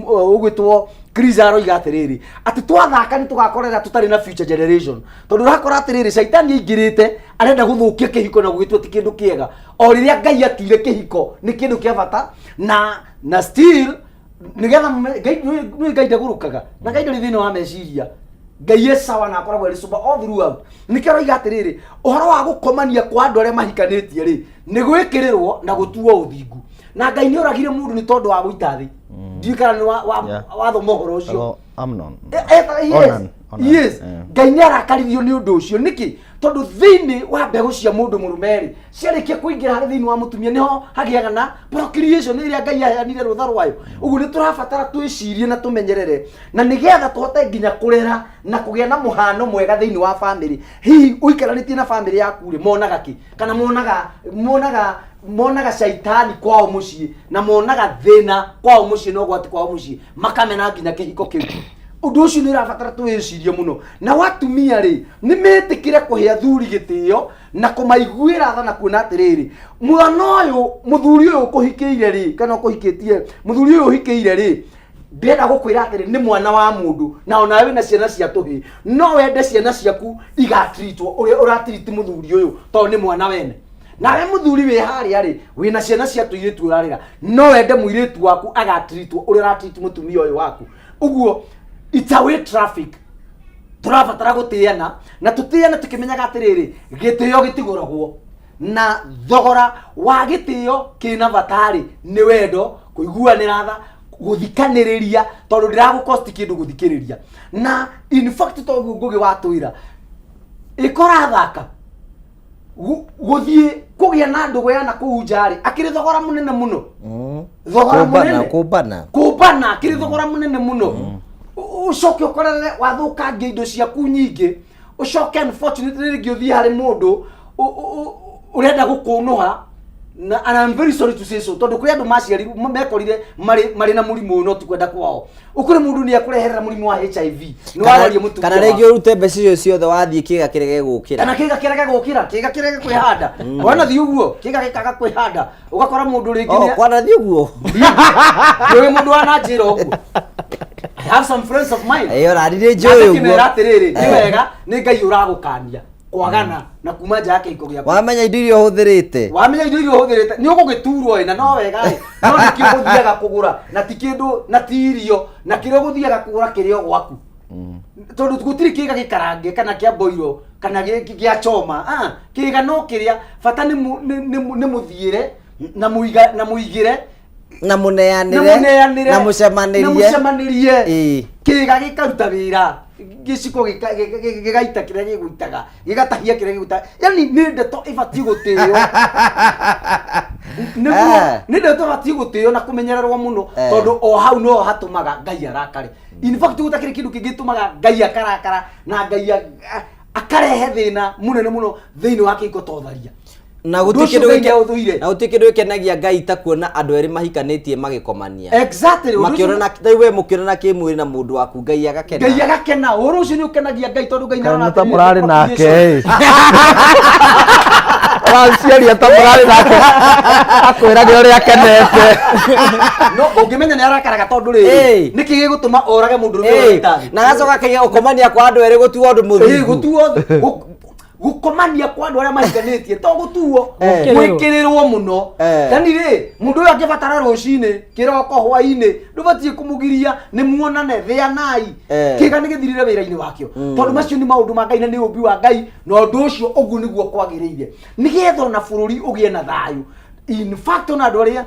ũgwĩtwo Chris aroiga atĩrĩrĩ, atĩ twathaka nĩ tũgakorera tũtarĩ na future generation, tondũ ũrakora atĩrĩrĩ, caitani aingĩrĩte arenda gũthũkia kĩhiko na gũgĩtua ti kĩndũ kĩega, o rĩrĩa Ngai atuire kĩhiko nĩ kĩndũ kĩa bata. Na still nĩgetha Ngai nĩ Ngai ndagũrũkaga, na Ngai ndarĩ thĩna wa meciria. Ngai e sawa na akoragwo arĩ sober all throughout. Nĩkĩo aroiga atĩrĩrĩ, ũhoro wa gũkomania kwa andũ arĩa mahikanĩtie rĩ, nĩ gwĩkĩrĩrwo na gũtuo ũthingu. Na Ngai nĩ oragire mũndũ nĩ tondũ wa gũita thĩ. Ndiũĩ kana nĩ wathoma ũhoro ũcio. Hello, Amnon. Yes. Onan, Onan, Yes. Ngai nĩ arakaririo nĩ ũndũ ũcio. Nĩkĩ? Tondũ thĩinĩ wa mbegũ cia mũndũ mũrũme rĩ, ciarĩkia kũingĩra harĩ thĩinĩ wa mũtumia, nĩho hagĩaga na procreation ĩrĩa Ngai aheanire rũtha rwayo. Ũguo nĩ tũrabatara twĩcirie na tũmenyerere, na nĩgetha tũhote nginya kũrera na kũgĩa na mũhano mwega thĩinĩ wa family. Hihi ũikaranĩtie na family yaku rĩ, monaga kĩ? Kana monaga caitani kwao mũciĩ, na monaga thĩna kwao mũciĩ na ũgwati kwao mũciĩ, makamena nginya kĩhiko kĩu. Ũndũ ũcio nĩ ũrabatara twĩcirie mũno. Na watumia rĩ, nĩ metĩkĩre kũhe athuri gĩtĩo na kũmaiguĩra tha, na kuona atĩrĩrĩ, mwana ũyũ, mũthuri ũyũ ũkũhikĩire rĩ, kana ũkũhikĩtie, mũthuri ũyũ ũhikĩire rĩ, ndĩrenda gũkwĩra atĩrĩ, nĩ mwana wa mũndũ, na onawe wĩna ciana cia tũhĩ, no wende ciana ciaku igatritwo ũrĩa ũratiriti mũthuri ũyũ, tondũ nĩ mwana wene. Nawe mũthuri wĩ harĩa rĩ, wĩna ciana cia tũirĩtu ũrarera, no wende mũirĩtu waku agatritwo ũrĩa ũratiriti mũtumia ũyũ waku. Ũguo it's a way traffic. Tũrabatara gũtĩana, na tũtĩane tũkĩmenyaga atĩrĩrĩ, gĩtĩo gĩtigũragwo, na thogora wa gĩtĩo kĩna bata-rĩ, nĩ wendo, kũiguanĩra tha, gũthikanĩrĩria, tondũ ndĩragũkosti kĩndũ gũthikĩrĩria. Na in fact, toguo Ngũgĩ watwĩra, ĩkorathaka gũthiĩ kũgĩa na ndũgũ ya na kũu nja rĩ, akĩrĩ thogora mũnene mũno, thogora Kũmbana, mũnene. Kũmbana. Kũmbana kĩrĩ thogora mũnene mũno. Ũcoke ũkorere wathũkangia indo ciaku nyingĩ, ũcoke unfortunately rĩngĩ ũthiĩ harĩ mũndũ ũrenda gũkũnũha. Na and I'm very sorry to say so, tondũ kũrĩ andũ maciarirwo mekorire marĩ na mũrimũ ũyũ, no ti kwenda kwao. Ũkũrĩ mũndũ nĩ ekũreherera mũrimũ wa HIV nĩ wararia mũtumia Kana rĩngĩ ũrute mbeca icio ciothe wathiĩ kĩga kĩrege gũkĩra. Kana kĩga kĩrege gũkĩra, kĩga kĩrege kwĩhanda. Wanathiĩ ũguo kĩga gĩkaga kwĩhanda, ũgakora mũndũ rĩngĩ Oh, kwanathiĩ ũguo. Ndũĩ mũndũ wananjĩra ũguo. I have some friends of mine. Ĩyo rari nĩ Na njũĩ ũguo. ngĩmera atĩrĩrĩ, nĩ wega, nĩ Ngai ũragũkania kwagana na kuma nja ya kĩhiko gĩaku. Wamenya indo iria ũhũthĩrĩte. Wamenya indo iria ũhũthĩrĩte, nĩ ũgũgĩturwo ĩ, na no wega ĩ, no nĩkĩo ũgũthiaga kũgũra, na ti kĩndũ na ti irio, na kĩrĩa ũgũthiaga kũgũra kĩrĩ o gwaku, tondũ gũtirĩ kĩga gĩkarange kana kĩa mboiro kana gĩa choma. Ah, kĩga no kĩrĩa bata nĩ nĩ mũthiĩre na mũiga na mũigĩre na mũneanĩre na mũneanĩre na mũcemanĩrie. Na mũcemanĩrie. Kĩga gĩkaruta wĩra, gĩciko gĩgaita kĩrĩa gĩgũitaga, gĩgatahia kĩrĩa gĩgũitaga. Yani nĩ ndeto ĩbatiĩ gũtĩo, nĩguo nĩ ndeto ĩbatiĩ gũtĩo na kũmenyererwo mũno, tondũ o hau no hatũmaga Ngai arakare. In fact, gũtakĩrĩ kĩndũ kĩngĩtũmaga Ngai akarakara na Ngai akarehe thĩna mũnene mũno thĩinĩ wa kĩhiko ta ũtharia. Na Ũndũ gũtirĩ ũcio kĩndũ Ngai nĩaũthũire. na gũtirĩ kĩndũ gĩkenagia Ngai ta kuona andũ erĩ mahikanĩtie magĩkomania. Exactly, ũndũ ũcio- Makĩonana rĩu, we mũkĩonana kĩmwĩrĩ na mũndũ waku, Ngai agakena. Ngai agakena. Ũhoro ũcio nĩ ũkenagia Ngai, tondũ Ngai Kana nĩarona ta atĩrĩrĩ, mũrarĩ nake procreation. ĩ. Ũraciaria ta mũrarĩ nake, akwĩra nĩ ũrĩa akenete. No ũngĩmenya nĩ arakaraga, tondũ rĩrĩ, nĩkĩ gĩgũtũma orage mũndũ ũrũme Ĩĩ, ũrĩa na agacoka akaiga gũkomania kwa andũ erĩ gũtuo ũndũ mũthingu. Gũtuo Gũkomania kwa andũ arĩa mahikanĩtie to gũtuo, Eh. gwĩkĩrĩrwo mũno. Eh. Yani rĩ, mũndũ ũyũ angĩbatara rũcinĩ, kĩroko, hwainĩ, ndũbatiĩ kũmũgiria nĩ muonane, thĩanai. Eh. Kĩga nĩ gĩthirire wĩra-inĩ wakĩo, tondũ macio nĩ maũndũ ma Ngai na nĩ ũmbi wa Ngai, na ũndũ ũcio ũguo nĩguo kwagĩrĩire nĩgetha ona bũrũri ũgĩe na thayũ. In fact, ona andũ arĩa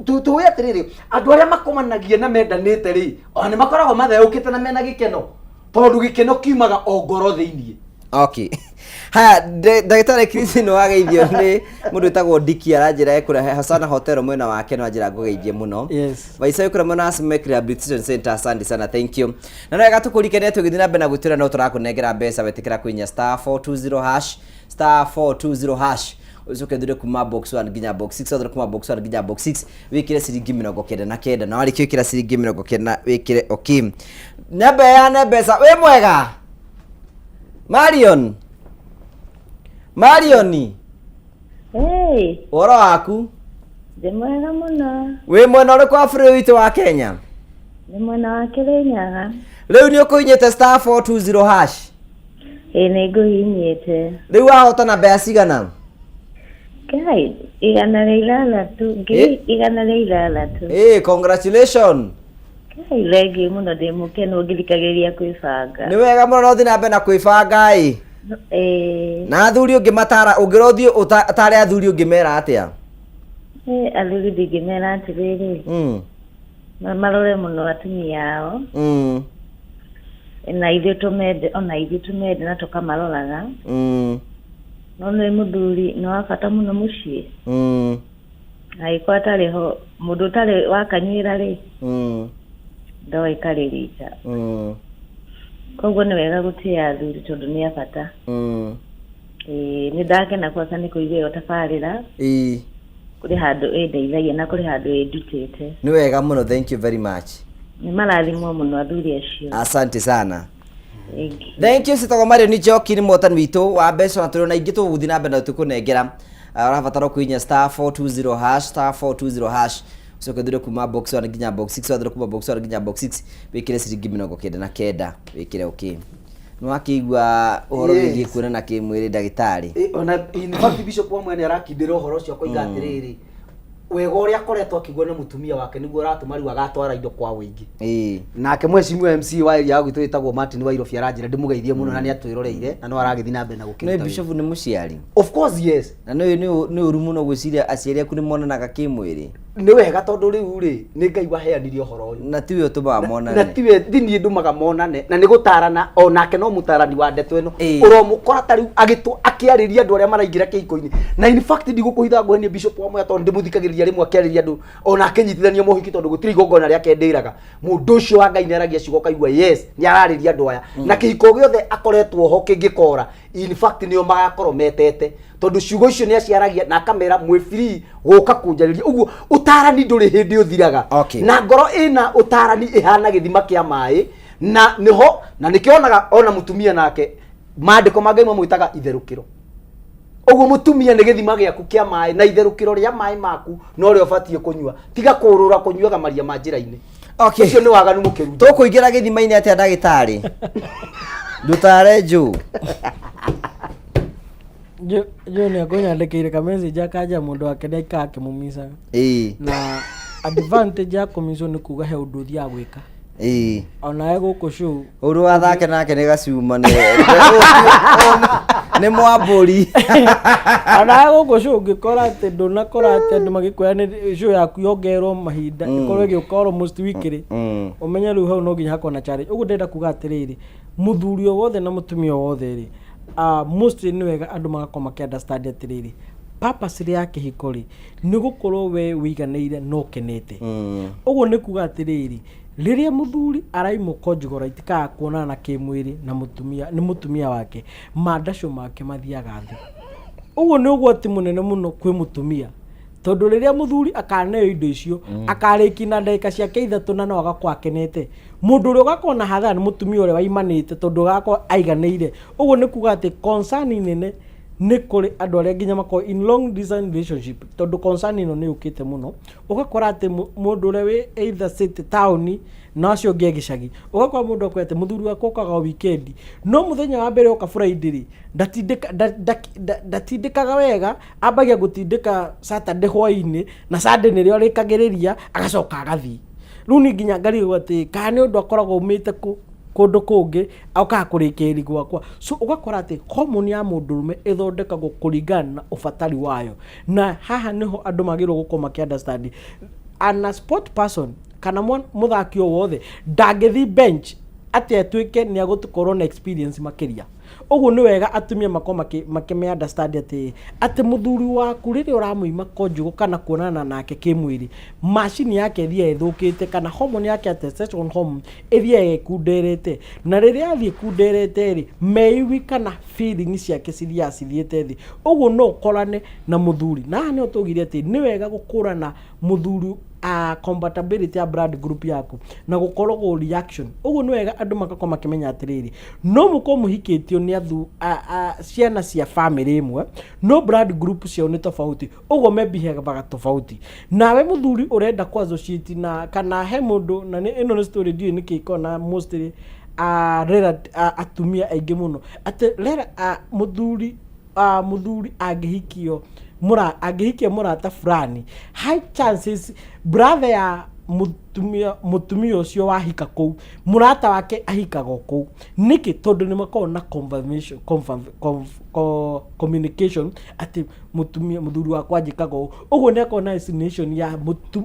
tũĩ atĩrĩrĩ, andũ arĩa makomanagia na mendanĩte rĩ, ona nĩ makoragwo matheũkĩte na mena gĩkeno, tondũ gĩkeno kiumaga o ngoro thĩiniĩ. Okay, haya, ndagĩtarĩ Chris, nĩ wageithio nĩ mũndũ wĩtagwo Diki, aranjĩra ekũrehe Hosana Hotel mwena wake, no anjĩra ngũgeithie mũno. Yes. Vaisa ũkũra mwena wa Smek Rehabilitation Center, asante sana, thank you. Na no wega tũkũrikania tũgĩthiĩ na mbere na gwĩtwĩra no tũrakũnengera mbeca wetĩkĩra kũinya star 420 hash, star 420 hash, ũcoke thure kuma box 1 nginya box 6, ũthure kuma box 1 nginya box 6, wĩkĩre ciringi 99, na warĩkia wĩkĩra ciringi 90 wĩkĩre okay. Namba yane mbeca. Wĩ mwega Marion, Marioni? Hey, ũhoro waku? Ndĩ mwega mũno. Wĩ mwena ũrĩkũ wa bũrũri witũ wa Kenya? Nĩ mwena wa Kĩrĩnyaga. Rĩu nĩ ũkũhinyĩte star 420 hash? Ĩĩ, nĩ ngũhinyĩte. Rĩu wahotana mbeca cigana? Kai, 600, 106,000. Ĩ, congratulation. Kai, thengiũ mũno, ndĩ mũkenu ngĩthikagĩrĩria kwĩbanga. Nĩ wega mũno, no thiĩ na mbere na kwĩbanga ĩ. Ĩĩ. Na athuri ũngĩmatara, ũngĩra ũthiĩ ũtare athuri, ũngĩmera atĩa? Ĩ, athuri ndingĩmera atĩrĩrĩ, marore mũno atumia ao, na ithuĩ tũmende, ona ithuĩ tũmende na tũkamaroraga. No nĩ mũthuri nĩ wa bata mũno mũciĩ. Angĩkorwo atarĩ ho, mũndũ ũtarĩ wa kanyuĩra rĩ, ndoĩ karĩ rita. Koguo nĩ wega gũtĩĩa athuri tondũ nĩ a bata. Ĩĩ, nĩ ndakena kwanza nĩ kũigua ĩyo tabarĩra. Kũrĩ handũ ĩndeithagia na kũrĩ handũ ĩndutĩte. Nĩ wega mũno, thank you very much. Nĩ marathimwo mũno athuri acio. Asante sana. Thank you. Thank you. Citagwo Marion Njoki, nĩ mũhotani witũ wa mbeca, na tũrĩ na ingĩ tũgũthiĩ na mbere na tũkũnengera. Ũrabatara kũhihinya star 420 hash, star 420 hash, ũcoke ũthure kuma box 1 nginya box 6, wathure kuma box 1 nginya box 6, wĩkĩre ciringi 99, wĩkĩre okay. Nĩ wakĩigua ũhoro wĩgiĩ kuonana kĩmwĩrĩ, ndagĩtarĩ? Ĩ, ona in fact bishop wa mwene arakindĩra ũhoro ũcio, akoiga atĩrĩrĩ, wega ũrĩa akoretwo akĩgua na mũtumia wake nĩguo ũratũma rĩu agatwara indo kwa wĩingĩ. Nake mheshimiwa MC wa area ya gwitũ wĩtagwo Martin Wairobi aranjĩra ndĩmũgeithie mũno, na nĩ atwĩroreire na no aragĩthiĩ na mbere na Nĩ gũkĩruta wĩra. Bishop nĩ mũciari? Of course, yes. Na nĩ ũru mũno gwĩciria aciari aku nĩ monanaga kĩmwĩrĩ? Nĩ wega, tondũ rĩu rĩ, nĩ Ngai waheanire ũhoro ũyũ. Na tiwe ũtũmaga na monane. Tiwe, thi niĩ ndũmaga monane, na nĩ gũtarana, onake no mũtarani wa ndeto ĩno. Ũromũkora ta rĩu agĩtwo akĩarĩria andũ arĩa maraingĩra kĩhiko-inĩ, na in fact ndigũkũhitha ngũhenie, bishop wa Mwea, tondũ ndĩmũthikagĩrĩria rĩmwe akĩarĩria andũ, ona akĩnyitithania mohiki, tondũ gũtirĩ igongona rĩake ndĩraga. Mũndũ ũcio wa Ngai nĩ aragia ciugo ũkaigua yes, nĩ ararĩria andũ aya. Na kĩhiko gĩothe akoretwo ho kĩngĩkora, in fact nĩo magakorwo metete, tondũ ciugo icio nĩ aciaragia na akamera mwĩ free gũka kũnjarĩria. Ũguo ũtarani ndũrĩ hĩndĩ ũthiraga. Na ngoro ĩna ũtarani ĩhana gĩthima kĩa maĩ, na nĩho na nĩkĩonaga ona mũtumia nake maandĩko ma Ngai mamwĩtaga itherũkĩro. Ũguo mũtumia nĩ gĩthima gĩaku kĩa maĩ, na itherũkĩro rĩa maĩ maku no rĩo ũbatiĩ kũnyua, tiga kũrũra kũnyuaga maria ma njĩra-inĩ. Ũcio nĩ waganu mũkĩru. Tũkũingĩra gĩthima-inĩ atĩa, ndagĩtarĩ? Ndũtare njũ. Jo nĩ akũnyandĩkĩire ka message, akanja mũndũ wake nĩ aikara akĩmũmicaga. Na advantage ya kũmicwo nĩ kuga he ũndũ ũthiaga gwĩka. Onawe gũkũ show. Ũru wathake nake nĩ gacuma, nĩ mwambũri. Onawe gũkũ show ũngĩkora atĩ ndũnakora atĩ andũ magĩkwĩra nĩ show yaku yongererwo mahinda, ĩkorwo ĩgĩũka almost weekly, ũmenye rĩu hau no nginya hakorwo na challenge. Ũguo ndĩrenda kuga atĩrĩrĩ, mũthuri o wothe na mũtumia o wothe rĩ, mostly nĩ wega andũ magakorwo makĩ understand atĩrĩrĩ, purpose ya kĩhiko rĩ, nĩ gũkorwo we wĩiganĩire na ũkenete. Ũguo nĩ kuga atĩrĩrĩ, rĩrĩa mũthuri araimwo conjugal right kana kuonana na kĩmwĩrĩ na mũtumia nĩ mũtumia wake, mandaco make mathiaga thĩ. Ũguo nĩ ũgwati mũnene mũno kwĩ mũtumia, tondũ rĩrĩa mũthuri akaneo indo icio, akarĩki na ndagĩka ciake 3 na no agakorwo akenete. Mũndũ ũrĩa ũgakorwo na hathara nĩ mũtumia ũrĩa waimanĩte, tondũ agakorwo aiganĩire. Ũguo nĩ kuga atĩ concern nene Nĩ kũrĩ andũ arĩa nginya makoragwo in long distance relationship, tondũ concern ĩno nĩ yũkĩte mũno. Ũgakora atĩ mũndũ ũrĩa wĩ either city, taũni, na ũcio ũngĩ e gĩcagi. Ũgakora mũndũ akwĩra atĩ mũthuri wakwa okaga o weekend, no mũthenya wa mbere oka Friday rĩ, ndatindĩkaga wega, ambagia gũtindĩka Saturday hwainĩ, na Sunday nĩrĩo arĩkagĩrĩria, agacoka agathiĩ. Rĩu niĩ nginya ngarigwo atĩ kana nĩ ũndũ akoragwo aumĩte kũndũ kũngĩ okaga kũrĩkĩrĩria gwakwa. So ũgakora atĩ hormone ya mũndũrũme ĩthondekagwo kũringana na ũbatari wayo, na haha nĩho andũ magĩrĩirwo gũkorwo makĩ understand an a sport person kana mũthaki o wothe ndangĩthiĩ bench atĩ atuĩke nĩ agũkorwo na experience makĩria. Ũguo nĩ wega atumia makorwo makĩme understand atĩ mũthuri waku rĩrĩa ũramũima conjugal kana kuonana nake kĩmwĩrĩ, macini yake ĩthiaga ĩthũkĩte, kana hormone yake ya testosterone hormone ĩthiaga ĩkunderete, na rĩrĩa athiĩ ĩkunderete rĩ, meiwi kana feeling ciake cithiaga cithiĩte thĩ. Ũguo no ũkorane na mũthuri, na haha nĩho twaugire atĩ nĩ wega gũkũrana mũthuri compatibility ya blood group yaku na gũkoragwo reaction. Ũguo nĩ wega andũ magakorwo makĩmenya atĩrĩrĩ, no mũkorwo mũhikĩtio nĩ ciana cia family ĩmwe, no blood group ciao nĩ tofauti, ũguo mebihevaga tofauti. Nawe mũthuri ũrenda kũ associate na kana he mũndũ, na ĩno nĩ story ndiũĩ nĩkĩ ĩkoragwo na mostly atumia aingĩ mũno, atĩ mũthuri angĩhikio angĩhikia mũrata fulani, high chances brother ya mũtumia ũcio wahika kũu, mũrata wake ahikaga o kũu. Nĩkĩ? Tondũ nĩ makoragwo na confirmation, communication atĩ mũtumia mũthuri wakwa anjĩkaga ũũ. Ũguo nĩ akoragwo na estimation ya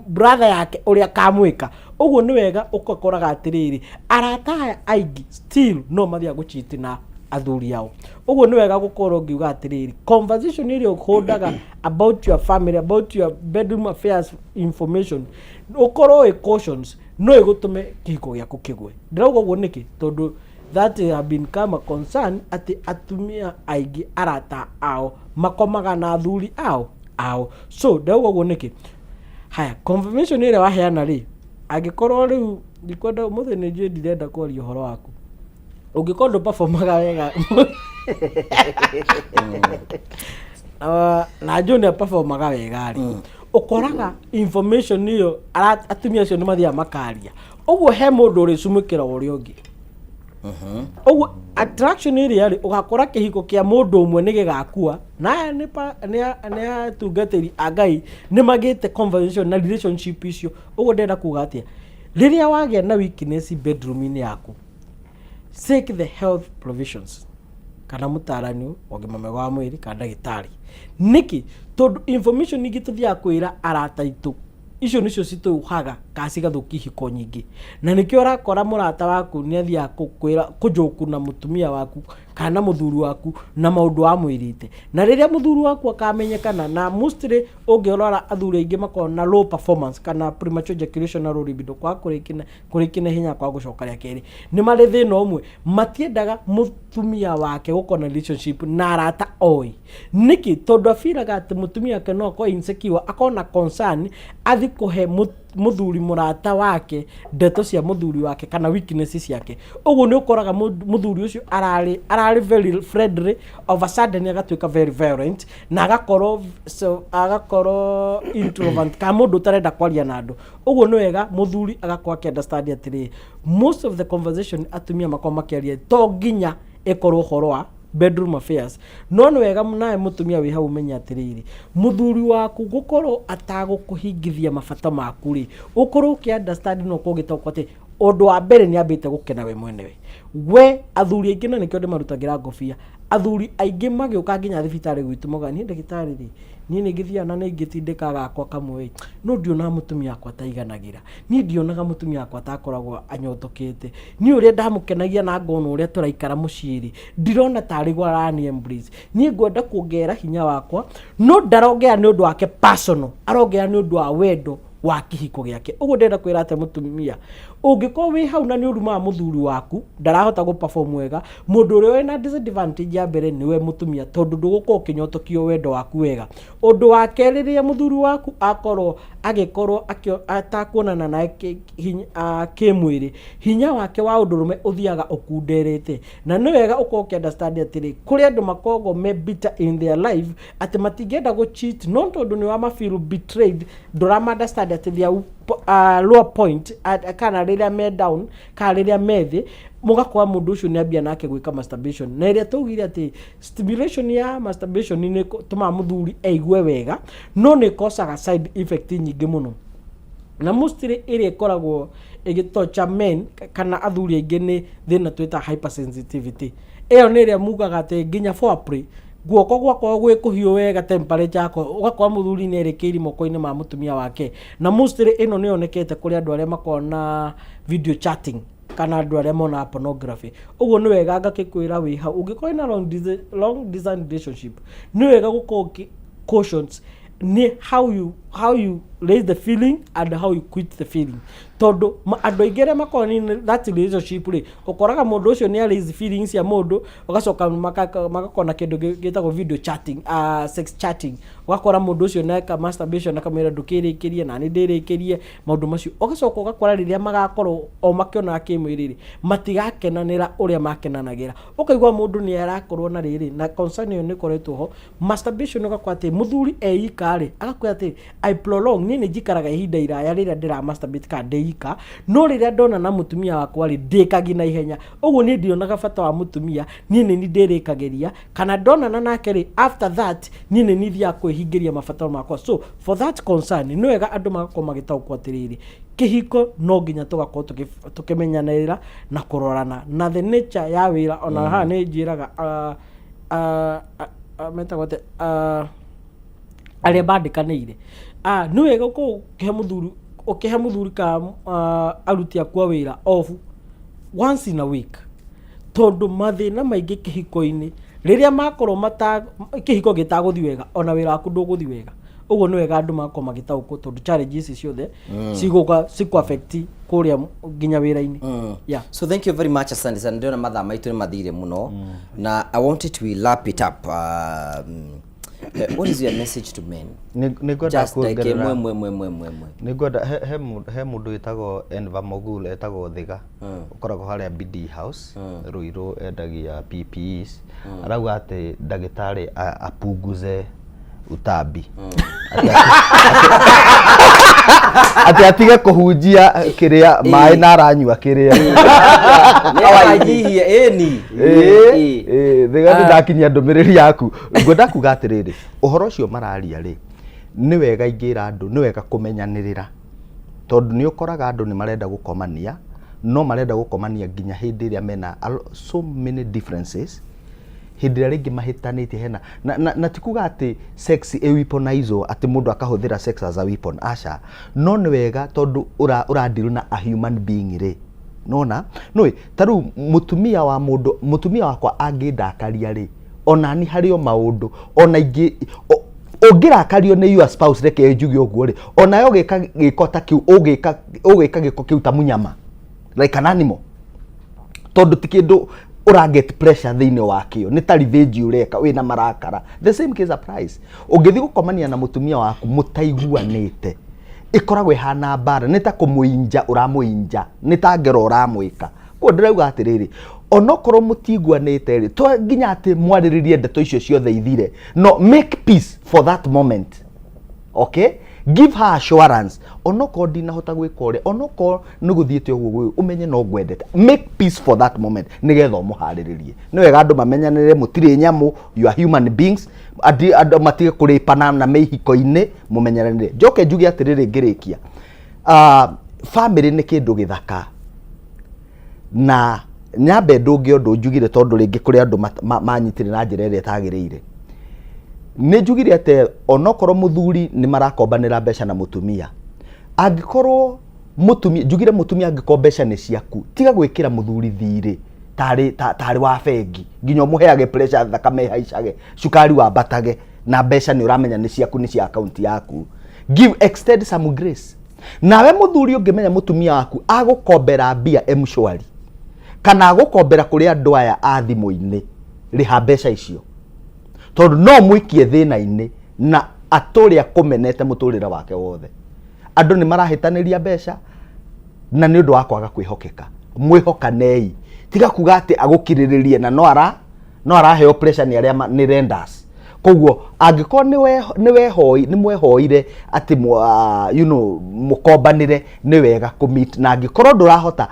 brother yake ũrĩa akamwĩka. Ũguo nĩ wega ũgakoraga atĩrĩrĩ, arata aya aingĩ still no mathiaga gũchiti na athuri ao. Ũguo nĩ wega gũkorwo ngiuga atĩrĩrĩ, conversation ĩrĩa ũhũndaga about your family, about your bedroom affairs information, ũkorwo wĩ cautions, no ĩgũtũme kĩhiko gĩaku kĩgwe. Ndĩrauga ũguo nĩkĩ? Tondũ that have become a concern atĩ atumia aingĩ arata ao makomaga na athuri ao. So ndĩrauga ũguo nĩkĩ? Haya, confirmation ĩrĩa waheana rĩ, angĩkorwo rĩu ndikwenda ũmũthĩ nĩ njũĩ ndirenda kwaria ũhoro waku, ũngĩkorwo ndũperformaga wega na njũĩ nĩ aperformaga wega rĩ, ũkoraga information ĩyo atumia acio nĩ mathiaga makaria. Ũguo he mũndũ ũrĩcumĩkĩra ũrĩa ũngĩ. Ũguo attraction ĩrĩa rĩ, ũgakora kĩhiko kĩa mũndũ ũmwe nĩ gĩgakua. Na aya nĩ atungatĩri a Ngai, nĩ magĩte conversation na relationship icio. Ũguo ndĩrenda kuga atĩa? Rĩrĩa wagĩa na weakness bedroom-inĩ yaku, seek the health provisions kana mũtaarani wa ũgima mwega wa mwĩrĩ kana ndagĩtarĩ. Nĩkĩ? Tondũ information ingĩ tũthiaga kwĩra arata aitũ, icio nĩcio citũhaga kana cigathũkia ihiko nyingĩ. Na nĩkĩo ũrakora mũrata waku nĩ athiaga kwĩra kũnjũku na mũtumia waku kana na mũthuri waku na maũndũ wamwĩrĩte. Na rĩrĩa mũthuri waku akamenyekana, na mostly ũngĩrora athuri aingĩ makoragwo na low performance kana premature ejaculation na low libido, kwaga kũrĩkia na ihenya, kwaga gũcoka rĩa kerĩ, nĩ marĩ thĩna ũmwe, matiendaga mũtumia wake gũkorwo na relationship na arata oĩ. Nĩkĩ? Tondũ abiraga atĩ mũtumia wake no akorwo insecure, akorwo na concern, athi kũhe mũthuri mũrata wake ndeto cia mũthuri wake kana weakness ciake. Ũguo nĩ ũkoraga mũthuri ũcio ararĩ very friendly, of a sudden agatuĩka very violent na agakorwo, so, agakorwo introvert kana mũndũ ũtarenda kwaria na andũ. Ũguo nĩ wega mũthuri agakorwo akĩ understand atĩrĩrĩ, most of the conversation atumia makorwo makĩaria to nginya ĩkorwo ũhoro wa bedroom affairs. No nĩ wega nawe mũtumia wĩ hau ũmenye atĩrĩrĩ, mũthuri waku gũkorwo atagũkũhingithia mabata maku rĩ, ũkorwo ũkĩ understand na ũkorwo ũgĩtaũkwo atĩ ũndũ wa mbere nĩ ambĩte gũkena we mwenewe. We athuri aingĩ, na nĩkĩo ndĩmarutagĩra ngobia, athuri aingĩ magĩũka nginya thibitarĩ gwitũ maugaga, niĩ ndagĩtarĩ rĩ, niĩ nĩ ngĩthiaga na nĩ ngĩtindĩkaga gakwa kamwe, no ndionaga mũtumia wakwa ta aiganagĩra. Niĩ ndionaga mũtumia wakwa ta akoragwo anyotokete. Niĩ ũrĩa ndamũkenagia na ngona ũrĩa tũraikara mũciĩ rĩ, ndirona tarĩ guo arani embrace. Niĩ ngwenda kuongerera hinya wakwa, no ndarongerera nĩ ũndũ wake personal, arongerera nĩ ũndũ wa wendo wa kĩhiko gĩake. Ũguo ndĩrenda kwĩra atĩ mũtumia Ũngĩkorwo wĩ hau na nĩ ũrumaga mũthuri waku, ndarahota gũ perform wega, mũndũ ũrĩa wĩna disadvantage ya mbere nĩwe mũtumia, tondũ ndũgũkorwo ũkĩnyotokio wendo waku wega. Ũndũ wa kerĩ, rĩrĩa mũthuri waku akorwo agĩkorwo atakuonana nawe kĩmwĩrĩ, hinya wake wa ũndũrũme ũthiaga ũkunderete. Na nĩ wega ũkorwo ũkĩ understand atĩrĩ, kũrĩ andũ makoragwo me bitter in their life atĩ matingĩenda gũ cheat, no tondũ nĩ wama feel betrayed, ndũrama understand atĩ their lower point kana rĩrĩa me down kana rĩrĩa me thĩ, mũgakora mũndũ ũcio nĩ ambia nake gwĩka masturbation. Na ĩrĩa twaugire atĩ stimulation ya masturbation nĩ ĩtũmaga mũthuri eigue wega, no nĩ ĩkocaga side effect nyingĩ mũno, na mostly ĩrĩa ĩkoragwo ĩgĩtocha men kana athuri aingĩ nĩ thĩna twĩta hypersensitivity. Ĩyo nĩ ĩrĩa mugaga atĩ nginya foreplay guoko gwakwa gwĩ kũhiũ wega, temperature yakwa, ũgakora mũthuri nĩ erekeire moko-inĩ ma mũtumia wake. Na mostly ĩno nĩ yonekete kũrĩ andũ arĩa makoragwo na video chatting kana andũ arĩa monaga pornography. Ũguo nĩ wega ngakĩkwĩra wĩ hau, ũngĩkorwo na long distance relationship, nĩ wega gũkorwo cautions nĩ how you raise the feeling and how you quit the feeling, tondũ andũ aingĩ arĩa makoragwo in that relationship rĩ, ũkoraga mũndũ ũcio nĩ raise feelings cia mũndũ, ũgacoka magakorwo na kĩndũ gĩtagwo video chatting, sex chatting, ũgakora mũndũ ũcio neka masturbation akamwĩra ndũkĩrĩkĩrie na nĩ ndĩrĩkĩrie maũndũ macio, ũgacoka ũgakora rĩrĩa magakorwo o makĩonaga kĩmwĩrĩ rĩ, matigakenanĩra ũrĩa makenanagĩra. Ũkaigua mũndũ nĩ arakorwo na rĩrĩ na concern ĩyo nĩ ĩkoretwo ho masturbation. Ũgakora atĩ mũthuri eika rĩ, agakwĩra atĩ I prolong, niĩ nĩ njikaraga ihinda iraya rĩrĩa ndĩra masturbate kana ndĩika, no rĩrĩa ndona na mũtumia wakwa rĩ, ndĩkagia na ihenya. Ũguo niĩ ndionaga bata wa mũtumia, niĩ nĩ niĩ ndĩrĩkagĩria, kana ndonana nake rĩ, after that niĩ nĩ niĩ thiaga kwĩhingĩria mabataro makwa. So for that concern, nĩ wega andũ magakorwo magĩtaũkwo atĩrĩrĩ, kĩhiko no nginya tũgakorwo tũkĩmenyanĩrĩra na kũrorana na the nature ya wĩra. Ona haha nĩ njĩraga metagwo atĩa, arĩa mandĩkanĩire, nĩ wega ũkorwo ũkĩhe mũthuri ka aruti aku a wĩra off once in a week, tondũ mathĩna maingĩ kĩhiko-inĩ rĩrĩa makorwo mata kĩhiko gĩtagũthiĩ wega, ona wĩra waku ndũgũthiĩ wega. Ũguo nĩ wega andũ magakorwo magĩtaũkwo, tondũ challenge ici ciothe cigũka cikũ affect kũrĩa nginya wĩra-inĩ. Yeah. So thank you very much, asante sana. Ndĩrona mathaa maitũ nĩ mathire mũno na I wanted to wrap it up. What is your message to men? Nĩ ngwenda Just like kuongerera- ĩmwe ĩmwe ĩmwe ĩmwe ĩmwe ĩmwe. Nĩ ngwenda he mũndũ wĩtagwo Enver Mogul, etagwo Thiga, ũkoragwo harĩa BD House Ruiru, endagia PPEs. Arauga atĩ ndagĩtarĩ apunguze utambi, atĩ atige kũhunjia kĩrĩa maĩ na aranyua kĩrĩa. Nĩ ĩni. Ĩĩ, Thiga, nĩ ndakinyia ndũmĩrĩri yaku. Ngwenda kuga atĩrĩrĩ, ũhoro ũcio mararia rĩ, nĩ wega ingĩra andũ nĩ wega kũmenyanĩrĩra, tondũ nĩ ũkoraga andũ nĩ marenda gũkomania, no marenda gũkomania nginya hĩndĩ ĩrĩa mena so many differences, hĩndĩ ĩrĩa rĩngĩ mahĩtanĩtie hena na ti kuga atĩ sex ĩ weaponizwo, atĩ mũndũ akahũthĩra sex as a weapon, aca. No nĩ wega tondũ ũra deal na a human being rĩ, nona nũĩ ta rĩu mũtumia wa mũndũ, mũtumia wakwa angĩndakaria rĩ, onani harĩ o maũndũ ona ingĩ ũngĩrakario nĩ your spouse, reke njuge ũguo rĩ, onawe ũgĩka gĩko ta kĩu, ũgĩka gĩko kĩu ta mũnyama, like an animal, tondũ ti kĩndũ ũra get pressure thĩinĩ wakĩo, nĩ ta revenge ũreka wĩna marakara. The same case applies ũngĩthiĩ gũkomania na mũtumia waku mũtaiguanĩte, ĩkoragwo ĩhana mbara, nĩ ta kũmũinja ũramũinja, nĩ ta ngero ũramwĩka. Koguo ndĩrauga atĩrĩrĩ, onokorwo mũtiguanĩte rĩ, to nginya atĩ mwarĩrĩrie ndeto icio ciothe ithire, no make peace for that moment, okay? Give her assurance, onokorwo ndinahota gwĩka ũrĩa, onokorwo nĩ gũthiĩte ũguo gwĩ, ũmenye no ngwendete. Make peace for that moment nĩgetha ũmũharĩrĩrie. Nĩ wega andũ mamenyanĩre, mũtirĩ nyamũ, you are human beings. Andũ matige kũrĩpana na mĩhiko-inĩ, mũmenyeranĩre. Njoke njuge atĩrĩrĩ ngĩrĩkia, family nĩ kĩndũ gĩthaka, na nyambe ndũnge ũndũ njugire, tondũ rĩngĩ kũrĩ andũ manyitire na njĩra ĩrĩa ĩtagĩrĩire. Nĩ njugire atĩ onokorwo mũthuri nĩ marakombanĩra mbeca na mũtumia, angĩkorwo mũtumia, njugire mũtumia, angĩkorwo mbeca nĩ ciaku, tiga gwĩkĩra mũthuri thirĩ tarĩ wa bengi, nginya ũmũheage pressure, thakame ĩhaicage, cukari wambatage, na mbeca nĩ ũramenya nĩ ciaku, nĩ cia akaunti yaku. Give, extend some grace. Nawe mũthuri ũngĩmenya mũtumia waku agũkombera mbia M-Shwari kana agũkombera kũrĩ andũ aya a thimũ-inĩ, rĩha mbeca icio, tondũ no mũikie thĩna-inĩ na atũre akũmenete mũtũrĩre wake wothe. Andũ nĩ marahĩtanĩria mbeca na nĩ ũndũ wa kwaga kwĩhokeka. Mwĩhokanei, tiga kuga atĩ agũkirĩrĩrie na no ara no araheo pressure nĩ arĩa nĩ lenders. Koguo angĩkorwo nĩ mwehoire atĩ you know, mũkombanĩre, nĩ wega kũ-meet, na angĩkorwo ndũrahota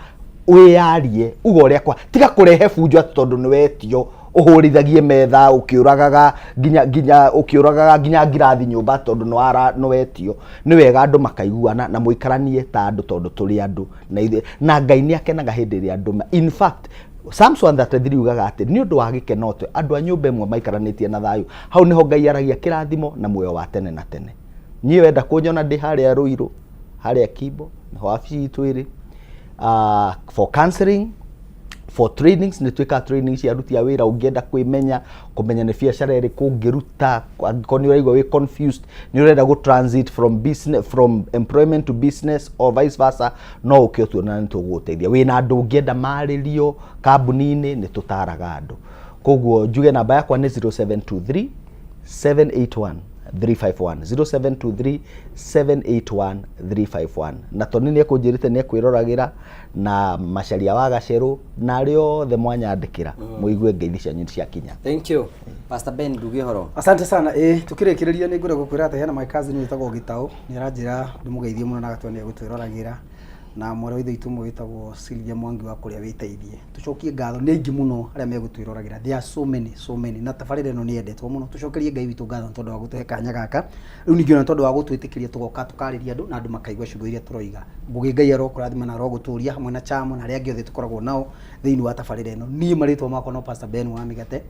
wĩyarie, uga ũrĩa kwa, tiga kũrehe bunjo atĩ tondũ nĩ wetio ũhũrithagie metha ũkĩũragaga nginya nginya ũkĩũragaga nginya ngirathi nyũmba tondũ nĩ wetio. Nĩ wega andũ makaiguana na mũikaranie ta andũ, tondũ tũrĩ andũ na ithuĩ, na Ngai nĩ akenaga hĩndĩ ĩrĩa andũ in fact Psalms 133 ugaga atĩ nĩ ũndũ wa gĩkeno atĩ andũ a nyũmba ĩmwe maikaranĩtie na thayũ. Hau nĩho Ngai aragia kĩrathimo na muoyo wa tene na tene. Niĩ wenda kũnyona ndĩ harĩa Ruiru, harĩa Kimbo, nĩho wabici itũ ĩrĩ. For counseling, for trainings, nĩ twĩkaga training cia aruti a wĩra. Ũngĩenda kwĩmenya, kũmenya nĩ biacara ĩrĩkũ ũngĩruta, angĩkorwo nĩ ũraigua wĩ confused, nĩ ũrenda gũ transit from business, from employment to business or vice versa, no ũke ũtuonana, nĩ tũgũgũteithia. Wĩna andũ ũngĩenda marĩrio kambuni-inĩ, nĩ tũtaraga andũ. Koguo njuge namba yakwa nĩ 0723 781 351, 0723 781 351. Na Tony nĩ ekũnjĩrĩte nĩ ekwĩroragĩra na Macharia wa Gacerũ na arĩa othe mwanyandĩkĩra, mũigue ngeithi cianyu ciakinya. Thank you. Pastor Ben Nduge horo. Asante sana. Tukĩrĩkĩrĩria nĩ ngwenda gũkwĩra atĩ hena my cousin wĩtagwo Gĩtaũ, nĩ aranjĩra ndĩmũgeithie mũno na agatwĩra nĩ egũtwĩroragĩra, na mwarĩ wa ithe witũ ũmwe wĩtagwo Sylvia Mwangi wa kũrĩa wĩteithie. Tũcokie ngatho, nĩ aingĩ mũno arĩa megũtwĩroragĩra, there are so many, so many, na tabarĩra ĩno nĩ yendetwo mũno. Tũcokerie Ngai witũ ngatho nĩ tondũ wa gũtũhe kanya gaka rĩu, ningĩ ona tondũ wa gũtwĩtĩkĩria tũgoka tũkarĩria andũ na andũ makaigua ciugo iria tũroiga. Ngũgĩ Ngai arokũrathima na arogũtũria hamwe na Chamo na arĩa angĩ othe tũkoragwo nao thĩinĩ wa tabarĩra ĩno. Niĩ marĩtwa makwa no Pastor Ben wa Mĩgate,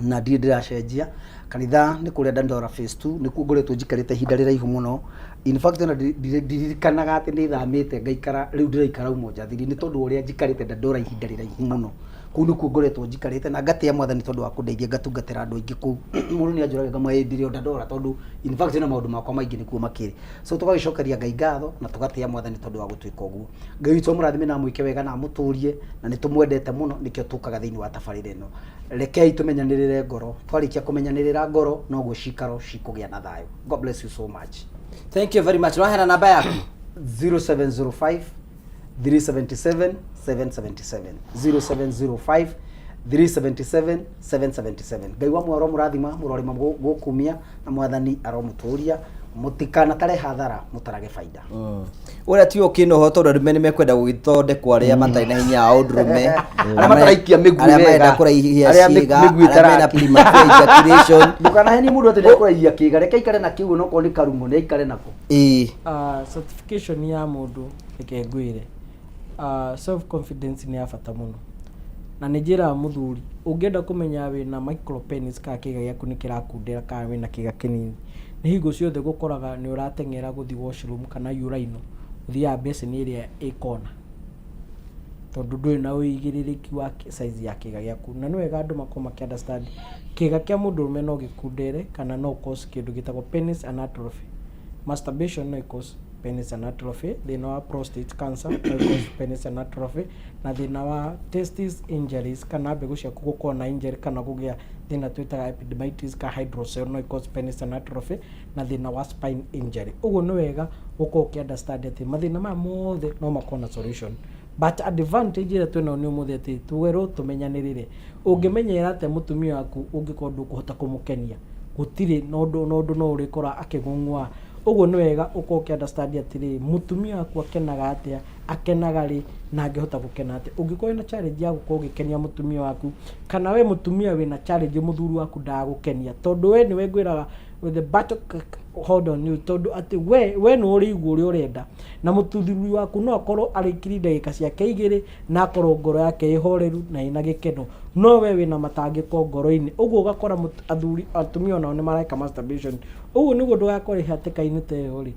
na ndirĩ ndĩracenjia. Kanitha nĩ kũrĩa Dandora Phase 2, nĩkuo ngoretwo njikarĩte ihinda rĩraihu mũno. In fact, ona ndiririkanaga atĩ nĩ thamĩte ngaikara, rĩu ndĩraikara Umoja 3, nĩ tondũ wa ũrĩa njikarĩte Dandora ihinda rĩraihu mũno. Kũu nĩkuo ngoretwo njikarĩte na ngatĩa Mwathani tondũ wa kũndeithia ngatungatĩra andũ aingĩ kũu. Mũndũ nĩ anjũraga ngamwĩra ndĩrĩ o Dandora, tondũ in fact na maũndũ makwa maingĩ nĩkuo makĩrĩ. So tũgagĩcokeria Ngai ngatho na tũgatĩa Mwathani tondũ wa gũtwĩka ũguo. Ngai witũ amũrathime na amwĩke wega na amũtũrie, na nĩ tũmwendete mũno, nĩkĩo tũkaga thĩinĩ wa tabarĩra ĩno. Rekei tũmenyanĩrĩre ngoro, twarĩkia kũmenyanĩrĩra ngoro noguo cikaro cikũgĩa na thayũ. God bless you so much. Thank you very much. Waheana namba yaku. 0705 377 777, 0705 377 777. Ngai wa muoyo aromũrathima, mũrorĩma gũkumia, na Mwathani aromũtũria. Mũtikanatare hathara, mũtarage baida. Ũrĩa ti ũkĩnoho, tondũ arũme nĩ mekwenda gũgĩthondekwo, arĩa matarĩ na hinya wa ũndũrũme, arĩa mataraikia mĩguĩ arĩa marenda wega, kũraihia arĩa ciĩga, mĩguĩ arĩa mena ĩtaraki. premature ejaculation. Ndũkanahenie mũndũ atĩ nĩekũraihia kĩga, reke aikare na kĩu, onokorwo nĩ karung'o nĩ aikare nako. Ĩĩ. Certification ya mũndũ, reke ngwĩre, self confidence nĩ ya bata mũno, na nĩ njĩraga mũthuri, ũngĩenda kũmenya wĩna micropenis kana kĩga gĩaku nĩ kĩrakundera kana wĩna kĩga kĩnini, nĩ hingo ciothe gũkoraga nĩ ũrateng'era gũthiĩ washroom kana urinal, ũthiaga basin ĩrĩa ĩ kona, tondũ ndũrĩ na ũigĩrĩrĩki wa size ya kĩga gĩaku. Na nĩ wega andũ makorwo makĩ understand kĩga kĩa mũndũrũme no gĩkundere kana no cause kĩndũ gĩtagwo penis anatrophy. Masturbation no ĩ cause penis anatrophy, thĩna wa prostate cancer no ĩ cause penis anatrophy, na thĩna wa testis injuries kana mbegũ ciaku gũkorwo na injury kana kũgĩa thĩna twĩtaga epididymitis ka hydrocele no ĩ cause penis anatrophy, na thĩna wa spine injury. Ũguo nĩ wega gũkorwo ũkĩ understand atĩ mathĩna maya mothe no makorwo na solution, but advantage ĩrĩa twĩnayo nĩ ũmũthĩ atĩ twerwo tũmenyanĩrĩre. Ũngĩmenyerera atĩa mũtumia waku ũngĩkorwo ndũkũhota kũmũkenia? Gũtirĩ na ũndũ na ũndũ no ũrĩkora akĩng'ung'ua. Ũguo nĩ wega ũkorwo ũkĩ understand atĩrĩrĩ, mũtumia waku akenaga atĩa, akenaga rĩ, na angĩhota gũkena atĩa. Ũngĩkorwo wĩna challenge ya gũkorwo ũgĩkenia mũtumia waku, kana we mũtumia wĩna challenge mũthuri waku ndagũkenia, tondũ we nĩwe ngwĩraga with the battle hold on you, tondũ atĩ we nĩwe ũrĩigua ũrĩa ũrenda, na mũthuri waku no akorwo arĩkirie ndagĩka ciake 2 na akorwo ngoro yake ĩhoreru na ĩna gĩkeno, no we wĩna matangĩko ngoro-inĩ. Ũguo ũgakora athuri, atumia onao nĩ mareka masturbation. Ũguo nĩguo ndũgakorwo hatĩka-inĩ ta ĩyo rĩ,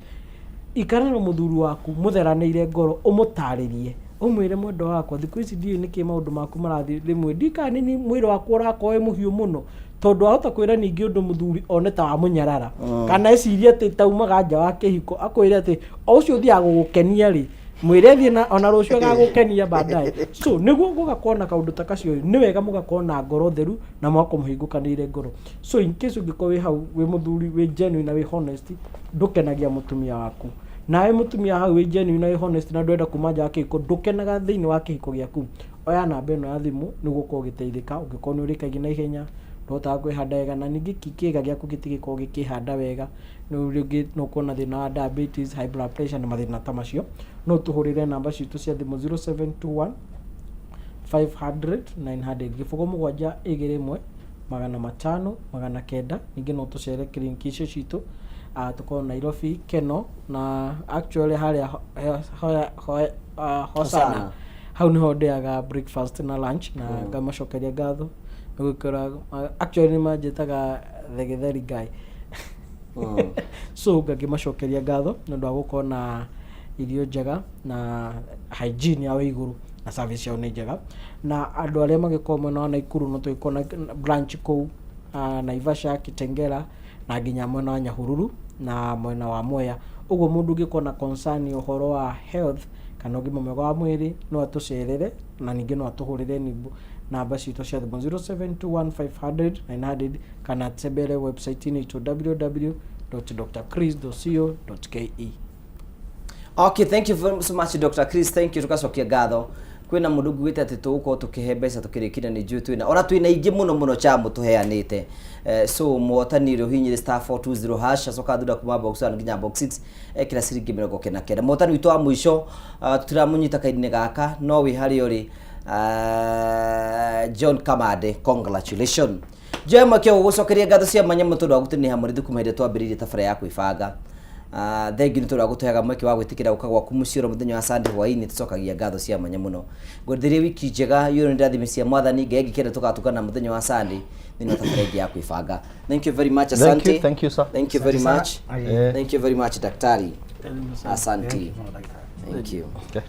ikara na mũthuri waku mũtheranĩire ngoro, ũmũtarĩrie, ũmwĩre, mwendwa wakwa, thikũ ici ndiũĩ nĩkĩ maũndũ maku marathiĩ rĩmwe, ndikana nĩ mwĩrĩ wakwa ũrakorwo wĩ mũhiũ mũno. Tondũ ahota kwĩra ningĩ ũndũ mũthuri one ta wamũnyarara, kana ecirie atĩ taumaga nja wa kĩhiko, akwĩre atĩ o ũcio ũthiaga gũgũkenia rĩ, mwĩre athiĩ na ona rũciũ agagũkenia baadaye. So nĩguo gũgakorwo na kaũndũ ta kacio, nĩ wega mũgakorwo na ngoro theru na mũgakorwo mũhingũkanĩire ngoro. So in case ũngĩkorwo wĩ hau wĩ mũthuri wĩ genuine na wĩ honest, ndũkenagia mũtumia waku. Nawe mũtumia hau wĩ genuine na wĩ honest na ndũrenda kuma nja wa kĩhiko, ndũkenaga thĩinĩ wa kĩhiko gĩaku, oya namba ĩno ya thimũ nĩguo ũkorwo ũgĩteithĩka. Ũngĩkorwo nĩ ũrĩkagia na ihenya, ndũhotaga kwĩhanda wega, na ningĩ kĩga gĩaku gĩtigĩkorwo gĩkĩhanda wega, rĩu rĩngĩ no ũkorwo na thĩna wa diabetes, high blood pressure na mathĩna ta macio, no ũtũhũrĩre namba citũ cia thimũ 0721 500 900, 0 7 2 1 500 900. Ningĩ no tũcere kiriniki icio citũ. Tũkorwo Nairobi Keno, na actually harĩa Hosana. Hosana. Hau niho ndĩaga breakfast na lunch na ngamacokeria ngatho nĩ gũkora actually nĩ manjĩtaga the gĩtheri guy. So ngakĩmacokeria ngatho nĩ ũndũ wa gũkorwo na irio njega na hygiene yao ĩ igũrũ na service ciao nĩ njega. Na andũ arĩa magĩkorwo mwena wa Naikuru, no tũgĩkorwo na branch kũu, Naivasha, Kitengela na nginya mwena wa Nyahururu na mwena wa Mwea. Ũguo mũndũ ũngĩkorwo na concern ũhoro wa health kana ũgima mwega wa mwĩrĩ, no atũcerere na ningĩ no atũhũrĩre nimbu namba citũ cia thimũ 0721500900 kana atembere website-inĩ itũ www.drchris.co.ke. Okay, thank you very so much, Dr. Chris. Thank you. Tukacokia ngatho. Kwĩna mũndũ nguĩte atĩ tũgũkorwo tũkĩhe mbeca tũkĩrĩkire, nĩ njũĩ twĩna ona twĩna ingĩ mũno mũno chamo tũheanĩte. So mũhotani rĩ ũhinyĩre star 420 hash, acoka thutha kuma box 1 nginya box 6, ekĩra ciringi 99. Mũhotani witũ wa mũico, tũtiramũnyita kainĩ gaka, no wĩ harĩa ũrĩ, John Kamande, congratulations. Njoe mweke gũgũcokeria ngatho cia mwanya mũno tondũ wa gũtũnĩha mũrĩthi kuma hĩndĩ twambĩrĩirie tabarĩra ya kwĩbanga. Thengiũ nĩ tondũ wa gũtũheaga mweke wa gwĩtĩkĩra gũka gwaku mũciĩ oro mũthenya wa Sunday hwaĩ-inĩ. Tũcokagia ngatho cia mwanya mũno. Ngwendithĩrie wiki njega yũrwo nĩ ndathimi cia mwathani. Ngai angĩkenda tũgatũngana mũthenya wa Sunday thĩinĩ wa tabarĩra ĩngĩ ya kwĩbanga. Thank you very much. Thank Asante. you, thank you, sir. Thank you very Asante much. sana. Thank you very much, daktari. Asante. Thank you. Okay.